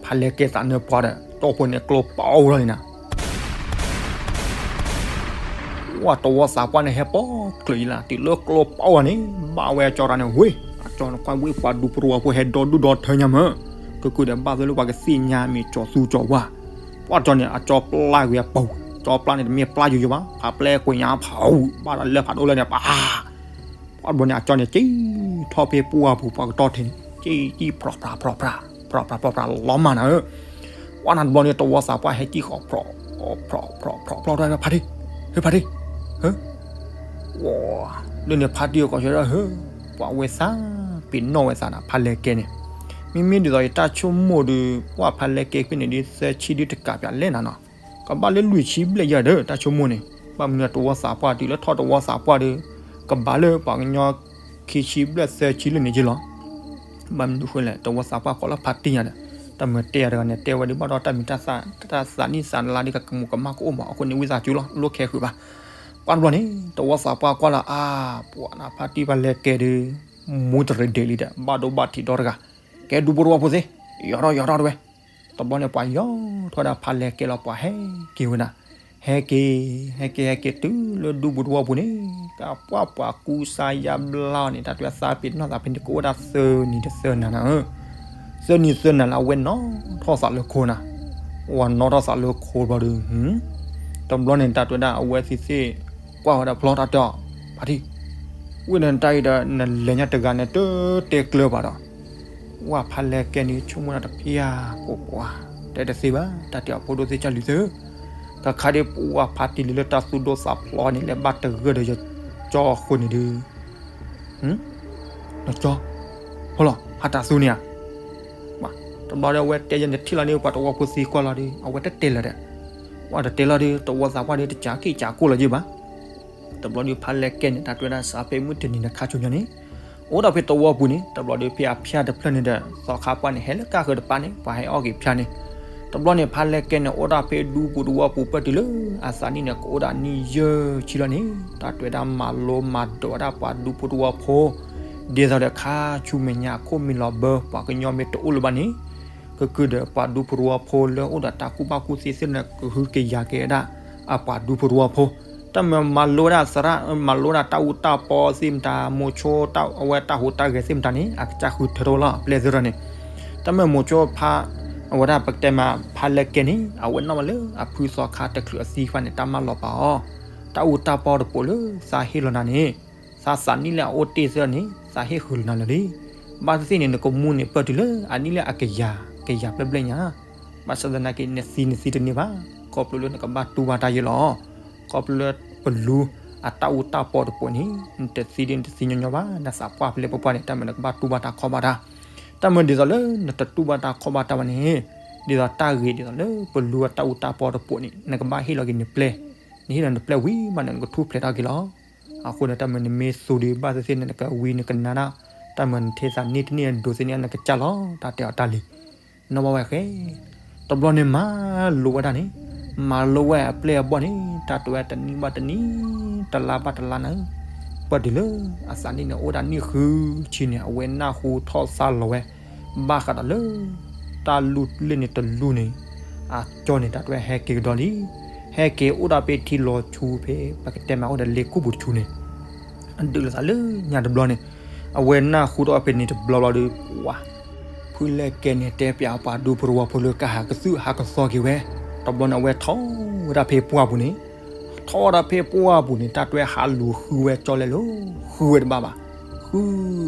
ဖးလဲၢ်ကဲသးနၢပှၤဒီး တီၢ်ဖိန့ၣ်ကျိပာ်အီၤဝဲလီၤန့ၣ်နၤ ပှၤတဝီသးပှၢ်န့ၣ်ဟဲပိာ်ကျၢၤယံၤလၢ် တုၤလၢကျိပာ်အီၤန့ၣ် ဘၣ်ဝဲအကၠီတၢ်န့ၣ်ဝ့ၢ် အကၠီန့ၣ်ကွၢ်ဝ့ၢ်ပှၤဒူဖိတဝီဖိဟဲဒီဒူၣ်ဒီထၢညါမၢ် ကကုၢ်ဒီးဘၣ်သ့ၣ်လၢပှၤကသ့ၣ်ညါမ့ၢ်ကၠီသူကၠီဝါ ပှၤကၠီန့ၣ် အကၠီပျၢ်ကွံာ်အပူၤ ကၠီပျၢ်န့ၣ်တမ့ၢ်ပျၢ်ယိယိဘၣ် ဖးပျဲကွံာ်ညါဖးအူ ဘၣ်ဒီးလၢဖးဒိၣ်လၢန့ၣ် ပှၤ ပှၤတဘျီန့ၣ် အကၠီန့ၣ် က့ၤထီၣ်ဖဲပှၢ်ပူၤ ပှၤကတီၢ်ထံးန့ၣ် က့ၤကံၣ်ဖြီၣ်ဖြးဖြီၣ်ဖြး ဖြီၣ်ဖြးဖြီၣ်ဖြးလီၤမၢ်နၤဧၢ ပှၤနၤတဘျီန့ၣ် တဝီသးပှၢ်ဟဲကံၣ်ဃီ ဖြီၣ် ဖြီၣ် ဖြီၣ် ဖြီၣ် ဖြီၣ် ဖါတံၢ် ဟ့ၣ်ဖါတံၢ် ဟ့ၣ် လၢန့ၣ်ဖါတံၢ်အကိးဆၢဒၣ်ဟ့ၣ် ပှၤဝဲသး ပ့ၤနီၣ်ဝဲသးနၤ ဖးလဲၢ်ကဲန့ၣ် မ့မ့ၢ်ဒ်သိးယတၢ်ဆိကမိၣ်ဒီး ပှၤဖးလဲၢ်ကဲကွံာ်န့ၣ်ဒ်သၢဆံဒ်တကးပၠးလဲၣ်နၤနီၤ ကဘၣ်လၢလွံၢ်ဆံဘျဲၣ်ယဲၢ်ဒီး တၢ်ဆိကမိၣ်န့ၣ် ဘၣ်မနုၤတဝီသးပှၢ်တုၤလၢထီၣ်တဝီသးပှၢ်ဒီး ကဘၣ်လၢပှၤကညီခံဆံဘျဲၣ်သၢဆံလၢန့ၣ်က့လီၤ ဘၣ်မနုၤဃိလဲၣ် တဝီသးပှၢ်ကိးလၢဖါတံၢ်ညါဒီး တၢ်မၤတဲယၤတဂၤန့ၣ် တဲဝဲဒ်ဘၣ်ဒီးတၢ်မံၤတၢ်သး တၢ်သးနံၣ်သးနလါဒ်ကကမူးကမၣ်ကအိၣ်မး အဃိန့ၣ်ဝံသးစူၤလီၤ လိၣ်ခဲဃုာ်ဘၣ် ပှၤတဘျီန့ၣ် တဝီသးပှၢ်ကွၢ်လီၤအါ ပှၤနၤဖါတံၢ်ဖးလဲၢ်ကဲဒီး မူတရံးဒဲးလံဒီး ဘၣ်ဒိဘၣ်ထံးဒီတဂၤ ကဲဒူဖိတဝီဖိသ့ၣ် ယီၤထီၣ်ယီၤထီၣ်တဝဲ တဘျီန့ၣ်ပှၤယီၤထီၣ်ဒၣ်ဖးလဲၢ်ကဲလီၤ ပှၤဟဲက့ၤဝဲဒၣ် ဟဲက့ၤ ဟဲက့ၤ ဟဲက့ၤ ဟဲက့ၤတုၤလၢဒူပူၤတဝီပူၤန့ၣ် ကပှၢ်ပှၤကူစါယါဘျါအီၤန့ၣ် တၢ်တဝဲသးပ့ၤနီၣ်သးဖဲန့ၣ်ကအိၣ်ဒၣ်သၢနံၤတသၢနၤနၤဧၢ သၢနံၤသၢနၤလၢအဝဲနီၣ်ထီၣ်သးလၢခိနၤ ဝၤနီၣ်ထီၣ်သးလၢခိဘျီဒီး တဘျီန့ၣ် တၢ်တဝဲဒၣ်အဝဲသ့ၣ်သ့ၣ် ကွၢ်ဝဲဒၣ်ဖျီတၢ်တဲအီၤ ဖါတံၢ် ဝ့ၢ်နတၢ်အံၤဒီးနလဲၤညါတဂၤန့ၣ် တတဲကျၢၤဘၣ်ဒီး ဝဲဖးလဲၢ်ကဲန့ၣ် ဆိကမိၣ်တၢ်တဖၣ် ပှၤပှၤ တဲတသ့ဘၣ် တၢ်တဲအီၤဖိဒိၣ်သ့ၣ်ကၢ်လွံၢ်သၢ တခါဒ်ပှၤဖါတံၢ်လံလၢတၢ်သူၣ်ဒိၣ်သးဖျိးန့ၣ် လဲၤဘၣ်တဂၢၢ်ဒီးယကၠီအဃိန့ၣ်ဒီး နကၠီ ဖီလီၤ ဟးတၢ်သူန့ၣ်ဧါ တဘျီဒီးအဝဲတဲယဲန့ၣ်ထံၣ်လီၤန့ၣ် ပှၤတဝီဖိသံကွၢ်လီၤဒီး အဝဲတတဲလၢၤဒီး ပှၤတတဲလီၤဒီး တဝီသးပှၢ်ဒီးတကးက့ၣ်ကးကိၣ်လီၤယ့ၢ်ဘၣ် တဘျီဒီးဖးလဲၢ်ကဲန့ၣ် တၢ်တဝဲဒၣ်စးဖဲမုၢ်တနံၤနခါဆိညါန့ၣ် အိၣ်ဒီးဖဲတဝီပူၤန့ၣ် တဘျီဒီးဖဲအဖၠၣ်တဖျၢၣ်န့ၣ်ဒီး သီခါပှၢ်န့ၣ် ဟဲလၢကၢ်ဃၢၤတပၤန့ၣ် ပှၤဟဲအီၣ်က့ၤဖၠၣ်န့ၣ် တဘျီန့ၣ်ဖးလဲၢ်ကဲန့ၣ် အိၣ်ဒၣ်ဖဲဒူပူၤတဝီပူၤပၢၢ်တုၤလၢ အသးနံၣ်န့ၣ် ကအိၣ်ဒၣ်နံၣ်ယဲၢ်ဆံလီၤန့ၣ် တၢ်တဝဲဒၣ်မၤလိမၤဒိးဝဲဒၣ်ပှၤဒူဖိတဝီဖိ ဒ်သိးဒီးခါဆူမဲာ်ညါအခိၣ်မ့ၢ်လီၤဘၢ ပှၤကညီမ့ၢ်တအိၣ်လၢၤဘၣ်န့ၣ် ကကုၢ်ဒီးပှၤဒူဖိတဝီဖိလၢအိၣ်ဒီးတၢ်ကူၣ်ဘၣ်ကူၣ်သ့သ့ၣ်န့ၣ် ကဟုကယာ်က့ၤဝဲဒၣ် အပှၤဒူဖိတဝီဖိ တၢ်မၤမၤလိဝဲဒၣ်သရၣ် မၤလိဝဲဒၣ်တၢ်အူတၢ်ပီသ့ၣ်မတၤ မိၤဆိတၢ်အဝဲတၢ်ဟူးတၢ်ဂဲၤသ့ၣ်မတၤန့ၣ် အကစၢ်ဃုထၢထီၣ်ဝဲလီၤ အပျဲၢ်သ့ၣ်တဖၣ်န့ၣ် တၢ်မၤမိၤဆိဖး အဝဲဒၣ်ပကတဲမးဖးလဲၢ်ကဲန့ၣ် အဝဲနီၣ်မးလၢအဖုသီခါတချုးအသံတဖၣ်န့ၣ် တၢ်မၤလီၤပာ်အီၤ တၢ်အူတၢ်ပီတပိာ်လၢသးဟ့ၣ်လီၤနၤန့ၣ် သးသးနံၣ်လၢအအိၣ်တ့ၢ်သ့ၣ်န့ၣ် သးဟ့ၣ်ဃုာ်လီၤနၤလၢာ်လံ ဘၣ်သ့ၣ်သ့ၣ်န့ၣ် နကမူန့ၣ်ပၢၢ်တုၤလၢအနံၣ်လၢအကယၤ ကယၤဘျဲၣ်ဘျဲၣ်ညါ ဘၣ်ဆၣ်သနာ်က့ နသံနသံတန့ၢ်ဘၣ် ခီဖျိလၢနကဘၣ်တူၢ်ဘၣ်တၢ်ယဲလီၤ ခီဖျိလၢပလူအတၢ်အူတၢ်ပီတပိာ်န့ၣ် နတသံဒ်နတသံညီညီဘၣ် နသးပှၢ်ဖဲလဲၣ်ပှၢ်ပှၢ်န့ၣ် တၢ်မၤနကဘၣ်တူၢ်ဘၣ်တၢ်ခီဘၣ်တၢ် တၢ်မၤဒ်သိးလၢနတတူၢ်ဘၣ်တၢ်ခီဘၣ်တၢ်ဘၣ်န့ၣ် ဒ်သိးတၢ်ဂ့ၤဒ်သိးလၢပလူအတၢ်အူတၢ်ပီတပိာ်န့ၣ် နကဘၣ်ဟ့ၣ်လီၤက့ၤနပျဲၢ် နဟ့ၣ်လီၤနပျဲၢ်ဝံၤမးန့ၣ် နကထူၣ်ဖျဲးထီၣ်က့ၤလီၤ အဃိန့ၣ် တၢ်မၤနမ့ၢ်သူဒုးဘၣ်သ့ၣ်သ့ၣ်န့ၣ် နကဝံနကနါဒၣ် တၢ်မၤနထံသးနံၣ်တနံၣ်ဒိးသ့ၣ်န့ၣ် နကစၢ်လီၤ တၢ်တဲအီၤတၢ်လံ နီၢ်ဘၣ်ဝဲဃဲ တဘျီန့ၣ်မၤလိဝဲဒၣ်န့ၣ် မၤလိဝဲအပျဲၢ်အဘီၣ်န့ၣ် တၢ်တဝဲတနံၣ်ဘၣ်တနံၣ် တလါဘၣ်တလါန့ၣ် ပၢၢ်တုၤလၢအသးနံၣ်န့ၣ် အိၣ်ဒၣ်နံၣ်ဃုဆံန့ၣ် အဝဲနၢ်ဟူထီၣ်သါလီၤဝဲ ဘၣ်ဃးဒီးလၢ တၢ်လူၢ်လၢန့ၣ်တလူၢ်န့ၣ် အကၠီန့ၣ် တၢ်တဝဲဟဲက့ၤကဒီးလံ ဟဲက့ၤအိၣ်ဒၣ်ဖဲထံလီၤဆူဖဲ ပကတဲမးအိၣ်ဒီးလ့ကူၣ်ပူၤတဆူန့ၣ် အဒုးလိာ်သးလၢညါတဘျီန့ၣ် အဝဲနၢ်ဟူထီၣ်ဖဲန့ၣ်တဘျီဘျီဒီး ပှၤ ဖုလဲၣ်ကဲန့ၣ် တဲပၠးပှၤဒူဖိတဝီဖိလၢကဟးကသုၣ်ဟးကသီက့ၤဝဲ တဘျီန့ၣ် အဝဲထီၣ်ဝဲဒၣ်ဖဲပှၢ်ပူၤန့ၣ် ထီၣ်ဝဲဒၣ်ဖဲပှၢ်ပူၤန့ၣ် တၢ်တဝဲဟးလူၤဃုဝဲကၠီလဲၣ်လီၤ ဃုဝဲတဘၣ်ဘၣ် ဃု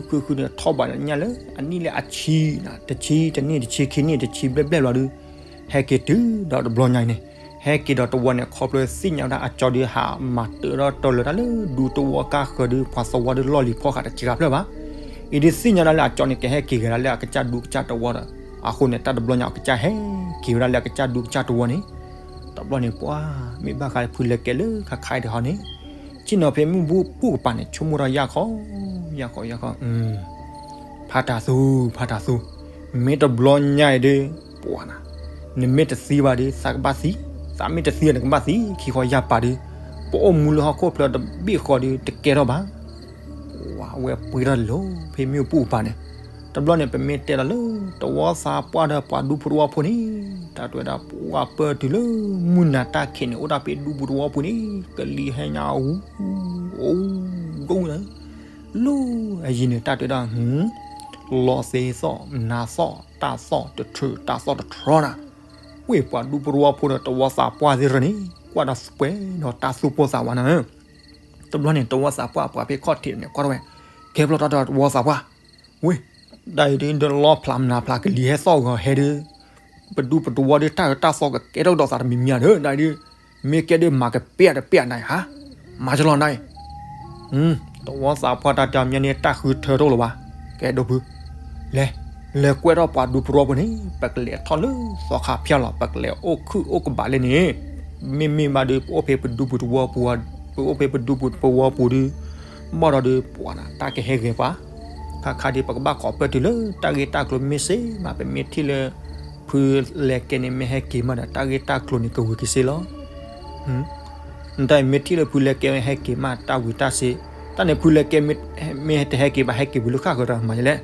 ဃုဃုန့ၣ် ထီၣ်ဘးညါလၢအနံၣ်လၢအဆံ တဆံတနံၣ်တဆံခံနံၣ်တဆံဘျဲၣ်ဘျဲၣ်ဘျီဒီး ဟဲက့ၤတုၤဒီးတဘျီညါအံၤန့ၣ် ဟဲက့ၤဒီးတဝီန့ၣ် ခီဖျိသ့ၣ်ညါဝဲဒၣ်အကၠီဒုးဟးမၤတၢထီၣ်တၢ်လၢာ်တၢ်လၢဒူတဝီကါဃၢၤဒုး ပှၤသဝီဒုးလီၢ်လံၤဖီဃာ်တစှၤဖျၢၣ်ဘၣ်. အံၤဒုးသ့ၣ်ညါဒၣ်လၢအကၠီန့ၣ် ကဟဲက့ၤဂဲၤဒၣ်လၢအကစၢ်ဒူကစၢ်တဝီဒီး အဃိန့ၣ် တၢ်တဘျီညါအကစၢ်ဟဲက့ၤဝဲဒၣ်လၢအကစၢ်ဒူကစၢ်တဝီန့ၣ် တဘျီန့ၣ်ပှၤ မ့ၢ်ဘၣ်ဃးဖုလဲၤကဲလၢခါခါအံၤတဟီန့ၣ် ဆ့ၣ်နီၤဖဲမုၢ်ဘူၣ်ပူၣ်ကပၤန့ၣ် ဆိကမိၣ်ထီၣ်ယၢ်ခီ ယၢ်ခီ ယၢ်ခီ ဖးတၢ်သူ ဖးတၢ်သူ မ့ၢ်တဘျီညါအံၤဒုး ပှၤနၤ နမ့ၢ်တသံဘၣ်ဒုး သးကဘၣ်သံ, သးမ့ၢ်တသံနကဘၣ်သံ ခံဃီယၢ်ပာ်ဒုး ပအိၣ်မူလၢဟီၣ်ခိၣ်ဖျၢၣ်တဘ့ၣ်ဃီဒုး တကဲထီၣ်ဘၣ်. ပှၤ ဝဲပှ့ၤထီၣ်လီၤ ဖဲမ့ၣ်အူပူၤပူၤန့ၣ်, တဘျီန့ၣ် ပမ့ၢ်တဲလီၤလၢ တဝီသးပှၢ်ဒီးပှၤဒူပတဝီဖိန့ၣ် တၢ်တဲဝဲဒၣ် ပှၢ်ပၢၢ်တုၤလၢ မုၢ်နၤတၢ်ခံးန့ၣ် အိၣ်ဒၣ်ဖဲဒူပတဝီပူၤန့ၣ် ကလံၤဟဲညါအူ အိၣ်ဒိၣ်လၢ လၢအယံၤန့ၣ် တၢ်တဲဝဲဒၣ် လီၤသဲသီၣ် နၤသီၣ် တၢ်သီၣ်တထၢ တၢ်သီၣ်တထီနၤ, ဝဲပှၤဒူပတဝီဖိဒီးတဝီသးပှၢ်သ့ၣ်တဖၣ်န့ၣ် ကွၢ်ဒီးပှဲၤဒီးတၢ်သူၣ်ပိၢ်သးဝးနၤဧၢ. တဘျီန့ၣ် တဝီသးပှၢ်အပှၤဖဲခီၣ်ထံးန့ၣ် ကွၢ်ထီၣ်ဝဲ, ကဲဘျီတၢ်တဲတဝီသးပှၢ်, ဝဲ, ဒ်အံၤဒ်ဒီးလီဖျးမနၤဖျး ကလံၤဟဲသီၣ်ဂီၤဟဲဒီး ပဒူပတဝီဒီး တၢ်အၢတၢ်သီကကဲထီၣ်ကဒီးသးတမံၤမံၤဧါဒီး ဒ်အံၤဒ် မ့ၢ်ကဲဒ်မၤကပျဲတပျဲနၤဧါ, မၤကလီၤနၤအံၤ တဝီသးပှၢ်တၢ်တဲအီၤ မ့ၢ်န့ၣ်တၢ်ဃုထၢတအိၣ်လၢၤဘၣ်, ကဲဒိၣ်ဖု, လဲၤ, လဲၤကွဲထီၣ်ပှၤဒူပတဝီပူၤန့ၣ် ပကလဲၤထီၣ်လၢသီခါဖၠၣ်လီၤ ပကလဲၤအိၣ်ခုၣ်အိၣ်ကဘးလဲၣ်န့ၣ်, မ့မ့ၢ်ဘၣ်ဒီး ပအိၣ်ဖဲပဒူပတဝီပူၤ, ပအိၣ်ဖဲပဒူပတဝီပူၤဒီး, ဘၣ်ဒီးဒီးပှၤနၤ တၢ်ကဟဲဂဲၤပှၤ, ခါခါဒီး ပကဘၣ်ကိးပၢၢ်တုၤလၢတၢ်ဂ့ၢ်တၢ်ကျိၤမ့ၢ်စ့မး ပမ့ၢ်ထံၣ်လၢ ဖုလဲၤကဲန့ၣ် မ့ၢ်ဟဲက့ၤမးဒီး တၢ်ဂ့ၢ်တၢ်ကျိၤန့ၣ် ကဝံၤက့ၤစ့လီၤ နတၢ်အံၤမ့ၢ်ထံၣ်လၢဖုလဲၤကဲမ့ၢ်ဟဲက့ၤမး တၢ်ဝံၤတၢ်စ့, တၢ်န့ၣ်ဖုလဲၤကဲ မ့ၢ်တဟဲက့ၤဘၣ် ဟဲက့ၤဝံၤလၢဃၣ်ဃၢၤဒီးမၤယလဲၣ်,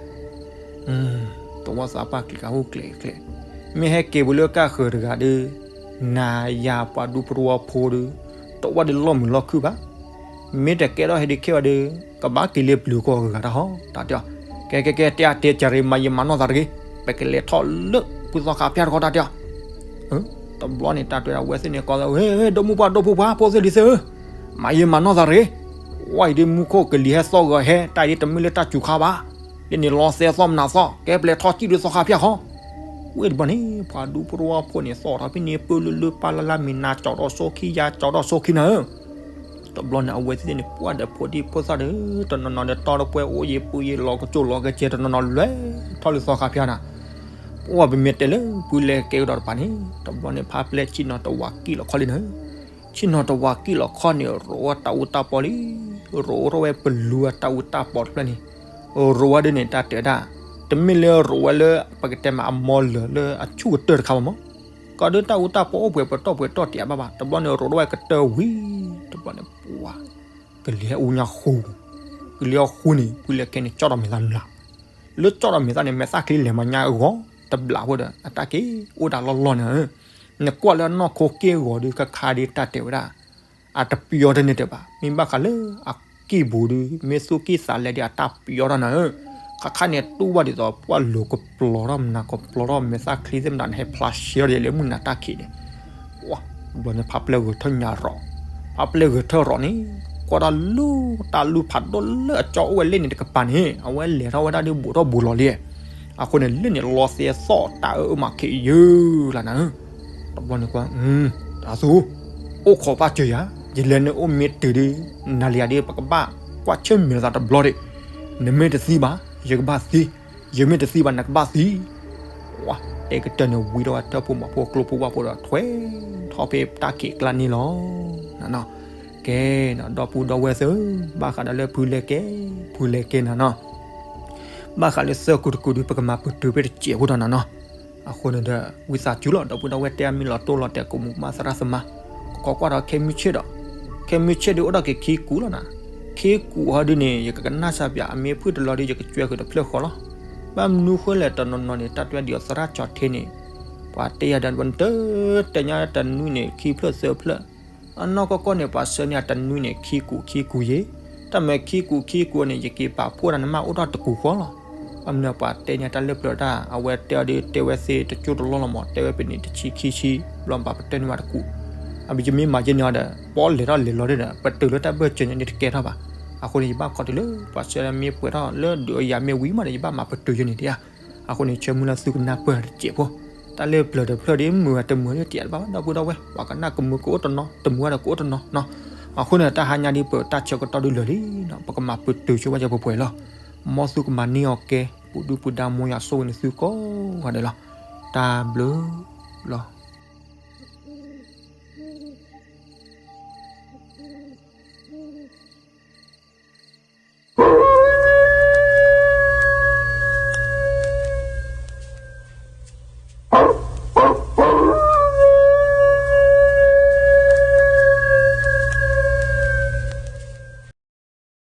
တဝီသးပှၢ်ကျံးကဟူကျဲးကျဲး, မ့ၢ်ဟဲက့ၤဝံၤလၢဃၣ်ဃၢၤတဂၤဒီး, နၤယၤပှၤဒူပတဝီဖိဒီး, တဝီဒီးလီၢ်မုာ်လီၢ်ခုၣ်ဘၣ်, မ့ၢ်တကဲထီၣ်ဟဲဒုးခဲဝဲဒီး, ကဘၣ်က့ၤလ့ပျုၤကီၢ်ဂၤတၢ်ဟီ တၢ်တဲအီၤ, ကဲကဲကဲ တဲအတဲကရ့ မၤယံာ်မၤနီၢ်သးတဂ့ၤ, ပကလဲၤထီၣ်လၢဖုသီခါဖၠၣ်တခီ တၢ်တဲအီၤ တဘျီန့ၣ် တၢ်တဲဝဲဒၣ် အဝဲသ့ၣ်န့ၣ် ကီး ဒိၣ်မုၢ်ပှၢ်ဒိၣ်ဖိပှၢ် ဖိသ့ၣ်လံၤသ့ၣ်ဧၢ, မၤယံာ်မၤနီၢ်သးတဂ့ၤ, ဝဲအံၤဒ်မူခိၣ်ကလံၤဟဲသီၣ်ဂီၤဟဲ တၢ်အံၤဒ်တမ့ၢ်လၢတၢ်စူၤခါဘၣ်, ဒ်န့ၣ်လီၤသဲသီၣ်မနၤသီၣ် ကဲပလဲၤထီၣ်စံၣ်ဒ်သီခါဖၠၣ်ဃီ, ဝဲတဘျီန့ၣ် ပှၤဒူပတဝီဖိန့ၣ် သီၣ်ထီၣ်ဖဲန့ၣ် ပၢၢ်လၢလၢပၢ်လၢ်လၢ် မ့ၢ်နၤကၠီဒီးဆိခံ ယၤကၠီဒီးဆိခံနၤဧၢ တဘျီန့ၣ် အဝဲသ့ၣ်န့ၣ် ပှၢ်ဒီးဖိဒံဖိသၣ်ဒီး တနီၤနီၤဒီးတီဒီးပှဲၤအိၣ်ယံၤပူၤယံၤ လီၤကစိၣ်လီၤကစဲၤ တနီၤနီၤလွဲထီၣ်လၢသီခါဖၠၣ်နၤ, ပှၢ်ပမ့ၢ်တဲလၢ ဖုလဲၤကဲကဒီးတပၤန့ၣ် တဘျီန့ၣ် ဖါပျဲၢ်ဆ့ၣ်နီၤတဝးကံၣ်လီၤခီလံနၤဧၢ, ဆ့ၣ်နီၤတဝးကံၣ်လီၤခီန့ၣ် ရိးဝဲတၢ်အူတၢ်ပီလံ, ရိးထီၣ်ဝဲပလူၤအတၢ်အူတၢ်ပီတဖျၢၣ်န့ၣ်, ရိးဝဲဒ်န့ၣ် တၢ်တဲဝဲဒၣ်, တမ့ၢ်လၢရိးဝဲလၢ ပကတဲမးအမီလၢာ်လၢအဆူၣ်ကတၢၢ်တခါဘၣ်မး, ကီးဒ်တၢ်အူတၢ်ပီအိၣ်ပှဲၤပတီၢ်ပှဲၤတီၢ်တ့ၢ်ဘၣ်ဘၣ် တဘျီန့ၣ် ရိးထီၣ်ဝဲကတၢၢ်ဝံၤ, တဘျီန့ၣ် ပှၤ ကလံၤဟဲအူညါဃူ, ကလံၤဟဲဃူန့ၣ် ဖုလဲၤကဲန့ၣ် ကၠီၣ်ဒီးမဲာ်သၣ်နုာ်လီၤ, လၢကၠီၣ်ဒီးမဲာ်သၣ်န့ၣ် မဲာ်သၣ်ချံလဲၤမၤညါအဂီၢ် တဘျးဖိဒီး အတၢ်က့ၤအိၣ်ဒၣ်လီၢ်လီၢ်န့ၣ်ဧၢ, နကွၢ်လၢအနီၢ်ခိက့ၢ်ဂီၤဒီး ခါခါဒ်တၢ်တဲဝဲဒၣ် အတပျီတန့ၢ်တဘၣ်, မ့ၢ်ဘၣ်ဃးလၢအကံၢ်ပူၤဒီး မ့ၢ်သူၣ်ကံၢ်သးလဲဒီး အတၢ်ပျီထီၣ်နၤဧၢ, ခါခါန့ၣ် တူၢ်ဘၣ်ဒ်သိး ပှၢ်လိၤကပျီထီၣ်မနၤ ကပျီထီၣ်မဲာ်သၣ်ချံသ့ၣ်မနၤန့ၣ် ဟဲဖျါရှဲဒီးလၢမုၢ်နၤတၢ်ခံးန့ၣ်, ပှၢ် တဘျီန့ၣ် ဖါပျဲၢ်ဂဲၤထၢၣ်ညါရီး, ဖါပျဲၢ်ဂဲၤထၢၣ်ရီးန့ၣ် ကွၢ်တၢ်လူၢ် တၢ်လူၢ်ဖးဒိၣ်လၢအကၠီအိၣ်ဝဲလၢန့ၣ်တကပၤန့ၣ် အဝဲလဲၤထီၣ်ဝဲဒၣ်ဒ်ဘူးထီၣ်ဘူးလီၤလံ, အဃိန့ၣ် လၢန့ၣ်လီၤသဲသီၣ်တၢ်အၢအၢမးခဲအံၤယၢလီၤနၤဧၢ, တဘျီန့ၣ်ကွၢ် တၢ်သူ အိၣ်ခိးဘၣ်စၢၤယၤ, ယလဲၤန့ၣ်အိၣ်မ့ၢ်တုၤဒီး နၤလံယၤဒီး ပကဘၣ်ကွၢ်ဆၢၣ်မဲာ်သးတဘျီဒီး, နမ့ၢ်တသံဘၣ် ယကဘၣ်သံ, ယမ့ၢ်တသံဘၣ် နကဘၣ်သံ, ပှၢ် တဲကတၢၢ်န့ၣ် ဝံထီၣ်ဝဲထၢၣ်ဖိမီၤဖိကျိဖိဝၣ်ဖိဒီး ထွဲထီၣ်ဖဲတၢ်ခံးကျါန့ၣ်လီၤ, နနီၤ, ကဲနီၤ ဒီပုၢ်ဒီဝဲၢ်သ့ၣ်ဧၢ, ဘၣ်ဃးဒီးလၢဖုလဲၤကဲ, ဖုလဲၤကဲနၤနီၤ ဘၣ်ဃးလၢသၢကူတကူဒီး ပကမၤပတုာ်ဖဲတစဲးဖိဒီးနၤနီၤ, အဃိန့ၣ်ဒီး ဝံသးစူၤလီၤ ဒီပုၢ်ဒီဝဲၢ် တဲအမံၤလီၤတိၢ်လီၤတဲာ် ကိးမုၢ်ကမၣ်သရၣ်သမါ, ကကိးကွၢ်ဒီးခဲမုၢ်ဆ့ၣ်ဒီး, ခဲမုၢ်ဆ့ၣ်ဒီးအိၣ်ဒီးက့ၤခံကူလီၤနၤ, ခံကူဟီဒုန့ၣ် ယကကနၣ်စၢ်ပၠး အမ့ၢ်ဖုၣ်တလီၤဒီး ယကကွဲဃုာ်တဖျၢၣ်ဃီလီၤ, ဘၣ်မနုၤဃိလဲၣ် တနီၤနီၤန့ၣ် တၢ်တွဲဒ်သိးသရၣ်ကၠီၤထ့န့ၣ်, ပှၤတဲယၤဒီး ပနတတဲညါတနွံန့ၣ် ခံဖျၢၣ်သၢဖျၢၣ် အနီၢ်ကီၢ်ကီၢ်န့ၣ် ပှၤဆၢန့ၢ်အတနွံန့ၣ် ခံကူခံကူယ့ၣ်, တၢ်မၤခံကူခံကူန့ၣ် ယက့ၤပာ်ဖှိၣ်ဒၣ်နမ့ၢ်အိၣ်ထီၣ်တကူဃီလီၤ, ဘၣ်မနုၤပှၤတဲန့ၢ်တၢ်လၢပျၢၤတၢ် အဝဲတဲအီၤဒီး တဲဝဲသ့တကၠိၢ်တလီၢ်လီၤမး တဲဝဲပနံးတဆံခံဆံ, ဘျီဘၣ်ပတဲန့ၢ်ဝဲတကူ, အဘျီယမ့ၢ်မၤယဲန့ၣ်အီၤဒီး ပီၣ်လဲၤထီၣ်လဲၤလီၤဒီး ပတုာ်လၢတၢ်ဘၢၣ်စၢၤန့ၣ် န့ၣ်တကဲထီၣ်ဘၣ်, အဃိန့ၣ် ယဘၣ်ခီတုၤလၢ ပှၤဆၢမ့ၢ်ပှဲၤထီၣ်လၢဒုးအယၤမ့ၢ်ဝံၤမးဒီး ယဘၣ်မၤပတုာ်ယဲန့ၣ်တယၤ, အဃိန့ၣ် ဆၢမုၢ်လၢ်သုကနၢ်ပၢၢ်တစဲးဖိ, တၢ်လၢပျၢၤတဖျၢၣ်ဒီး မုာ်တမုာ်ဒီးတယၤတဘၣ်ဘၣ် ဒီပုၢ်ဒီဝဲၢ်, ပှၤကနၣ်ကမုာ်ကအိၣ်တနီၤ တမုာ်ဝဲဒီးကအိၣ်တနီၤနီၤ, အဃိန့ၣ် တၢ်ဟါညါဒ်ပတၢ်ဆၢကတီၢ်ဒုးလၢာ်လံနီၤ ပကမၤပတုာ်ဆိဝဲယၤပှဲၤပှဲၤလီၤ, မ်သုကမၤန့ၢ်အီၤကဲ ပူၤဒုၣ်ပူၤဒါ မ်ယွၤဆိၣ်ဂ့ၤန့ၢ်သုကိးဂၤဒဲးလီၤ, တၢ်ဘျုးလီၤ.